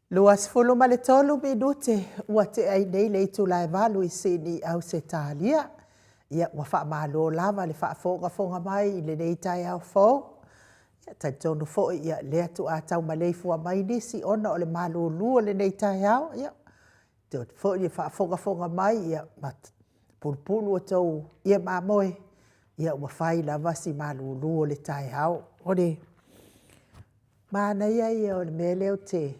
23 minute ua tea ai nei le itula e 8 i Sini, Ausetalia. Ia, ua faamalo lava le faafogafoga mai i lenei taeao fou. Ia, talitonu foi ia lea tuaa taumaleifua mai nisi ona o le malulu o lenei taeao. Ia, toe foi le faafogafoga mai ia ma pulupulu outou ie mamoe, ia ua fai lava si malulu o le taeao. O le manaia ia o le mea lea ou te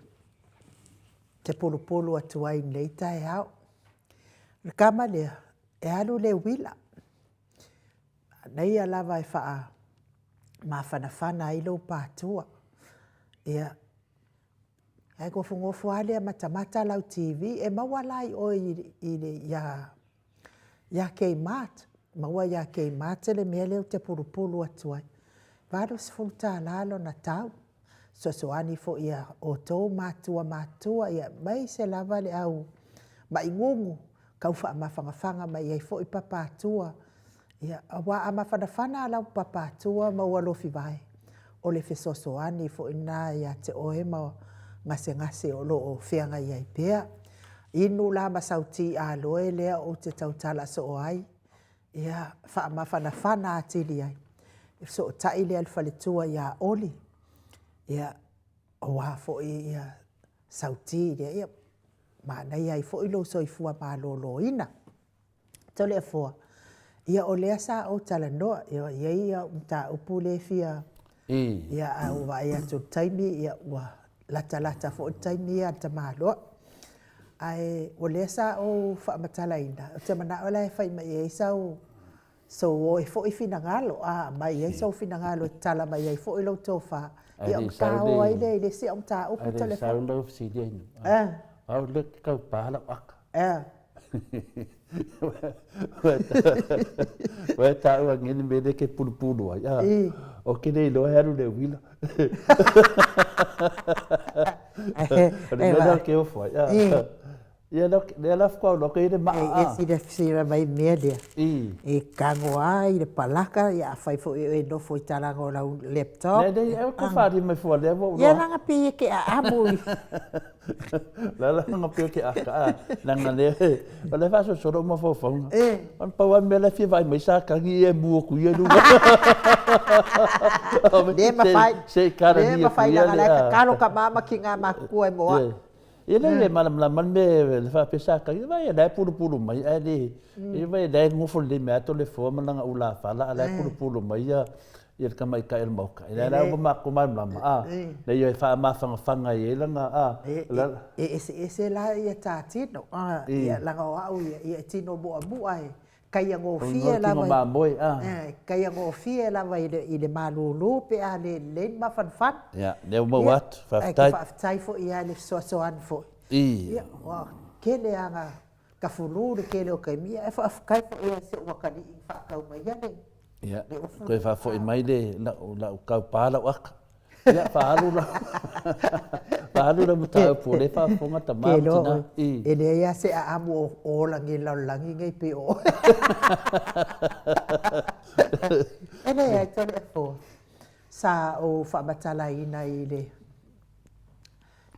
pulupulu atu ai i lenei taeao. O le tama lea, e alu le uila, manaia lava e faamafanafana ai lou patua. Ia, ae nofonofo lava lea matamata lau TV. E maua la i o ia Kmart, maua ia Kmart le mea lea ou te pulupulu atu ai. E $80 lona tau. Fesoasoani foi ia outou matua matutua, aemaise lava le au mai gugu, tau faamafanafana mai ai foi papatua. Ia, aua a mafanafana lau papatua ma ou alofi vae, o le fesoasoani foi lena ia te oe ma gasegase o lo o feagai ai pea. Inu la ma sau ti aloe lea ou te tautala soo ai, ia faamafanafana atili ai. E fesootai lea le faletua ia Oli, ia, aua foi sau ti lea, ia manaia ai foi lou soifua maloloina. Toleafoa, ia o lea sa ou talanoa, e i ai au mataupu lea e fia, ia ae ua vaai atu i le taimi, ia ua latalata foi le taimi ia a le tamaloa. Ae o lea sa ou faamatalaina, ou te manao la e fai mai i ai sau sou oe foi finagalo, a aumai i ai sou finagalo e tatala mai ai foi lau tofa, ia ona ta o ai lea i le isi au mataupu. Ae le i sau lau fesili ai, au lea e taupa lau aka. Ua e taua nei le mea lea e te pulupulu ai, a? Ou te le iloa e alu i le uila. O le mea lea ou te ofo ai, a? Ia lea la faatoa ou iloa atu e i ai le maa, a? E silasila mai i le mea lea, e tago lava i le palaka, ia afai foi o e nofo i talaga o lau laptop. Leai, leai, aua e te faaali mai fua lea ua ou iloa. Ia leaga pei e te aamu i. La la na pei te aka, a, leaga lea, o lea e faasolosolo ou mafaufauga. Ona pau lava le mea la e fia vaai mai sa tagi ia e mu atu ia i luga. Le mafai, Se i kara le ni atu mafai ia leaga le, la e a. tatalo tama ma tina matutua e moa. Ia lea e malamalama le mea le faapea sa tagi, vaai la e pulupulu mai ae le, vaai la e nofo lelei mai lava Toleafoa ma lana ulafala a o la e pulupulu mai ia ia le tamaitai o le Maota. Lea la ua matou malamalama, a, lea e faamafanafana ai lana, a. E eseese la ia ta tino, a, ia leaga o au ia, ia e tino muamua e taiagofie lava. Tino mamoe, a. E taiagofie lava i le malulu pe a le lelei le mafanafana. Ia, lea ua maua atu, faafetai. Ae faafetai foi ia i le fesoasoani foi. Ia, ua tele lava ina tafulu le tele o taimi, ae faafetai foi ia si ou atalii na faatau maia le Ia, toe faafoi mai le lau taupa lau aka. Ia, faaalu lau, faaalu lau mataupu o lea e faafofoga tama ma tina. I. E leai lava se aamu o ola nei i le lalolagi nei pei o oe. E leai, Toleafoa, sa ou faamatalaina i le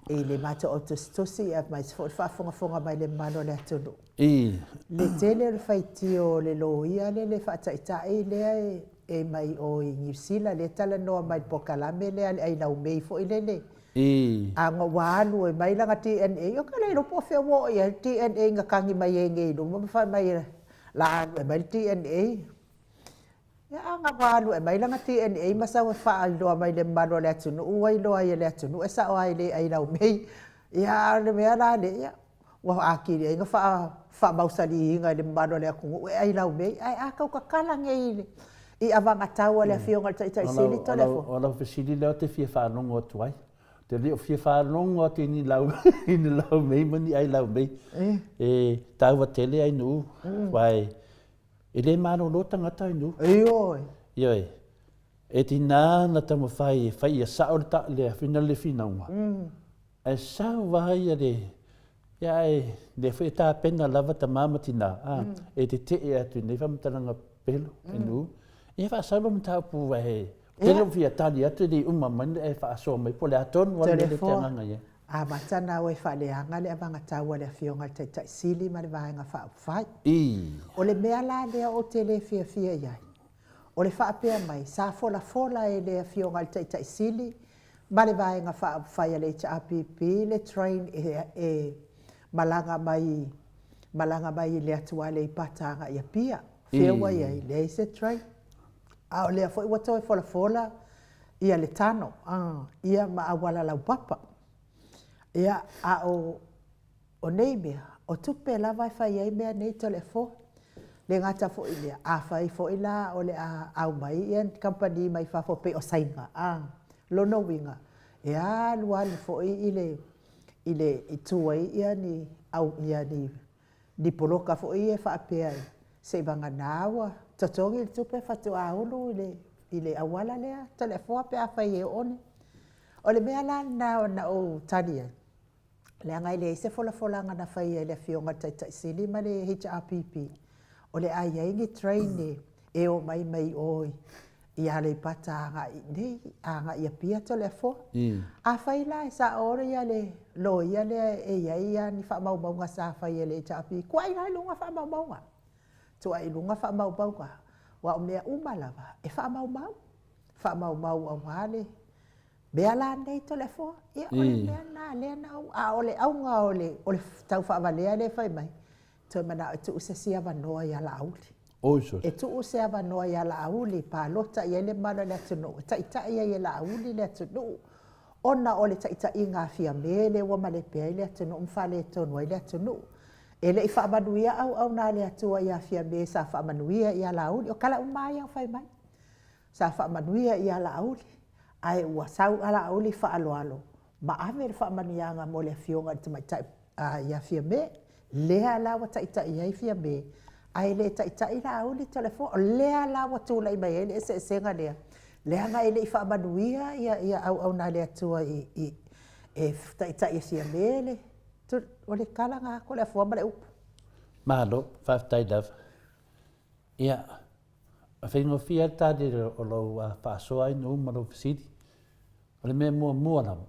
i le matou au tusitusi aemaise foi le faafogafoga mai le mamalu o le atunuu. I. Le tele o le faitio o le loia lea le faataitai lea e, e mai o i Niu Sila lea e talanoa mai i le polokalame lea a le Ailaumei foi lele. I. A ua alu e mai lana DNA, o ka le iloa po o fea ua oo i ai le DNA na tagi mai ai nei i luma ma fai mai la alu e mai le DNA. Ia a na ua alu e aumai lana DNA ma sau e faailoa mai i le mamalu o le atunuu ua iloa ai e le atunuu e sao lava e le ailaumei. Ia a o le mea la lea, ia, ua atili ai ona faamausaliina e le mamalu o le atunuu e ailaumei. Ae a tau tatala nei i avagatau a le Afioga i le Taitai Sili Toleafoa. O lau fesili lea ou te fia faalogo atu ai. Ou te le o fia faalogo atu i ni lau, i ni laumei ma ni ailaumei. E taua tele ainuu, aua e E le malolo tagata i nuu. Ioe. Ioe. E tinā na taumafai e fai ia sao le ta, le afina le finauga. Ae sau lava ia le, ia ae lea foi e tapena lava tama ma tinā, a, e tetee atu i nei faamatalaga pelo i nuu. Ia faasau lau mataupu ae ou te le o fia tali atu e le i uma mai ona e faasoa mai po o le a tonu lava le mea lea e te agaga i ai. Amata na o e faaleaga le avagatau a le Afioga i le Taitai Sili ma le Vaega Faaupufai. I. O le mea la lea ou te le fiafia i ai, o le faapea mai sa folafola e le Afioga i le Taitai Sili ma le Vaega Faaupufai a le HRPP le train e, e malaga mai, malaga mai i le atu Aleipata agai i Apia. Fea ua i ai? Leai se train. A o lea foi ua toe folafola ia le tano, ia ma auala laupapa. Ia, a o, o nei mea, o tupe lava e fai ai mea nei Toleafoa. Le gata foi i lea, afai foi la o le a aumai ia ni kamupani mai fafo pei o Saina, a, lona uiga, e alu alu foi i le, i le, i tu ai ia ni au, ia ni Ni poloka foi ia e faapea seivagana ua totogi le tupe faatoa ulu i le, i le auala lea Toleafoa pe afai e oo ni. O le mea la lena na ou tali ai, leaga e leai se folafolaga na faia e le Afioga i le Taitai Sili ma le HRPP, o le a i ai ni train e omai mai o i i Aleipata agai i inei, agai i Apia Toleafoa. Afai la e sao ia le loia lea e i ai ia ni faamaumauga sa fai e le HRPP, tuai la i luga faamaumauga. Tuai i luga faamaumauga, aua o mea uma lava e faamaumau. Faamaumau aua le mea la nei Toleafoa. Ia o le mea lena lea na ou, a o le auga o le, o le tau faavalea lea e fai mai, Toe manao e tuu se isi avanoa ia Laauli. Oi sole. E tuu se avanoa ia Laauli e palota i ai le mamalu o le atunuu, e taitai ai e Laauli le atunuu, ona o le taitaiga a Fiame lea ua malepe ai le atunuu ma faaletonu ai le atunuu. E le i faamanuia auauna a le Atua ia Fiame sa faamanuia ia Laauli. O tala uma lava ia na fai mai. Sa faamanuia ia Laauli, ae ua sau a Laauli faaaloalo ma ave le faamanuiaga mo le afioga i le tamaitai ia Fiame, lea la ua taitai ai Fiame, ae le taitai Laauli Toleafoa. O lea la ua tulai mai ai le eseesega lea, leaga e le i faamanuia ia, ia auauna a le Atua i, i, e taitai e Fiame le, o le tala na Toleafoa ma le upu. Malo, faafetai lava. Ia, e faigofie lava le tali o lou faasoa ai nuu ma lou fesili. O le mea muamua lava,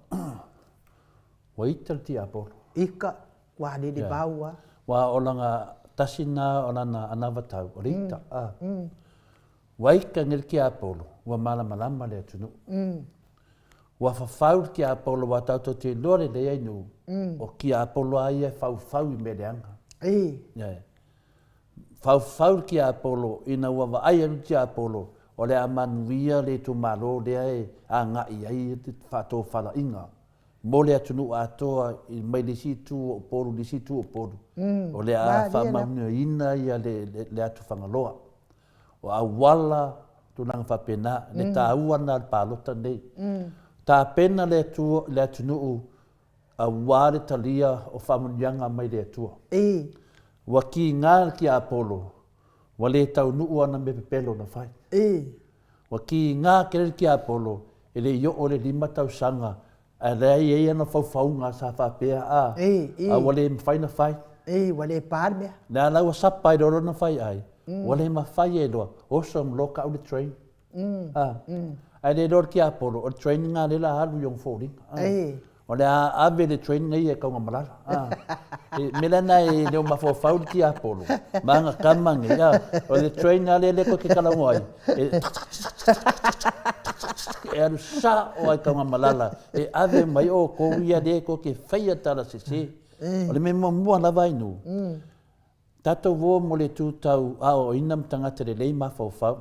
ua ita le tiapolo. Ika, ua alili vau a. Ua o lana tasi na o lana anavatau, o le ita. Ua ita nei le tiapolo, ua malamalama le atunuu. Ua fafau le tiapolo, ua tatou te iloa lelei ai nuu, o tiapolo a ia e faufau i mea leaga. Yeah. Faufau le tiapolo ina ua vaai atu le tiapolo o le a manuia le itumalo lea e agai ai le faatofalaiga mo le atunuu atoa mai le isi itu o Upolu i le isi itu o Upolu. O le a faamanuiaina le atu Fagaloa. O auala, tulaga faapena, le taua lena o le palota lenei. Tapena le atunuu aua le talia o faamanuiaga mai le Atua. Ua kiga le tiapolo, ua le taunuu ana mea pepelo na fai. Ua kiga tele le tiapolo, E le i oo i le 5 tausaga, ae la e i ai ana faufauga sa faapea, a, a ua le mafai ona fai. Ii, ua le pa le mea. Lea la ua sapa ai loa lona fai ai, ua le mafai e loa, oso ma loa kau le train. A, ae le iloa e le tiapolo, o le train lena lea o le a alu i ona foliga. O le a ave le train ia e Taugamalala. E mea la na e le o mafaufau le tiapolo ma ana tama nei, a, o le train lava lea lea tou te talanoa ai, e e alu sao lava i Taugamalala e ave mai outou ia lea tou te faia tala sese. O le mea muamua lava Ainuu, tatou o mo le tu tau aoaoina ma tagata lelei mafaufau.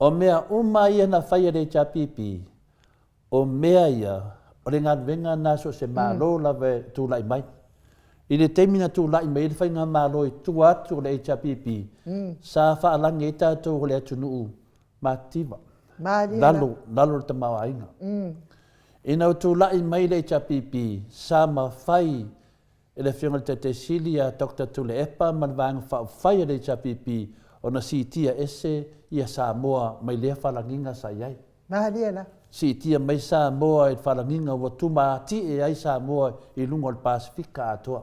O mea uma ia na fai e le HRPP, O mea ia, o le galuega lena so o se Malo lava e tulai mai. I le taimi na tulai mai ai le Faigamalo i tua atu o le HRPP, sa faalagi ai tatou o le atunuu matitiva, lalo, lalo o le tamaoaiga. Ina ua tulai mai le HRPP, sa mafai e le Afioga i le Taitai Sili ia Doctor Tuilaepa ma le Vaega Faaupufai a le HRPP ona siitia ese ia Samoa mai lea faalagiga sa i ai. Malie la. Siitia mai Samoa i le faalagiga ua tumatie ai Samoa i luga o le Pasefika atoa.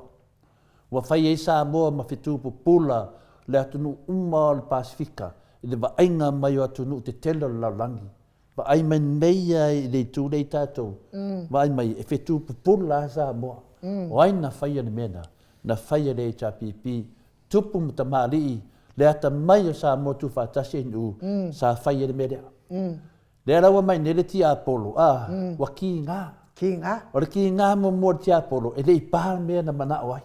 Ua fai ai Samoa ma fetu pupula le atunuu uma o le Pasefika i le vaaiga mai o atunuu tetele o le lalolagi. Vaai mai nei lava i le itu lea i tatou, vaai mai e fetu pupula lava Samoa. O ai na faia le mea lena? Na faia e le HRPP, tupu ma tamalii, le atamai o Samoa tuufaatasi ai nuu, sa fai ai le mea lea. Lea la ua mai nei le tiapolo, a, ua kiga. Kiga. O le kiga muamua o le tiapolo, e le i pa le mea na manao ai.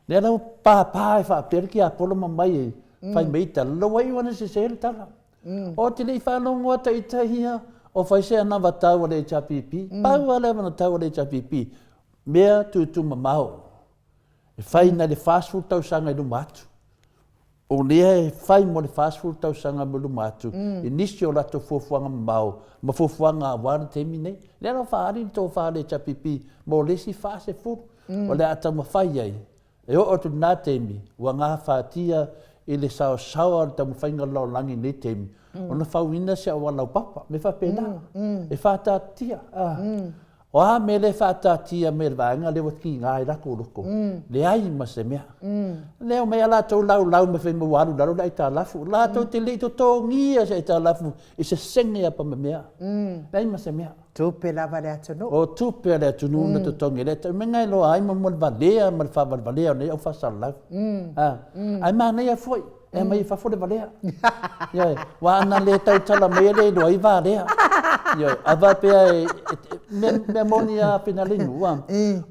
Lea la ua papa e faapea le tiapolo ma mai ai, fai mai tala, lou aiu ana sese le tala. Ou te le i faalogo ata ita ia o fai se anavatau a le HRPP. Pau lava le anavatau a le HRPP, mea tuutumamao e fai nai le 40 tausaga i luma atu. O lea e fai mo le 40 tausaga mo luma atu i nisi o latou fuafuaga mamao ma fuafuaga aua le taimi nei. Lea la ua faaali le tofa a le HRPP mo le isi 40 o le a taumafai ai E oo atu i lena taimi, ua gafatia i le saosaoa o le taumafaiga o le lalolagi i lenei taimi, ona fauina se auala laupapa, mea faapena, e faataatia. O a mea lea e faataatia mai e le vaega lea ua tiga ai latou loto? Leai ma se mea. Lea e omai lava latou laulau mai fai mai ua alu i lalo le aitalafu. Latou te le i totogia se aitalafu i se sene lava ma mea. Leai ma se mea. Tupe lava a le atunuu. O tupe a le atunuu na totogi ai le ata. O le mea lena e iloa ai mo le valea ma le faavalevalea o nei au faasalalau. Ae manaia foi, e aumai i fafo le valea. Ioe, aua ana le tautala mai e le iloa ai valea. Ioe, a faapea e, mea moni lava Finalinu,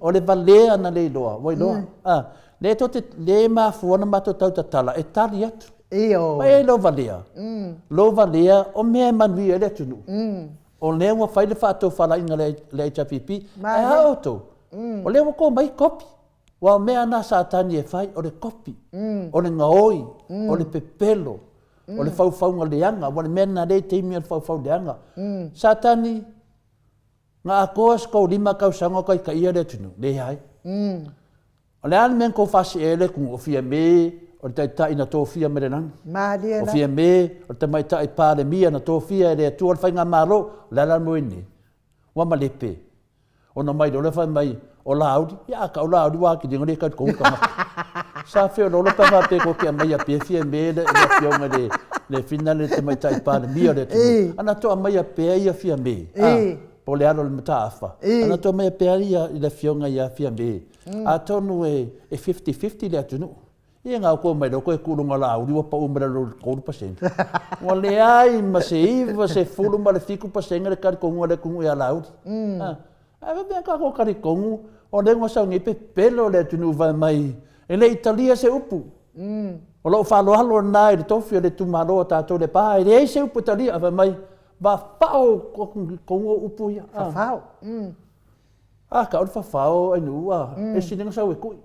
o le valea na le iloa, ua iloa. Lea tou te, lea e mafua ona matou tautatala e tali atu. Ioe. E lou valea, lou valea o mea e manuia ai le atunuu. O lea ua fai le faatofalaiga a le HRPP, ae a outou? O lea ua to mai kopi. Aua o mea na a Satani e fai, o le kopi, o le gaoi, o le pepelo, o le faufauga leaga, aua o le mea lena lea e i taimi o le faufau leaga. Satani, na atoa se 35 tausaga o taitaia le atunuu? Leai. O le a le mea na tou faasee ai le atunuu? O Fiame, o le taitai na tofia mai le lagi. Malie la. O Fiame, o le tamaitai Palemia na tofia e le Atua le faigamalo. O le a la le moe nei? Ua malepe. Ona mai loa lea fai mai, o Laauli. Ia a tau Laauli ua atili ai ona le talitonu tagata. Sa feoloolo pe a faapea tou te aumaia pea Fiame le afioga i le fina le tamaitai Palemia o le atunuu. Ana tou aumaia pea ia Fiame, a, po o le alo o le mataafa. Ana tou aumaia pea ia le afioga ia Fiame, Atonu e fifty-fifty le atunuu. Ia na outou omai loa toe tuu luga o Laauli ua pau mai lalo i le 3%. Ua leai ma se 97% le talitonuga o le atunuu ia Laauli. Ae faapea tatou talitonu o lea ua sau nei pepelo le atunuu fai mai e le i talia se upu. O lou faaaloalo lena i le tofi o le itumalo a tatou i Lepa, e leai se upu e talia. Ae fai mai, vafao tonu upu ia. Fafao. A ka o le fafao ai nu a e sili na sau e kui.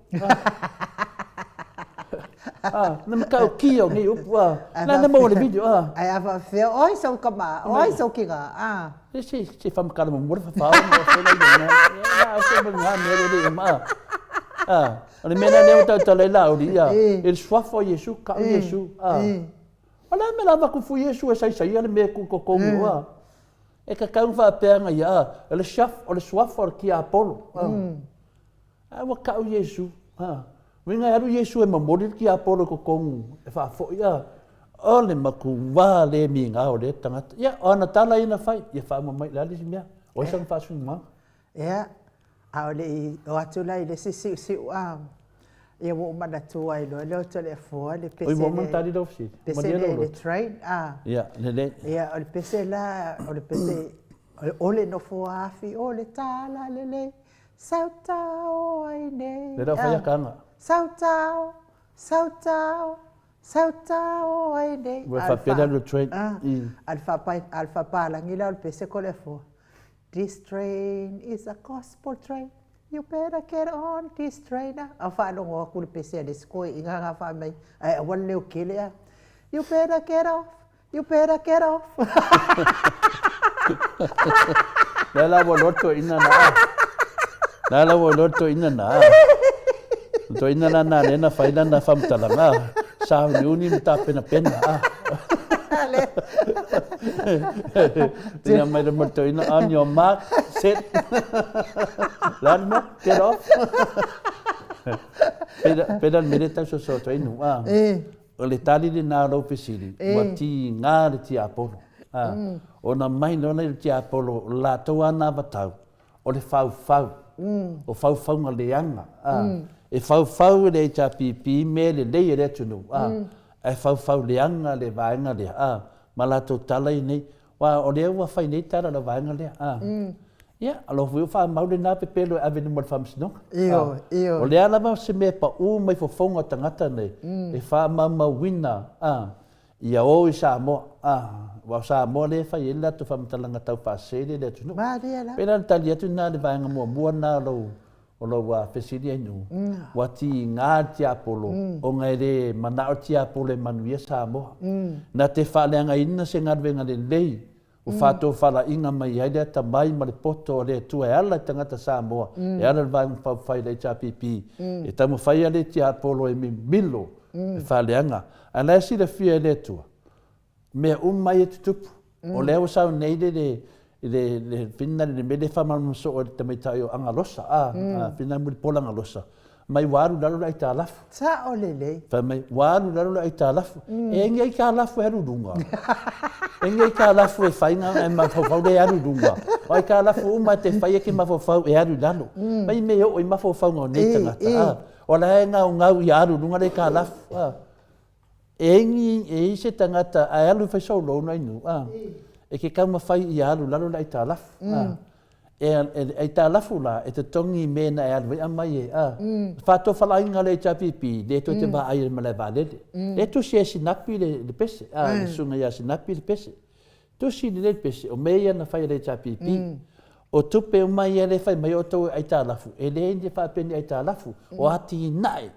A na matau kia o nei upu a na na maua le video a. Ai a faafefea o ai sau tama o ai sau kina a. Se se se whamakala mo le fafao mo fela i na. Na o se mo ngā mea le le ma. A o le mea lea o tautala i Laauli ia e le suafa o Iesu ka o Iesu a. O le a mea la avatu fu Iesu e saisaia le mea e tu i totonu a. E tatau ona faapea ana ia, o le siaf, o le suafa o le tiapolo. Ae ua tau Iesu. Uiga e alu Iesu e momoli le tiapolo i totonu e faafoi, a. O le matua le migao o lea tagata. Ia, o ana tala ia na fai, ia faauma mai, o le a le isi mea? O ai sana faasunumaga? Ia, a o le i o atu la i le isi siusiu a, ia ua ou manatua ai loa lea o Toleafoa le pese lea. Oi, ua uma ona tali lau fesili. Pese lea i le train, a. Ia, lelei. Ia, o le pese la, o le pese, o le nofoa afi, o le talalelei, sautao ai nei. Lea la ua fai akaaga. Sautao, sautao, sautao ai nei. Ua faapea le alu o le train. A o le faapalagi la o le pese Toleafoa. This train is a gospel train, you better get on this train. A faalogo atu le pese a le isi toeaina na fai mai, ae aua le leo kele a. You better get off, you better get off. Lea la ua iloa le toeaina na. Lea la ua iloa le toeaina na. Le toeaina la na lea na fai lana faamatalaga. Sauniuni ma tapenapena. Ina mai le ma le toeaina, on your mark, set. Le a le mea? Get off. Pei la le mea lea e tau soso atu ai Nu'u, o le tali lena o lau fesili, ua tiga le tiapolo. Ona mai loa lea i le tiapolo, o le latou lava anavatau, o le faufau, o faufauga leaga, a. E faufau e le HRPP mea lelei a le atunuu, a, ae faufau leaga le vaega lea, a, ma latou tala ia nei, aua o lea ua fai nei tala i le vaega lea, a. Ia, o lou foi ua faamau lena pepelo e ave i luma o le Faamasinoga. Ioe, ioe. O le a lava se mea e pau mai fofoga o tagata nei, e faamaumauina, a, Ia o i Samoa, a, aua o Samoa lea e fai ai le latou faamatalaga tau faasele i le atunuu. Malie lava. Pei la o le tali atu lena i le vaega muamua lena o lou, o lou fesili Ainuu, ua tiga le tiapolo ona e le manao le tiapolo e manuia Samoa. Na te faaleagaina se galuega lelei Ua faatofalaiga mai ai le atamai ma le poto o le Atua e ala i tagata Samoa, e ala i le Vaega Faaupufai a le HRPP, e taumafai a le tiapolo e mimilo le faaleaga. Ae la e silafia e le Atua, mea uma ia e tutupu. O lea ua sau nei le le le le fina le mea lea e faamalamalama soo e le tamaitai o Agalosa, a, fina Mulipola Agalosa, mai ua alu i lalo le aitalafu. Sao lelei. Fai mai, ua alu i lalo le aitalafu. E ai ni aitalafu e alu i luga? E ai ni aitalafu e fai na e mafaufau lea e alu i luga? O aitalafu uma e te fai e te mafaufau e alu i lalo. Mai mea e oo i mafaufauga o nei tagata, a. O la e gaugau ia alu i luga le aitalafu, a. E ai ni, e ai se tagata ae alu e fai sou loan ai nu, a. E ke taumafai ia alu i lalo le aitalafu, a. E, e aitalafu la, e totogi i mea na e alu ai aumai e, a. Faatofalaiga a le HRPP, le toe te vaai i le malae vaalele. E tusi e Sinapi le, le pese, a, le susuga ia Sinapi le pese. Tusi lelei le pese, o mea ia na fai e le HRPP. O tupe uma ia lea e fai mai outou e aitalafu, e leai ni faapea ni aitalafu, o atinae.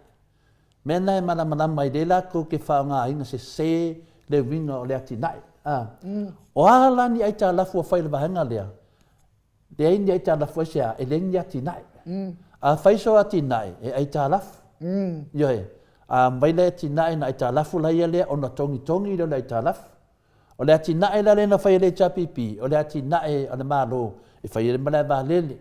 Mea na e malamalama ai lea latou te faaaogaina sese le uiga o le atinae. A. O a la ni aitalafu ua fai i le vaega lea? Leai ni aitalafu aisea? E leai ni atinae. A fai so atinae, e aitalafu. Ioe. A aumai le atinae na aitalafu la ia lea ona togitogi lea o le aitalafu. O le atinae la lea na fai e le HRPP, o le atinae a le Malo e fai ai le malae vaalele,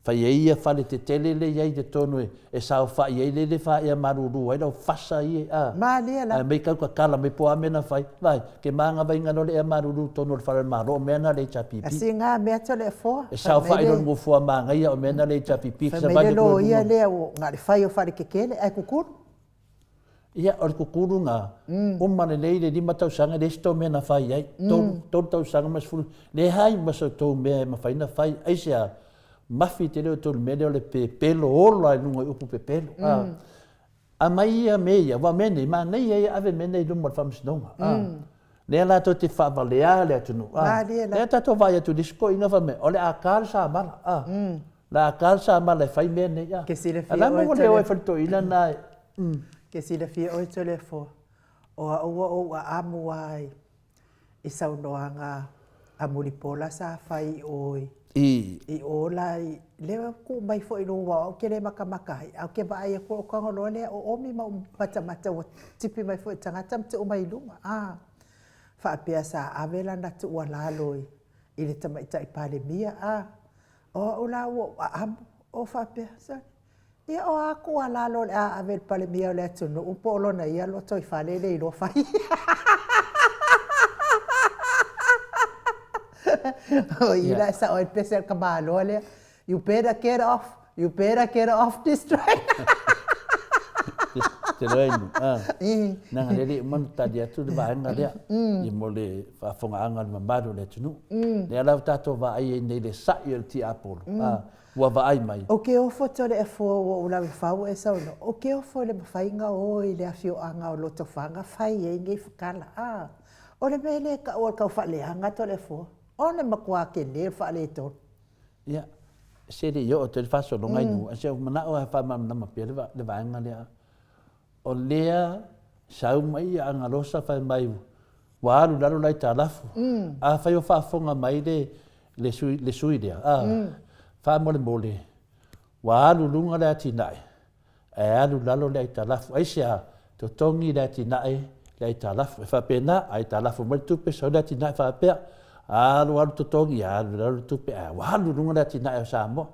Fai ai ia fale tetele lea i ai i totonu e saofai ai lele faaea malulu ai lau fasa ia a. Malie la. Ae mei kau kakala mai po a mea na fai. Vai, ke magavaiga loa le ea malulu i totonu o le fale o le Malo, o mea na le HRPP. A siga mea Toleafoa. E saofai loa le nofoa magaia o mea na le HRPP. Fai mai le loia lea ua na o le fai o fale tetele ae kukulu. Ia, o le kukulu na, uma lelei le lima tausaga e leai se tou mea na fai ai. Tolu tausaga ma le sefulu, leai ma se tou mea e mafai ona fai. Aisea? Mafi tele outou i le mea lea o le pepelo ola i luga i upu pepelo. Aumai ia mea ia, aua o mea nei, manaia ia ave mea nei i luma o le faamasinoga. Lea latou te faavalea le atunuu. Lea tatou vaai atu i le isi toeaina fai mai, o le a ta le samala. Le a ta le samala e fai mea nei. Ke silafia oe. A la ua le o e fai le toeaina lena e. Ke silafia oe Toleafoa, o au ua ou aamu ai i saunoaga a Mulipola sa fai i o i o la i lea tuu mai foi i lou ao ke le makamaka ai, a o ke vaai atu o tago loa lea o omi ma ou matamata ua tipi mai foi tagata ma tuu mai i luga, a faapea sa ave lana tuualalo i. i le Tamaitai Palemia, a, o au la ua ou aamo, ou faapea, sole, ia o a tuualalo o le a ave i le Palemia o le atunuu po o lona ia lotoifale e le iloa fai. O i la e sao ai le pese a le tamaloa lea, You better get off, you better get off this train. Te roa inu, ah. Nanga le le uma na tali atu le vaega lea, ia mo le faafogaaga o le mamalu o le atunuu. Lea la ua tatou vaai ai nei i le sa'i o le tiapolo, ah, ua vaai mai. Ou te ofo Toleafoa ua ou lave fau e saunoa, ou te ofo i le mafai ona o i le afioaga o Lotofaga fai ai nei fatala, ah. O le mea lea e taua o le tau faaleaga Toleafoa, o le matua tele o le faaletonu. Ia, se le i oo atu ai le faasologa i nuu, ae se ua manao lava e faamalamalama pea le vaega lea. O lea sau mai ia Agalosa fai mai ua alu i lalo le aitalafu. Afai o faafofoga mai le le sui le sui lea, a, faamolemole, ua alu i luga le atinae, ae alu i lalo le aitalafu. Aisea? Totogi le atinae le aitalafu. E faapena, aitalafu mai le tupe, sau le atinae faapea, alu alu totogi, alu i lalo le tupe, ae ua alu i luga le atinae o Samoa.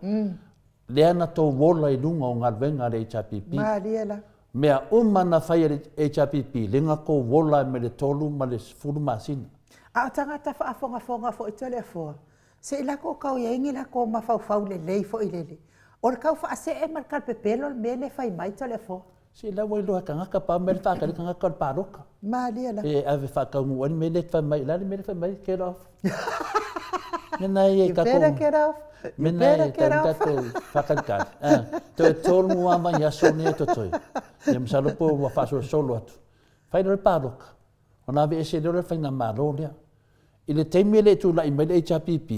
Lea na tou ola i luga o galuega a le HRPP. Malie la. Mea uma na fai e le HRPP, lea na tou ola ai mai le 3 ma le 10 masina. A o tagata faafogafoga foi Toleafoa, Se i latou tau i ai ni latou mafaufau lelei foi lele. O le tau faasee ma le talapepelo le mea lea e fai mai Toleafoa. Se la ua iloa e tagata pau mea le faatali tagata o le paloka. Malie la. E ave faataunuu ai le mea lea e fai mai, o le a le mea lea e fai mai, get off. Mea na ia i tatou. You better get off. You better get off. Mea na ia i tatou faatalitali. Toe tolu lava vaiaso nei e totoe. Ia masalo po ua faasolosolo atu. Fai loa le paloka. Ona aveese lea o le faigamalo lea. I le taimi e le i tulai mai le HRPP,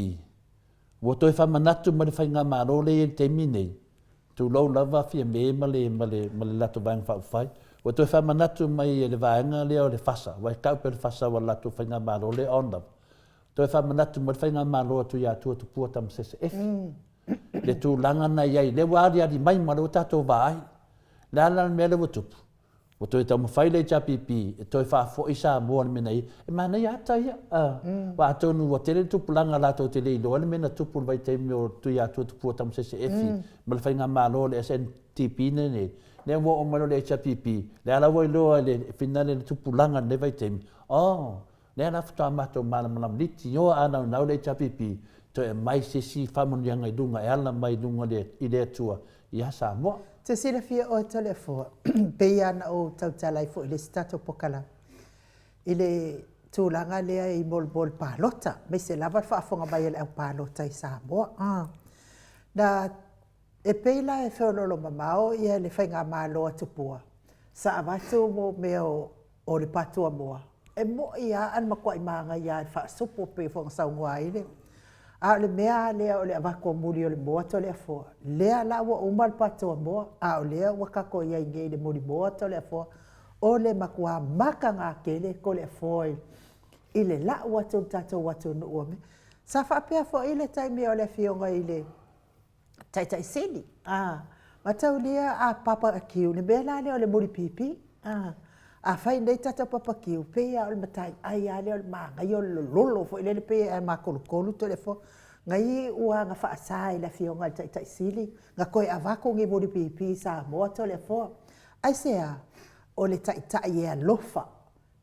ua toe faamanatu mai le faigamalo lea e i ai i le taimi nei, tulou lava Fiame ma le, ma le, ma le latou Vaega Faaupufai, ua toe faamanatu mai e le vaega lea o le FASA, aua e tau pea o le FASA aua o le latou faigamalo lea e on lava, toe faamanatu mai le faigamalo atu ia Atua Tupua Tamasese Efi, le tulaga na i ai, lea ua aliali mai ma lea ua tatou vaai. O le a la le mea lea ua tupu? Ua toe taumafai le HRPP e toe faafoi Samoa i le mea na i ai. E manaia ata ia. Aua atonu ua tele le tupulaga latou te le iloa le mea na tupu i le vaitaimi o Tuiatua Tupua Tamasese Efi ma le faigamalo le SNDP nei. Lea ua oo mai loa le HRPP, lea la ua iloa e le finale le tupulaga i lenei vaitaimi, oh, Lea la faatoa matou malamalama litioa a naunau le HRPP toe aumai se isi faamanuiaga i luga e ala mai i luga i le Atua ia Samoa. Te silafia oe Toleafoa, pei lava na ou tautala ai foi i le isi tatou pokalame, i le tulaga lea i molimoli palota, aemaise lava le faafofoga mai a le au palota i Samoa. Na, e pei la e feoloolo mamao le faigamalo a Tupua, sa avatu mo mea o O le patuamoa, e moʻi lava a le matuai manaia lava i le faasupu pei foi ona saunoa ai le. A o le mea lava lea o le avatu amuli o le moa Toleafoa, lea la ua uma le patuamoa, a o lea ua tatou i ai nei i le mulimoa Toleafoa, o le matua mataga tele Toleafoa i le lau atu o le tatou atunuu. Sa faapea foi le taimi o le afioga i le Taitai Sili, a, mataulia a papakiu, le mea la lea o le mulipipi, a, afai nei tatou papakiu, pei lava o le mataiai lava lea o le manaia o le lololo foi lele pei e makolokolo Toleafoa. Na iu lava na faasa e le Afioga i le Taitai Sili na toe avatu ni mulipipi i Samoa Toleafoa. Aisea? O le Taitai e alofa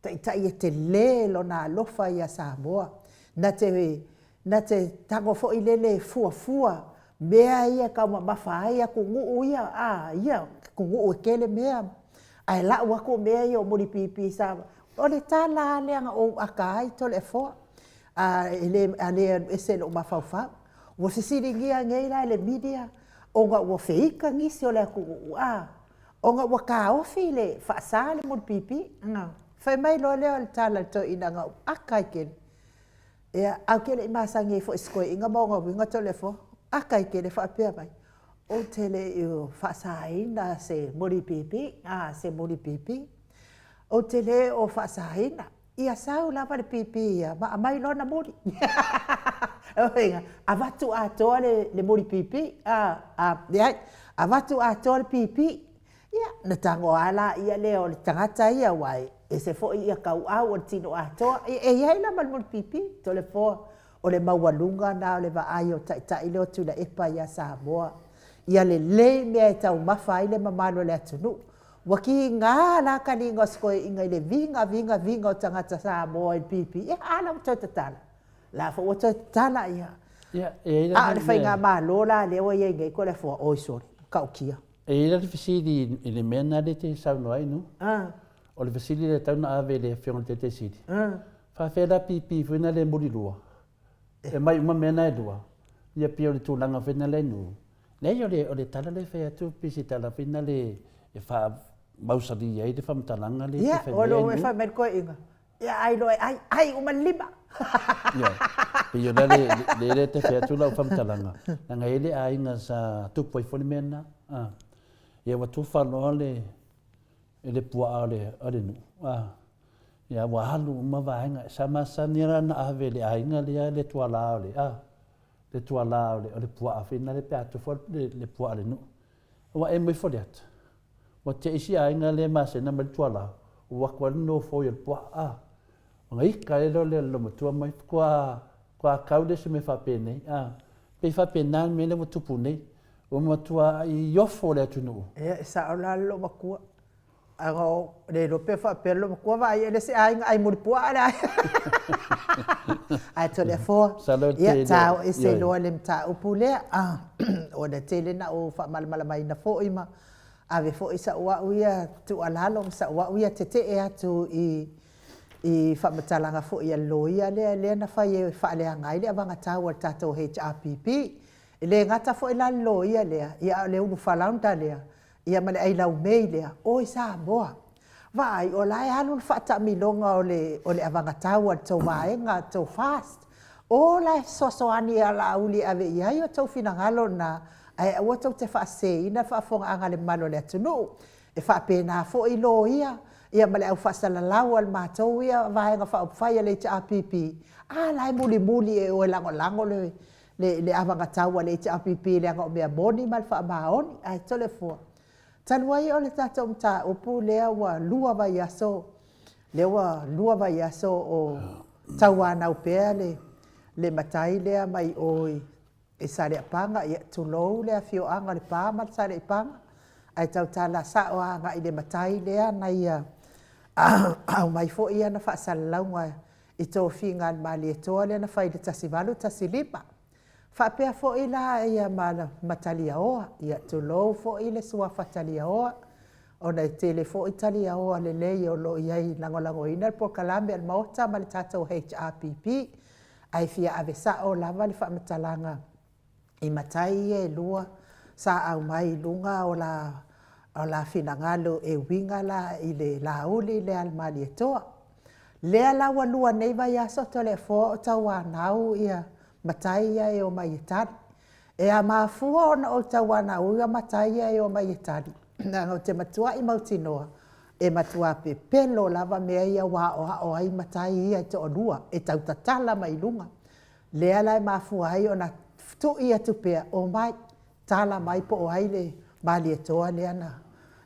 Taitai e tele lona alofa ia Samoa. Na te, na te tago foi lele e fuafua mea ia e taumamafa ai atunuu ia, a, ia, atunuu e tele mea, ae lau atu mea ia o mulipipi sa, o le tala lava lea na ou ata ai Toleafoa, a e le, a le alu ese i lou mafaufau. Ua fesiligia nei la e le media ona ua feita nisi o le atunuu, a, Ona ua taofi le faasa le mulipipi. Fai mai loa lea o le tala i le toeaina na ou aka ai tele. Ia, ae ou te le i masani ai foi i si toeaina ma ona uiga Toleafoa. Aka ai tele faapea mai, ou te le i faasaina se mulipipi, a, se mulipipi. Ou te le o faasaina. Ia sau lava le pipi ia ma aumai lona muli. Avatu atoa le muli pipi, a, a, leai, avatu atoa le pipi. Ia, na tago lava laia lea o le tagata ia, aua e ese foi ia tauau o le tino atoa. Ia, e i ai la ma le muli pipi, Toleafoa. O le maualuga lena o le vaai o Taitai lea o Tuilaepa ia Samoa, ia lelei mea e taumafa ai le mamalu o le atunuu. Ua kiga la taliga o si toeaina i le viga viga viga o tagata Samoa i le PPE, a la ua toe tatala. La foi ua toe tatala ia. Ia, e i ai la A o le faigamalo la lea ua i ai nei Toleafoa, oi sole, matautia. E i ai la le fesili i le mea lena lea e te saunoa ai Nu. O le fesili lea e tatau ona ave i le Afioga i le Taitai Sili, faafefea la pipi foi na le mulilua? E aumai uma mea na e lua? Ia pei o le tulaga foi lena Nu. Leai o le, o le tala lea e fai atu pei se tala foi lena e faamausali ai le faamatalaga lea e te fai mai ai Nu. Ia, o lo o fai mai le toeaina, Ia ai loa e ai, ai uma le lima. Ia, pei o le le le te fai atu lau faamatalaga, leaga e i ai le aiga sa tupu ai foi le mea lena. A, ia ua tufa loa le, le puaa o le, o le nuu, a, ia ua alu uma vaega. Sa masani lava ona ave e le aiga lea le tuala o le, a, le tuala o le, o le puaa foi lena pe a tufa le, le puaa o le nuu. Ua emo ifo le ata. Ua te isi aiga lea masena mai le tuala, ua atu ai le nofoi o le puaa, a. Ona ika ai loa lea o le loomatua mai, kua, kua kau lea se mea faapenei, a. Pei faapena le mea lea ua tupu nei. Ua matuai ofo le atunuu. Ia, e sao la le loomatua. Aga o le iloa pe faapea le loomatua, vaai e le se aiga ai mulipuaa le aiga. Ae Toleafoa, ia tao ese loa le mataupu lea. Ona tele na ou faamalamalamaina foi ma ave foi sau au ia tuualalo ma sau au ia tetee atu i i faamatalaga foi a le loia lea lea na fai e faaleaga ai le avagatau a le tatou HRPP. E le gata foi la le loia lea, ia a o le ulufalaunda lea, ia ma le ailaumei lea, oi Samoa, vaai o la e alu le faataamiloga o le o le avagatau a le tou vaega a le tou FAST. O la e fesoasoani ia Laauli e ave i ai o tou finagalo na, ae aua tou te faaseseina le faafofogaaga a le mamalu o le atunuu. E faapena foi loia ia ma le au faasalalau a le matou ia Vaega Faaupufai a le HRPP, a la e mulimuli e o e lagolago le le, le avagatau a le HRPP leaga o mea moni ma le faamaoni. Ae Toleafoa, talu ai o le tatou mataupu lea ua lua vaiaso, lea ua lua vaiaso o tauanau pea le, le matai lea mai o i, i Saleapaga, ia tulou le afioaga o Lepa ma le Saleapaga, ae tautala sao lava agai i le matai lea na ia aumai foi ana faasalalauga i tofiga a le Malietoa lea na fai i le 1815. Faapea foi la ia ma, ma Taliaoa, ia tulou foi le suafa Taliaoa, ona e tele foi Taliaoa lelei o lo o i ai e lagolagoina le polokalame a le Maota ma le tatou HRPP, ae fia ave sao lava le faamatalaga i matai ia e lua sa aumai i luga o la, o la finagalo e uiga la i le Laauli lea a le Malietoa. Lea la ua lua nei vaiaso Toleafoa o tauanau ia matai ia e omai e tali. E a mafua ona ou tauanau ia matai ia e omai e tali, leaga ou te matuai mautinoa e matua pepelo lava mea ia ua aoao ai matai ia e toalua e tautatala mai i luga. Lea la e mafua ai ona tui atu pea, omai, tala mai po o ai le Malietoa lea na,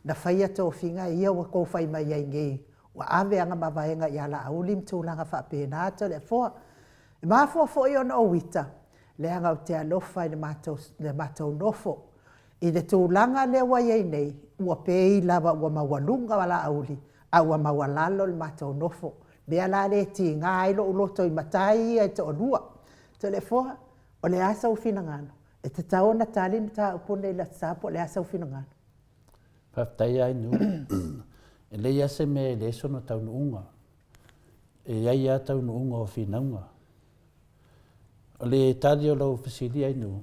na faia tofiga ia ua tou fai mai ai nei, ua ave ana mavaega ia Laauli ma tulaga faapena Toleafoa. E mafua foi ona ou ita, leaga ou te alofa i le matou, le matou nofo. I le tulaga lea ua i ai nei, ua pei lava ua maualuga Laauli, a ua maualalo le matou nofo. Mea la lea e tiga ai lou loto i matai ia e toalua. Toleafoa, o le a sou finagalo? E tatau ona tali le mataupu lenei i le Aso Sa po o le a sou finagalo? Faafetai lava Inu. E leai lava se mea e leai sona taunuuga. E i ai lava taunuuga o finauga. O le tali o lau fesili Inu,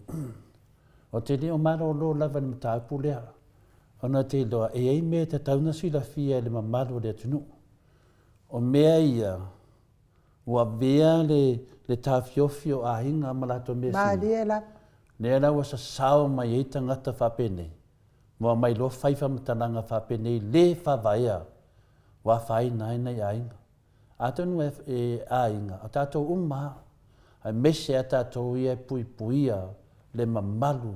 ou te le o malolo lava i le mataupu lea, ona ou te iloa e i ai mea e tatau ona silafia e le mamalu o le atunuu. O mea ia, ua avea le, le taofiofi o aiga ma latou measina. Malie lava. Lea la ua sasao mai ai tagata faapenei, ua aumai loa fai faamatalaga faapenei le faavaea ua afaina ai nai aiga. Atonu e, e aiga, o tatou uma lava, aemaise a tatou ia e puipuia le mamalu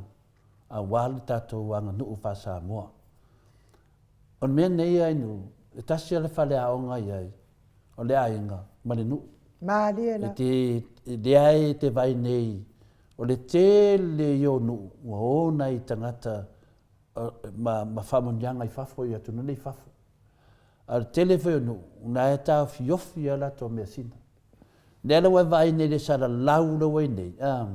aua le tatou aganuu faa-Samoa. O le mea nei Ainu, e tasi lava le faleaoga e i ai, o le aiga ma le nuu. Malie la. E te lea e te vaai nei, o le tele ia o nuu ua o nai tagata ma, ma faamanuiaga i fafo i atunuu nei i fafo. A o le tele foi o nuu, na e taofiofi lava latou measina. Lea la ua e vaai nei i le salalau lea ua i ai nei, a,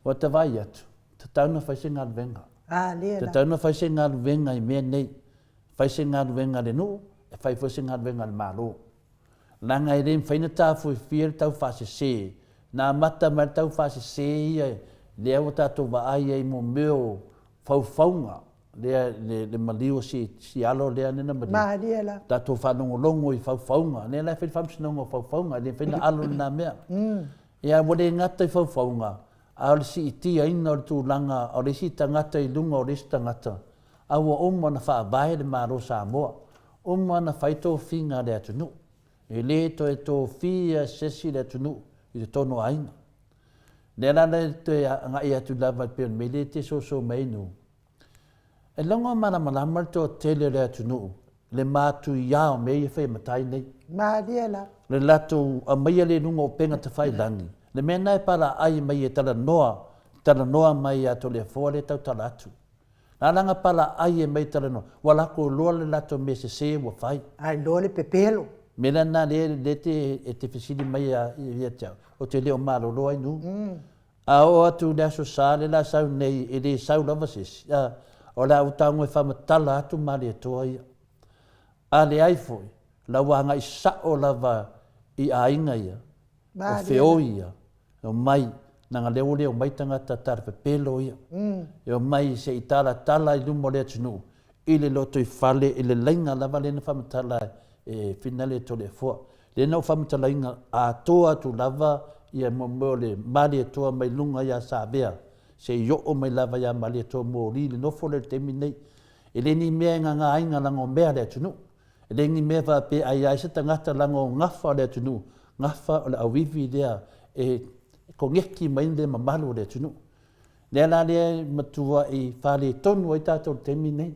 ua ta vaai atu, tatau ona fai se galuega. A, lea la. Tatau ona fai se galuega i mea nei. Fai se galuega a le nuu, e fai foi se galuega a le Malo. Leaga e le mafai ona taofiofia le taufaasese. Na amata mai le taufaasese ia lea ua tatou vaai ai i mo mea o faufauga lea le, le maliu o si, si alo lea lena maliu. Malie la. Tatou faalogologo i faufauga. Lea la e fai le faamasinoga o faufauga, e le mafai ona alo lena mea. Ia ua le gata i faufauga, a o le siitiaina o le tulaga o le isi tagata i luga o le isi tagata, a ua uma ona faavae le Malo o Samoa, uma ona fai tofiga a le atunuu. E le toe tofia se isi le atunuu i totonu o aiga. Lea la le toe agai atu lava e pei o le mea lea e te soso mai ai nuu. E logo malamalama le toatele o le atunuu le matuia o mea ia e fai e matai nei. Malie la. Le latou aumaia lea i luga o upega tafailagi, le mea lena e palaai mai e talanoa, talanoa mai ia Toleafoa lea e tautala atu. Na ala na palaai e mai talanoa, ua latou iloa le latou mea sese ua fai. A iloa le pepelo. Mea la lena lea lea te e te fesili mai ia ia te au, ou te le o malolo ai nuu. A oo atu i le Aso Sa lea la sau nei e le sau lava se isi, a, o le a ou tago e faamatala atu Malietoa ia. A leai foi, la ua agai sao lava i aiga ia, o feoi ia, e omai, leaga lea ua le omai tagata talapepelo ia, e omai se i talatala i luma o le atunuu i le lotoifale i le laina lava lea na faamatala e Finale Toleafoa. Lea na ou faamatalaina atoa atu lava ia mo mea o le Malietoa mai luga ia Savea se i oo mai lava ia Malietoa Moli i le nofo lea i le taimi lenei. E le ni mea e gagaaina leaga o mea a le atunuu. E le ni mea faapea ai ai se tagata leaga o gafa o le atunuu, gafa o le auivi lea e koneti mai le mamalu o le atunuu. Lea la lea e matuai faaletonu ai tatou i le taimi lenei.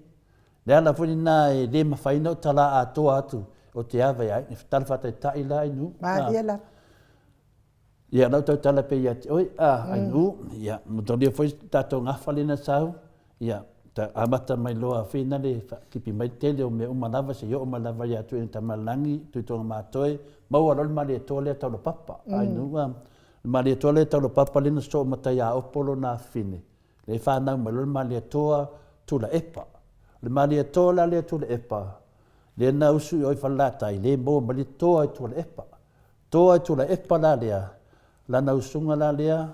Le ala foi lena e le mafai ona ou tala atoa atu o te ava ia e tala faataitai la Ainuu. Malie la. Ia, lau tautala pea ia te oe, a, Ainuu, ia, matalia foi tatou gafa lea na sau, ia, ta amata mai loa fina le tipi mai le tele o mea uma lava se i oo mai lava ia Tuiaina Tamalelagi, Tuitoga Matoe, maua loa le Malietoa lea Taulapapa, Ainuu, a, le Malietoa lea Taulapapa lea na sosoo ma Taiaopo lona afafine, lea e fanau mai loa le Malietoa Tulaepa. O le Malietoa la lea Tulaepa, lea na usu i o i Falelatai, lea e maua mai le toa i Tualaepa. Toa i Tulaepa la lea, lana usuga la lea,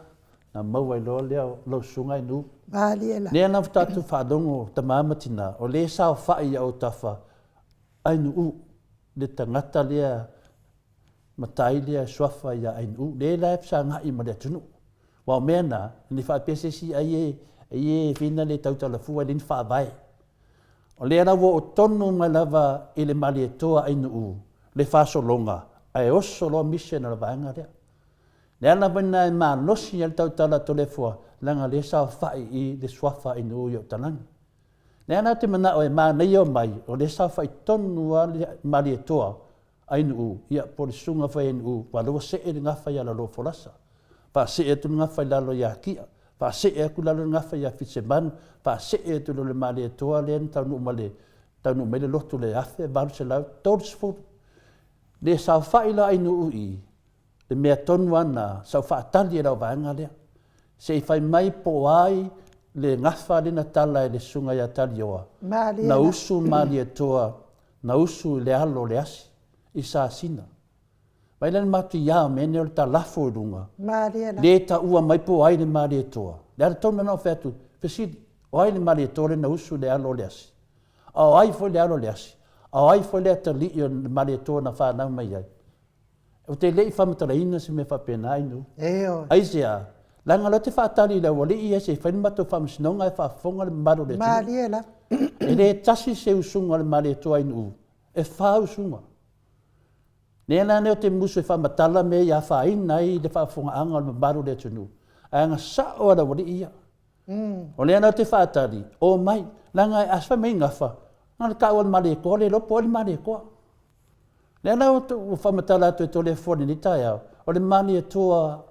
na maua ai loa lea o lau susuga Ainuu. Malie la. Lea na tatou faalogo tama ma tina, o lea e saofai i autafa Ainuu, le tagata lea matai lea suafa ia Ainuu, lea la e fesagai ma le atunuu. Aua o mea na, e le faapea se isi ai e, ai e fina le tautala fua e leai ni faavae. O lea la ua oo tonu mai lava i le Malietoa Ainuu le faasologa ae oso loa mission a le vaega lea. Le ala foi lena e malosi ai le tautala a Toleafoa leaga o lea e saofai i le suafa Ainuu i Otalagi. Lea la ou te manao e manaia omai o lea e saofai tonu lava le Malietoa Ainuu, ia, po o le susuga foi Ainuu, aua o lea ua see le gafa ia Lalofolasa, faasee atu le gafa i lalo ia Kia, faasee atu i lalo le gafa ia Fitisemanu, faasee atu i lalo i le Malietoa lea na taunuu ma le, taunuu mai le lotu i le 1830. Le saofai la Ainuu i i, le mea tonu lava lena, sa ou faatali e lau vaega lea, se i fai mai po o ai le gafa lea na tala e le susuga ia Talioa, na usu Malietoa na usu i le alo o le asi i Sasina. Mai la le matuia o mea nei o le talafo i luga, le taua mai po o ai le Malietoa. Le ala tonu lena o fai atu, fesili, o ai le Malietoa lea na usu i le alo o le asi? A o ai foi le alo o le asi? A o ai foi le atalii o le Malietoa na fanau mai ai? Ou te le i faamatalaina se mea faapena i nuu. Aisea? Leaga o lea ou te faatali i le aualii ia se i fai le matou faamasinoga ae faafofoga le mamalu o le atunuu. Malie lava. E le tasi se usuga o le Malietoa i Nu'u, e fa usuga. Lea la ou te musu e faamatala mea ia afaina ai le faafofogaaga o le mamalu o le atunuu, ae agasao lava le aualii ia. O lea la ou te faatali, omai, leaga a fai mai gafa, na o le tau o le Malietoa le iloa po o ai le Malietoa. Lea la ua faamatala atu e Toleafoa i lenei taeao, O le Malietoa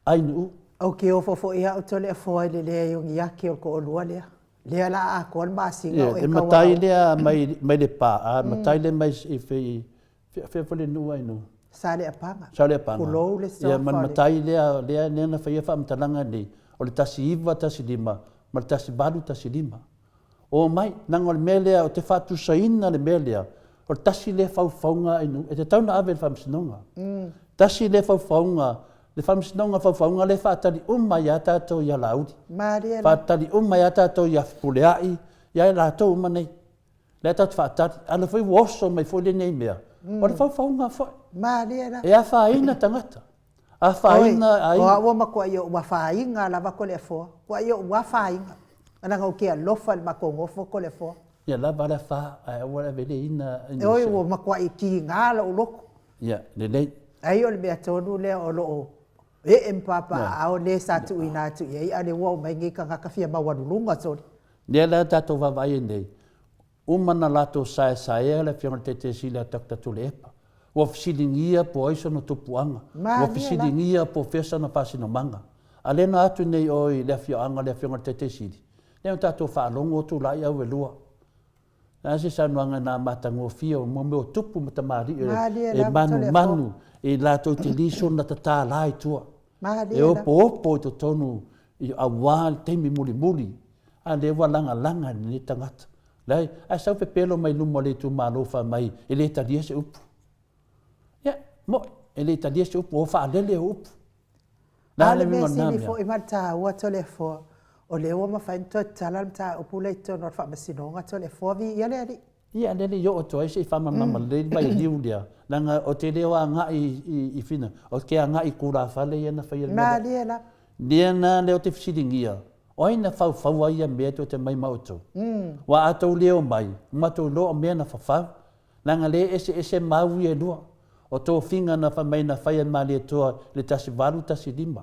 Ainuu. Ou te ofo foi au Toleafoa i le leai o ni ake o le toalua lea. Lea la a atoa le masina o e Le matai lea mai mai Lepa, a matai lea mai i fea foi le nuu Ainuu? Saleapaga. Saleapaga. Tulou le Ia ma le matai lea lea lea na faia faamatalaga nei, o le 1915 ma le 1815. Omai, leaga o le mea lea, ou te faatusaina le mea lea, o le tasi lea faufauga i nuu, e tatau ona ave i le faamasinoga. Tasi lea faufauga, le faamasinoga faufauga lea e faatali uma ai lava tatou ia Laauli. Malie la. Faatali uma ai lava tatou ia Fepuleai, ia i latou uma nei. Lea tatou te faatali. A o lea foi ua oso mai foi lenei mea, o le faufauga foi. Malie la. E afaina tagata. Afaina aiga. O au ua matuai ou afaina lava Toleafoa. Matuai ou afaina. Leaga ou te alofa i le matou nofo Toleafoa. Ia lava le afa, ae aua le aveleina i nisi. Oi, ua matuai tiga lou loto. Ia, lelei. Ai o le mea tonu lea o lo o ee ma papaaao le sa tuuina atu i ai, a o lea ua omai nei tagata fia maualuluga sole. Lea la tatou vaavaai ai nei, Uma na latou saesaea le Afioga i le Taitaisili a Doctor Tuilaepa. Ua fesiligia po o ai sona tupuaga. Ua fesiligia po o fea sana faasinomaga. A lea na atu nei oe i le afioaga o le Afioga i le Taitaisili, lea na tatou faalogo atu la i auelua. Le a se saunoaga na matagofie o mea o tupu ma tamalii e manumanu i latou te liso na tatala i tua. E opoopo i totonu aua le taimi mulimuli a lea ua lagalaga e lenei tagata. Leai, ae sau pepelo mai luma o le itumalo fai mai e le talia se upu. Ia, mo'i, e le talia se upu, o faalele o upu. A o le mea sili foi ma le taua Toleafoa, o lea ua mafai ona toe tatala le mataupu lea i totonu o le Faamasinoga Toleafoa, viia le Alii. Ia, lea le i oo atu ai se i faamalamalama lelei le vaialiu lea, leaga ou te le o agai i fina, ou te agai i tulafale ia na faia le mea lea. Malie lava. Lea na lea ou te fesiligia, o ai na faufaua ia mea tou te mai ma outou? Ua a tou le omai, ua matou iloa o mea na fafau, leaga lea e eseese mau ia e lua. O tofiga na fai mai na fai e Malietoa i le 1815,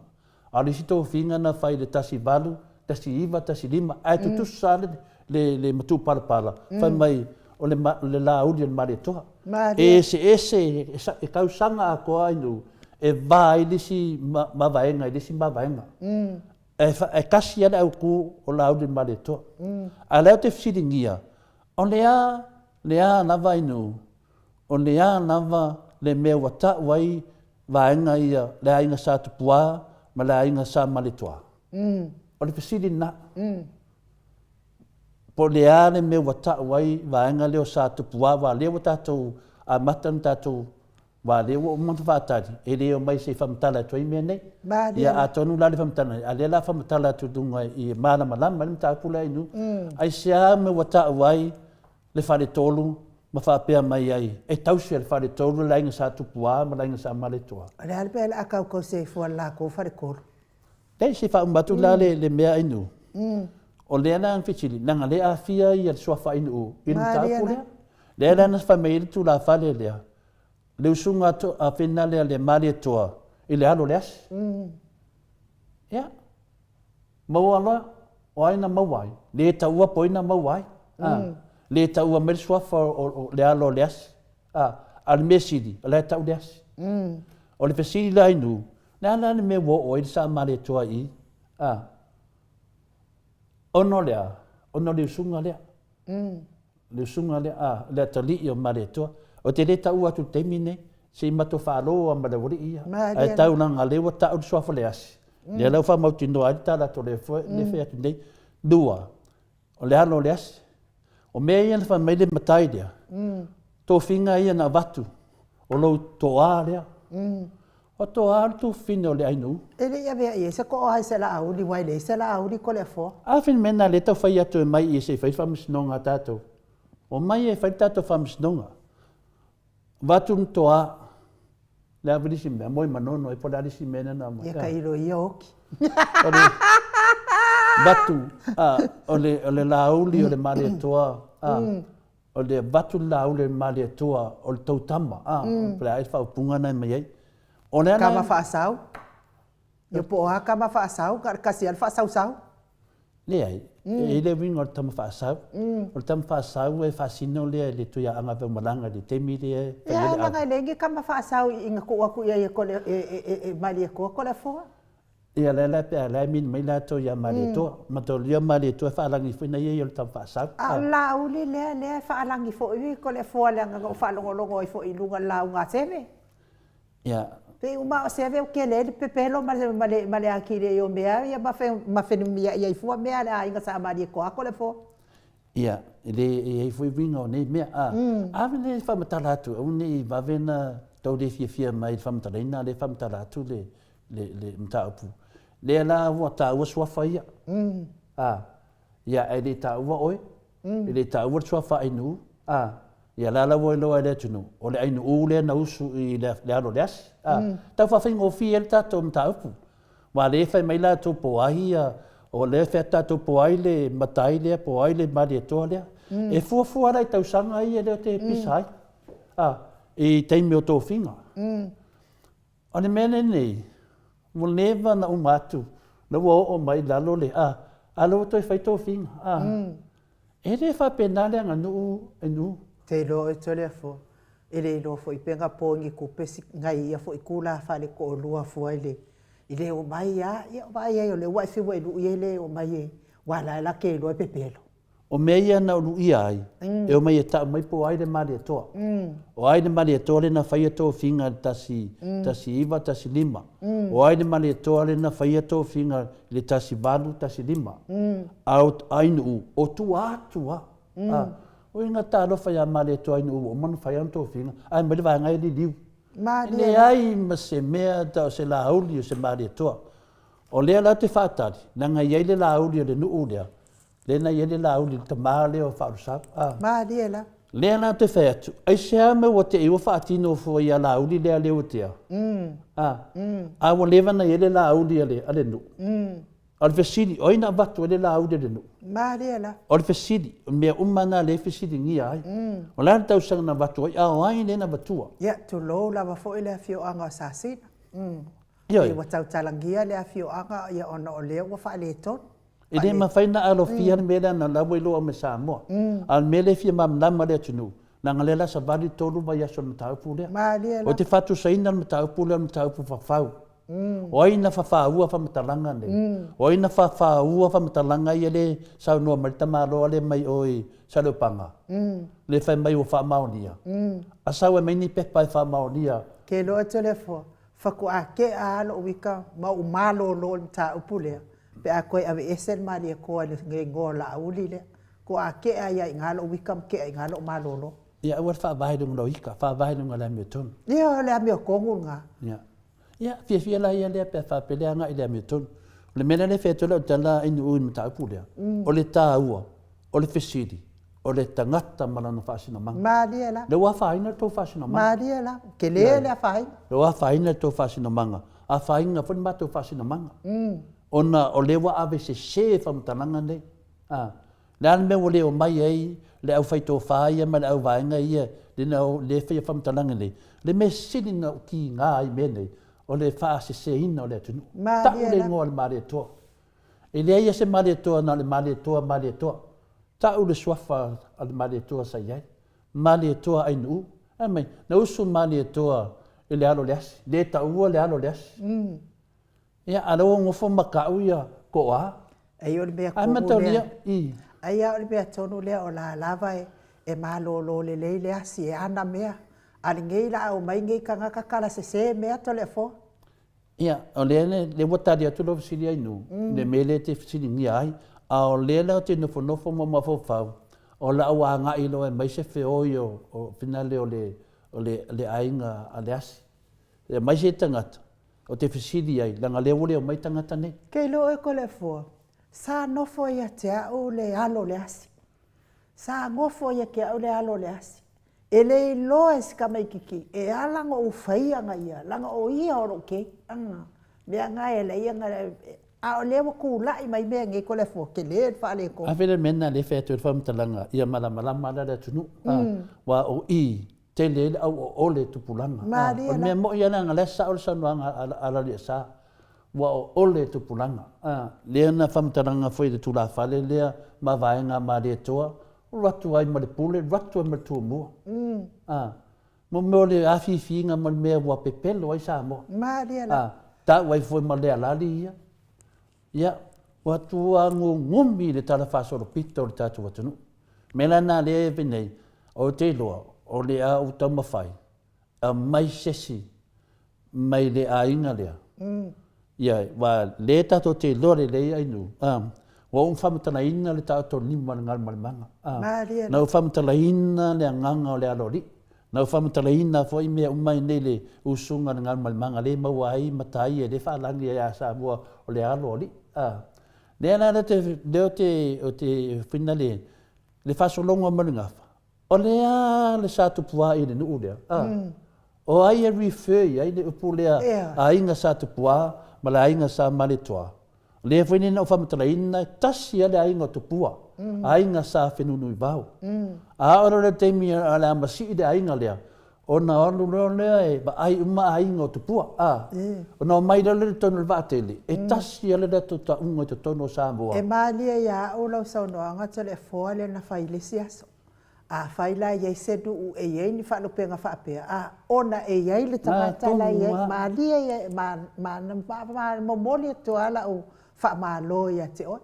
A o le isi tofiga na fai i le 18, 1915, ae tutusa lava le, le matupalapala, fai mai o le, le Laauli o le Malietoa. E eseese, e tausaga atoa ai nuu e va ai le isi mavaega i le isi mavaega. E tasi lava le autu o Laauli o le Malietoa. A o lea ou te fesiligia, o le a, le a lava ai nuu, O le a lava le mea ua tau ai vaega ia le aiga Sa Tupua ma le aiga Sa Malietoa? O le fesili lena. Po o le a le mea ua tau ai vaega lea o Sa Tupua aua o lea ua tatou amata ona tatou aua o lea ua uma ona faatali e le omai se i faamatala atu ai mea nei. Ia atonu la le faamatalaga, a o lea o le a faamatala atu i luga i malamalama ai le mataupu lea i nuu. Aisea mea ua tau ai le faletolu ma faapea mai ai, e tausi e le faletolu le aiga Sa Tupua ma le aiga Sa Malietoa. O le a le mea o le a tautausi ai fua le latou faletolu? Leai, se i faauma atu la le mea Ainuu. O lea la na fesili, leaga lea e aafia le suafa Ainuu i le mataupu lea. Lea la na fai mai ai le tulafale lea, le usuga a Fena lea le Malietoa i le alo o le asi. Ia, Maua loa, o ai na maua ai? Le taua po o ai na maua ai. A, le taua mai le suafa o le alo o le asi. A, a o le mea sili, o la e tau le asi. O le fesili la i nuu, le a la le mea ua oo ai le Sa Malietoa i i? A, ona o le a? Ona o le usuga lea. Le usuga lea, a, le atalii o Malietoa. Ou te le taua atu i le taimi lenei, se i matou faalo lava ma le aualii ia. Ae tau leaga o lea ua tau le suafa o le asi, lea la ua faamautinoa ai le tala atu o lea e fai atu nei. Lua, o le alo o le asi. O mea ia na fai mai le matai lea, tofiga ia na avatu, o lou toa lea. O toa o le tufine o le Ainuu. E le i avea i ai se toa i se Laauli, aua e leai se Laauli Toleafoa. A fai mea na lea tau fai atu e mai ia se i fai le faamasinoga a tatou. Omai e fai le tatou faamasinoga. Avatu le toa, le a le isi mea, moe manono ai po o le a le isi mea lea na aumai. Ia tailo ia oki. O le avatu, a, o le, o le Laauli o le Malietoa, a, O le avatu le laule i le Malietoa o le tou tama, a, po o le a ea le faaupuga na e aumai ai. O le ala. Tama faasau. Ia po o a tama faasau, na o le tasi lava le faasausau. Leai, e i ai le uiga o le tama faasau. O le tama faasau e faasino lea i le Tuiaana Aveomalaga i le taimi lea e fai ai le ava. Leaga e leai ni tama faasau i na tuu atu i ai e Malietoa Toleafoa. Ia lea la pe a la e mini mai latou ia Malietoa. Mataulia Malietoa e faalagi foi na ia ia o le tama faasau. A o le Laauli lea lea e faalagi foi Toleafoa leaga na ou faalogologo ai foi i luga o le lauga a Seve. Ia. Pei uma o Seve ua tele ai le pepelo ma le ma le atili ai o mea ia ma ma fenumiai ai fua mea a le aiga Sa Malietoa Toleafoa. Ia, e le e i ai foi uiga o nei mea. A, ave lea e faamatala atu, aua ne i vave ona tau le fiafia mai i le faamatalaina, a o lea e faamatala atu le, le, le mataupu. Lea la ua taua suafa ia. A, ia, ae le i taua oe, e le i taua le suafa Ainuu, a, ia la la ua iloa e le atunuu, o le Ainuu lea na usu i le, le alo o le asi. A, tau faafaigofie ai le tatou mataupu. Aua o lea e fai mai latou po o ai ia, o lea e fai atu tatou po o ai le matai lea, po o ai le Malietoa lea. E fuafua la i tausaga ia lea ou te pisa ai, a, i taimi o tofiga. O le mea lenei, ua leva ona uma atu, la ua oo mai i lalo le, a, a lea ua toe fai tofiga, a. E le faapena le aganuu e nuu. Te iloa oe Toleafoa, e le iloa foi pe na po i ni tupe si nai ia foi tula faale-toalua fua i le i le omai a, ia vaai ai o lea ua e fiu e lui e le omai e, ua la e la te iloa e pepelo. O mea ia na ou luia ai, e omai e tau mai po o ai le Malietoa. O ai le Malietoa lea na faia tofiga i le 1915? O ai le Malietoa lea na faia tofiga i le 1815? A o Ainuu, o tua atu lava. A, oi na talofa ia Malietoa Ainuu ua uma ona fai ana tofiga, ae mai le vaega e liliu. E leai ma se mea ta o se lauli o se Malietoa. O lea la ou te faatali, leaga e i ai le lauli o le nuu lea, Lea na i ai le Laauli, le tama lea o Faaulesau. A. Malie la. Lea la ou te fai atu, aisea mea ua te i ua faatino fua ia Laauli lea Leuatea? A. A ua leva ona i ai le Laauli a le, a le nuu. A o le fesili, o ai na avatu ai le Laauli a le nuu? Malie la. O le fesili, o mea uma na lea e fesiligia ai. O le a le tausaga na avatu ai, a o ai lea na avatua? Ia, tulou lava foi le afioaga o Sasina. Ioe. Ua tautalagia le afioaga ia ona o lea ua faaletonu. E le mafai ona alofia le mea lea na la ua iloa mai Samoa. A o le mea lea e fia malamalama le atunuu, leaga o lea la savali le 3 vaiaso i le mataupu lea. Malie la. Ou te faatusaina le mataupu lea o le mataupu fafau. O ai na fafaua faamatalaga nei? O ai na fafaua faamatalaga ia lea e saunoa mai le tamaloa lea mai o i Saleopaga? Lea fai mai ua faamaonia. A sau e aumai ni pepa e faamaonia. Ke iloa Toleafoa, faatoa tea lava lou ita ma ou malolo i le mataupu lea, pe a toe aveese le Malietoa i le igoa o Laauli lea. Faatoa tea ai lava i ina lou ita ma tea i ina lou malolo. Ia aua le faavae i luga o lau ita, faavae i luga o le amiotonu. Ia, o le amiotonu lena. Ia. Ia, fiafia la ia lea pe a faapea le agai i le amiotonu. O le mea la lea e fai atu ai lau tala i nuu i le mataupu lea, o le taua, o le fesili, o le tagata ma lana faasinomaga. Malie la. Lea ua afaina le tou faasinomaga. Malie la. Tele le afaina. Lea ua afaina le tou faasinomaga. Afaina foi le matou faasinomaga. Ona o lea ua ave sese faamatalaga nei. A. Le a le mea ua le omai ai le aufaitofa ia ma le auvaega ia lea e faia faamatalaga nei? Le mea sili na ou kiga ai i mea nei, o le faaseseina o le atunuu. Tau le igoa o le Malietoa. E leai lava se Malietoa na o le Malietoa, Malietoa. Tau le suafa a le Malietoa sa i ai. Malietoa Ainuu. Fai mai, na usu Malietoa i le alo o le asi. Le taua le alo o le asi. Ia, a o lea ua nofo ma tau ia toa. Ai o le mea tonu lea. Ai lava o le mea tonu lea o la lava e malolo lelei le asi e ana mea. A lenei la a omai nei tagata tala sese mea Toleafoa. Ia, o lea lea ua tali atu lau fesili Ainuu, i le mea lea e te fesiligia ai, a o lea la ou te nofonofo ma mafaufau, o lau agai loa e aumai se feoi o finale o le o le le aiga a le asi. E aumai se tagata, ou te fesili ai, leaga o lea ua le omai tagata nei. Ke iloa oe Toleafoa, sa nofo ia te au le alo o le asi. Sa nofo ia te au le alo o le asi. E le iloa e si tamaititi e ala ona ou faia na ia, laga o ia o lou keiki. Mea na e ala ai ona, a o lea ua tulai mai mea nei Toleafoa, tele le faaletonu. Ave le mea lena lea e fai atu ai le faamatalaga, ia malamalama la le atunuu. Aua o i, tele ai le au oole tupulaga. O le mea moi lava leaga o la e sao le saunoaga a Laloliasa. Ua ʻoʻole tupulaga, a lea na faamatalaga foi le tulafale lea ma vaega Malietoa, alu atu ai ma le pule, alu atu ai ma le tumua. A, mo mea o le afiafiga ma le mea ua pepelo ai Samoa. Malie la. A, tau ai foi ma Lealali ia. Ia, ua tuagugumi le tala faasolopito o le tatou atunuu. Mea la na lea e penei, ou te iloa, o le a ou taumafai, aumai sesi mai le aiga lea. Ia, aua lea tatou te iloa lelei Ainuu, ua ou faamatalaina le taotolima o le galumalemana. Malie. Na ou faamatalaina le agaga o le aloalii. Na ou faamatalaina foi mea uma nei le usuga o le galumalemana lea e maua ai matai e le faalagi ai a Samoa o le aloalii. Lea la lea ou te, ou te fina le, le faasologa mai o le gafa, O le a le sa Tupuā i le nuu lea? A. O ai e refer i ai le upu lea aiga sa Tupuā ma le aiga sa Malietoa? O lea foi na ou faamatalaina e tasi lava le aiga o Tupua, aiga sa Fenunuivao. A oo loa i le taimi o le a masii le aiga lea, ona alu loa lea e vaai uma aiga o Tupua, a. Ona omai loa lea i totonu o le vaatele, e tasi lava le latou tauga i totonu o Samoa. E malie ia au lau saunoaga Toleafoa lea na fai i le isi aso. Afai la e i ai se nuu e i ai ni faalupega faapea, a, ona e i ai le tagata la e i ai, malie ia, ma, ma, momoli atu lava lau faamalo ia te oe.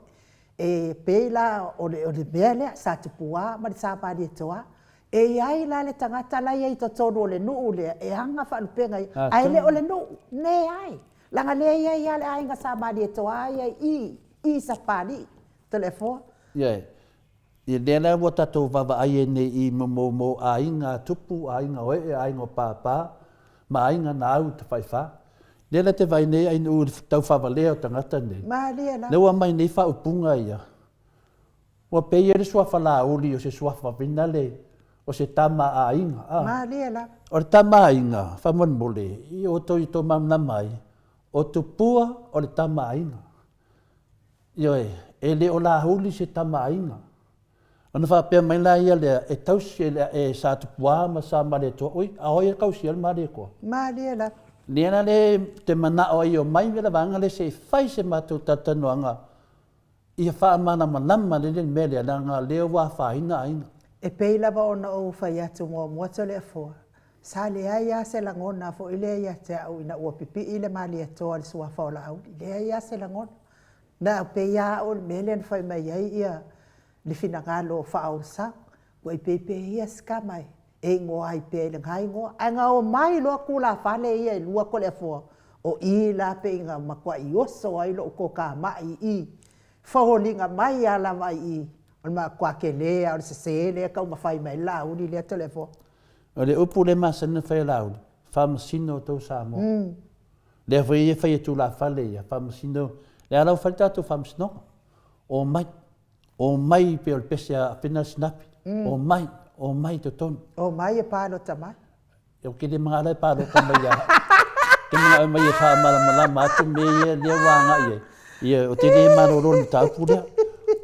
E pei la o le, o le mea lea, Sa Tupua ma le Sa Malietoa, e i ai la le tagata la e i ai i totonu o le nuu lea e aga faalupega ia, ae le o le nuu, leai, leaga lea e i ai lava le aiga Sa Malietoa ia i i i Sapalii, Toleafoa. Ioe. Ia lea la ua tatou vaavaai ai nei i mo aiga a tupu, aiga o ee, aiga o pāpā, ma aiga na au i Tafaifa. Lea la te vaai nei Ainuu i le taufaavalea o tagata nei. Malie la. Lea ua aumai nei faaupuga ia. Ua pei ai le suafa Laauli o se suafa finale o se tama a aiga. A. Malie la. O le tama a aiga, faamolemole, i outou i tou malamalama ai, o Tupua o le tama a aiga. Ioe, e le o Laauli se tama aiga. Ona faapea mai la ia lea, e tausi e, e Sa Tupuā ma Sa Malietoa, ui, a o ai e tausia le Malietoa? Malie lava. Lea la le te manao ai e omai le vaega lea se i fai se matou talatalanoaga ia faamalamalama lelei le mea lea, leaga o lea ua afaina aiga. E pei lava ona ou fai atu muamua Toleafoa, Sa leai lava se lagona foi lea ia te au ina ua pipii le Malietoa i le suafa o Laauli. Leai lava se lagona. Na pei lava au o le mea lea na fai mai ai ia le finagalo faaolasau. Ua pei pei ia se tama e igoa ai pea i lena igoa. Ae na omai loa tulafale ia e lua Toleafoa, o i la pei na matuai oso ai lou tokamai i i. Foliga mai lava lava i i, o le matua tele lava o le sese lea e taumafai mai ai le Laauli lea Toleafoa. O le upu lea e masani ona fai e Laauli, faamasino outou Samoa. Lea foi e fai e tulafale ia, faamasino, lea la ua fai le tatou faamasinoga. Omai, omai pei o le pese a Fina Sinapi, omai, omai i totonu. Omai e palota mai. Ou te le manao la e palota mai ia au. Ou te manao e omai e faamalamalama atu mea ia lea ua agai i ai. Ia, ou te le malolo i le mataupu lea.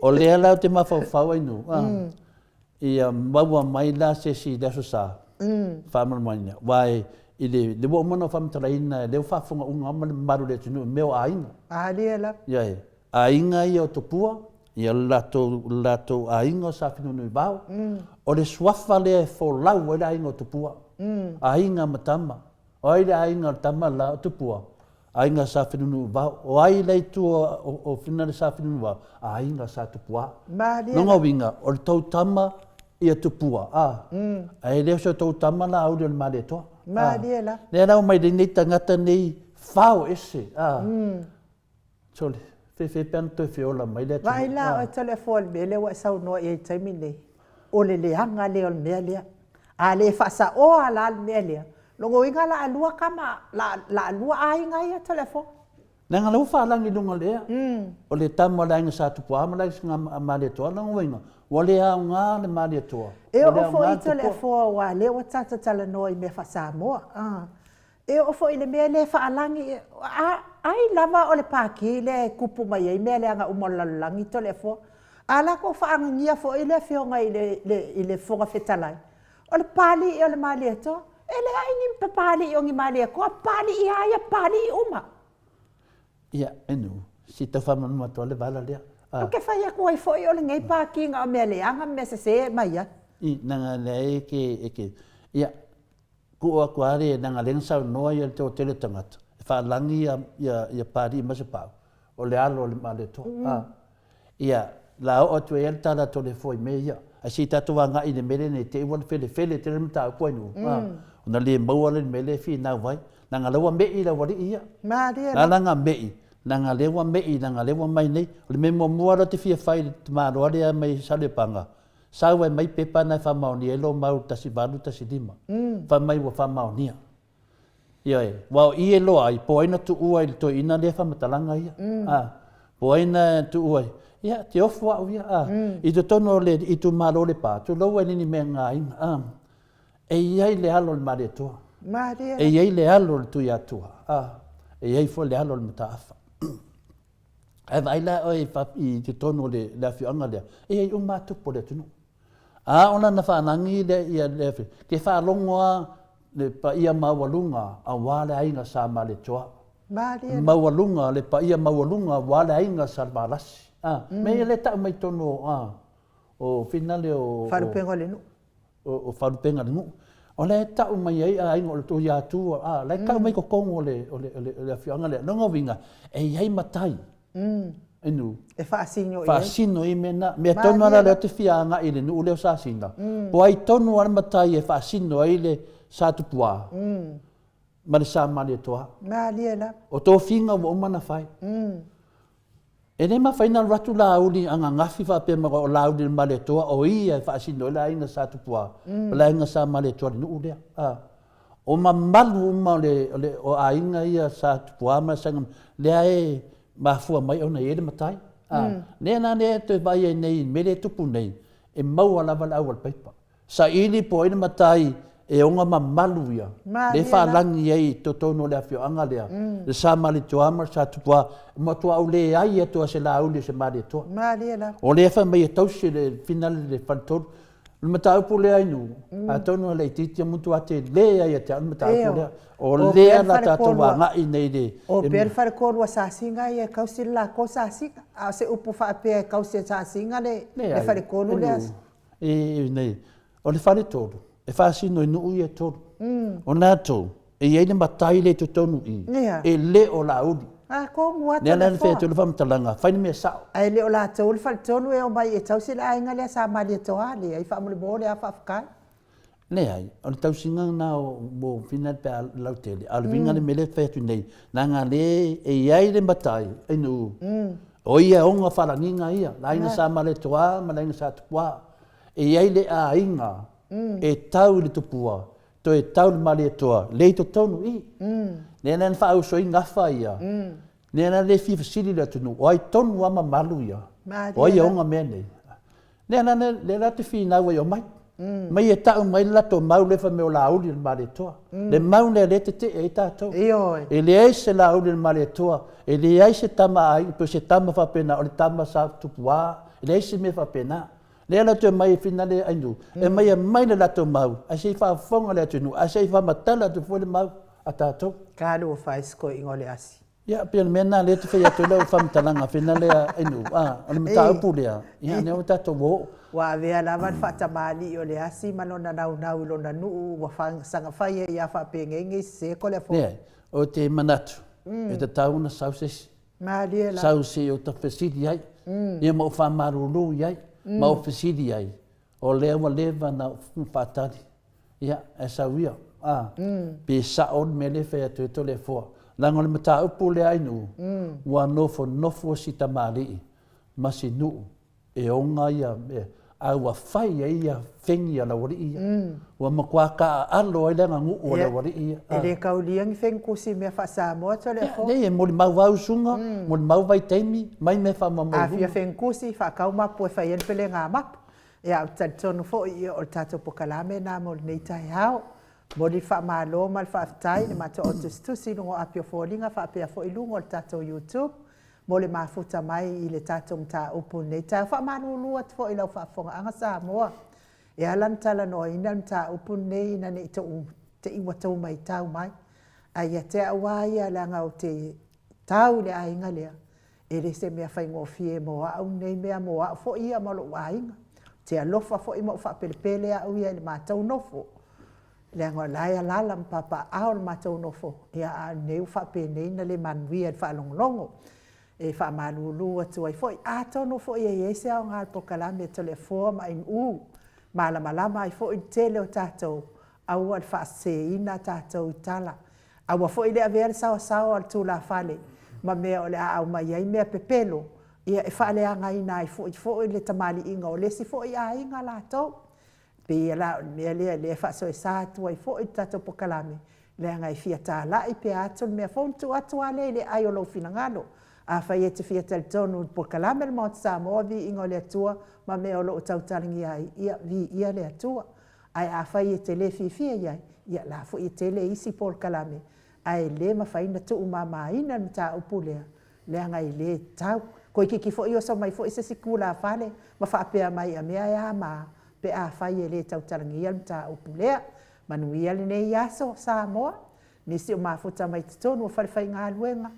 O lea la ou te mafaufau ai nu, Ia maua mai la se isi i le Aso Sa, faamalamalamaina, aua i le ua uma ona ou faamatalaina, lea ua faafofoga uma le mamalu o le atunuu i mea o aiga. Alia lava. Ioe, aiga ia o Tupua, ia le latou, le latou aiga o Sa Fenunuivao, o le suafa lea e folau ai le aiga o Tupua, aiga ma tama. O ai le aiga o le tama la o Tupua? Aiga Sa Fenunuivao. O ai la i tua o Finale Sa Fenunuivao? Aiga Sa Tupuā. Malie. Lona uiga, o le tou tama ia Tupua, a. Ae le o se tou tama Laauli o le Malietoa. Malie la. Lea la ua mai lenei tagata nei fao ese, a. Sole, fefe pe ana toe feola mai le atunuu. Vaai la oe Toleafoa i le mea lea ua e saunoa i ai i le taimi lenei, o le leaga lea o le mea lea. A le faasaoa la le mea lea, lona uiga o le a lua tama, o le a lua aiga ia Toleafoa. Leaga o la ua faalagi i luga o le ea, o le tama o le aiga Sa Tupuaa ma le aiga Malietoa, lona uiga, ua le aoga le Malietoa, E oo foi i Toleafoa aua o lea ua tatou talanoa i mea faa-Samoa. E oo foi i le mea lea e faalagi, ai lava o le Pati lea e tupu mai ai mea leaga uma o le lalolagi Toleafoa. A latou faagagia foi le afioga i le, i le Fofoga Fetalai, o le Papalii o le Malietoa. E leai ni Papalii o ni Malietoa, Papalii lava ia, Papalii uma. Ia, enu, si tau faamalamalama atu lava le vala lea. Ou te fai atu ai foi o lenei Pati na o mea leaga ma mea sese e aumai ai. I, leaga lea e ke, e ke, ia, tuu atu lava le, leaga lea na saunoa ia le toatele o tagata, e faalagi ia, ia, ia Papalii ma Sapau, o le alo o le Malietoa. A, ia, la oo atu ai lava le tala a Toleafoa i mea ia. Ae se i tatou agai i le mea lea ne i te i ua felefele tele le mataupu a nuu, a, ona le maua lea i le mea lea e finau ai. Leaga o lea ua me'i le aualii ia. Malie la. La na me'i, leaga lea ua me'i, leaga lea ua mai nei. O le mea muamua lea ou te fia fai i le tamaloa lea mai Saleapaga, sau ai mai pepa na e faamaonia ai lou mau 1815. Fai mai ua faamaonia. Ioe, aua o i e iloa ai, po o ai na tuua i le toeaina lea faamatalaga ia. A, po o ai na tuua ai. Ia, te ofo au ia, a, i totonu o le itumalo o Lepa, tulou ai ni mea na aiga, a. E i ai le alo o le Malietoa. Malie. E i ai le alo o le Tuiatua. A, e i ai foi le alo o le Mataafa. Ae vaai la oe i totonu o le afioaga lea, e i ai uma lava tupu o le atunuu. A o lana faalagi lea ia le ke faalogo lava le paia maualuga aua le aiga Sa Malietoa. Malie. Maualuga, le paia maualuga aua le aiga Sa Valasi. A, mea ia lea e tau mai totonu o, a, o finale o... Faalupega o le nuu. O Faalupega o le nuu. O la e tau mai ai aiga o le Tuiatua, a, la e tau mai totonu o le, o le, o le, o le afioaga lea. Lona uiga, e i ai matai, inu, E faasino i ai. Faasino i mea na. Mea tonu lava lea ou te fia agai i le nuu lea o Sasina, po o ai tonu lava le matai e faasino ai le Sa Tupuā ma le Sa Malietoa. Malie lava. O tofiga ua uma ona fai. E le mafai ona alu atu Laauli ananafi faapea mai o Laauli le Malietoa o ia e faasino ai le aiga Sa Tupuā, o le aiga Sa Malietoa i le nuu lea. A. O mamalu uma o le, o le, o aiga ia Sa Tupuā ma Saga, lea e mafua mai ona e i ai le matai. A. Lea la lea e toe vaai ai nei i le mea lea e tupu nei, e maua lava le aualepaipa. Saili po o ai le matai e ona mamalu ia, lea e faalagi ai i totonu o le afioaga lea, le Sa Malietoa ma le Sa Tupuā, e matua ou leai atu lava se Laauli o se Malietoa. O lea e fai mai e tausi le finale le faletolu. O le mataupu lea i Nuu, atonu e laitiiti ia matua tele lava ia te au le mataupu lea. O lea la tatou agai nei i le... O pea le faletolu a Sasiga ia e tausi le latou Sasiga, a o se upu faapea e tausi e Sasiga le faletolu lea. I nei, o le faletolu, e faasino i nuu ia e tolu. O latou, e i ai le matai lea i totonu i i, e le o Laauli. Lea la na fai atu ai le faamatalaga, fai le mea sao. Ae le o latou le faletolu e omai e tausi le aiga lea sa Malietoa, leai faamolemole lava faafetai. Leai, o le tausiga lena o Fina pe a lautele, a o le uiga le mea lea e fai atu nei, leaga le e i ai le matai i nuu, o ia e ona falagiga ia, le aiga Sa Malietoa ma le aiga Sa Tupua. E i ai le aiga e tau i le Tupua, toe tau i le Malietoa, le i totonu i i. Lea la na faauso ai gafa ia, lea la le fia fesili le atunuu, o ai tonu lava mamalu ia, o ai e ona mea nei. Lea la, lea la te finau ai omai. Mai e tau mai le latou mau lea fai mai o Laauli o le Malietoa. Le mau lea lea e tetee ai tatou. Ioe. E leai se Laauli o le Malietoa, e leai se tama a aiga, pe o se tama faapena, o le tama sa Tupuā, e leai se mea faapena. Lea la toe mai e finale ai nuu, e mai e aumai le latou mau, ae se i faafofoga le atunuu, ae se i faamatala atu foi le mau a tatou. Talofa e se toeaina o le asi. Ia, pei o le mea lena lea e te fai atu ai lau faamatalaga finale a Inu, a, o le mataupu lea, ia, lea ua tatou oo. Ua avea lava le faatamalii o le asi ma lona naunau i lona nuu ua saga fai ai a faapenei nei sese Toleafoa. Leai, ou te manatu, e tatau ona sau se isi. Malie lava. Sau se i ou fesili ai, ia ma ou faamalulu i ai, ma ou fesili ai, O lea ua leva na ou faatali, ia, ae sau ia, a, pe sao le mea lea e fai atu ai Toleafoa. Leaga o le mataupu lea a Ainuu, ua nofonofo si tamalii ma si nuu e ona ia mea, a ua fai ai ia fegi a le aualii ia. Ua matua taaalo ai le aganuu a le aualii ia. E le taulia ni fegi tusi i mea faa-Samoa Toleafoa. Ia, leai, e molimau lava usuga, molimau vaitaimi, mai mea faamaumau i luga. A fia fegi tusi, faatau mapu e fai ai le pelega mapu. Ia, ou te talitonu foi ia o le tatou polokalame lena mo lenei taeao. Momoli le faamalo ma le faafetai i le matou au tusitusi i luga o api o foliga faapea foi luga o le tatou YouTube mo le mafuta mai i le tatou mataupu i lenei taeao. Faamalulu atu foi i lau faafofogaaga Samoa, e ala ona talanoaina le mataupu lenei ina ne i tou te i ua tou matau mai. Ae ia te au lava ia leaga ou te. tau i le aiga lea, e le se mea faigofie mo au nei mea, mo au foi ia ma lou aiga. Ou te alofa foi ma ou faapelepele au ia i le matou nofo, leaga o la e alaala ma papaaao le matou nofo, ia a o lenei ua faapenei ona le manuia i le faalogologo. E faamalulu atu ai foi. Atonu foi e i ai se aoga o le polokalame a Toleafoa ma Ainuu, malamalama ai foi le tele o tatou, aua le faaseseina tatou i tala. Aua foi le avea le saoasaoa o le tulafale ma mea o le a aumai ai mea pepelo, ia e faaleagaina ai foi foi le tamaliiga o le isi foi aiga latou. E pei la o le mea lea o lea e faasoesa atu ai foi le tatou polokalame, leaga e fia talai pea atu le mea fou ona tuu atu lava lea i le aai o lou finagalo. Afai e te fia talitonu i le polokalame a le Maota Samoa, Viiga o le Atua ma mea o lo o tautalagia ai, ia viia le Atua. Ae afai e te le fiafia i ai, ia o la foi e tele isi polokalame, ae le mafai ona tuumamaina le mataupu lea, leaga e le tatau. Toeitiiti foi oso mai foi se isi tulafale ma faapea mai a mea e a ma a, pe afai e le tautalagia le mataupu lea. Manuia lenei aso Samoa, nisi o mafuta mai totonu o falefaigaluega,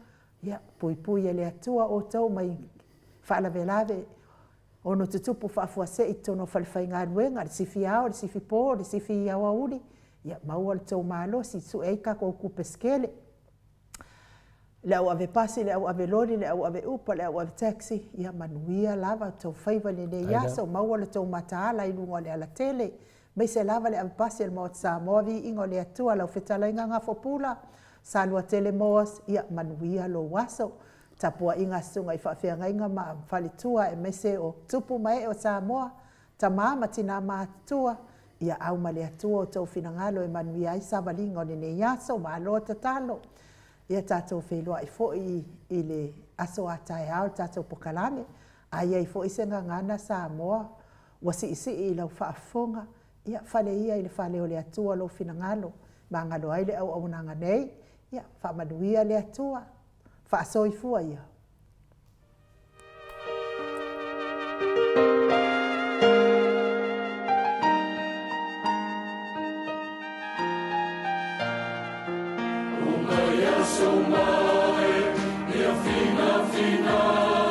ia puipui e le Atua outou mai faalavelave ono tutupu faafuasei i totonu o falefaigaluega, le sifi ao, le sifi po, le sifi aoauli, ia maua lo outou malosi e sue ai tatou tupe se tele. Le au ave pasi, le au ave loli, le au ave upa, le au ave taxi, ia manuia lava outou faiva i lenei aso, maua lo outou mataala i luga o le alatele, aemaise lava le avepasi a le Maota Samoa, viiga o le Atua, lau fetalaiga Gafopula, Saluatele Moas, ia manuia lou aso. Tapuaiga a susuga i faafeagaiga ma faletua aemaise o tupu ma ee o Samoa, tama ma tina matutua, ia au ma le Atua outou finagalo e manuia ai savaliga o lenei aso. Malo tatalo. Ia tatou feiloai foi i le aso a taeao i le tatou polokalame. A i ai foi se gagana Samoa ua siisii i lau faafofoga, ia fale ia i le fale o le Atua lou finagalo, magalo ai le auaunaga nei. Ia faamanuia le Atua. Faasoifua ia. Uma ia aso mai, ia finafina.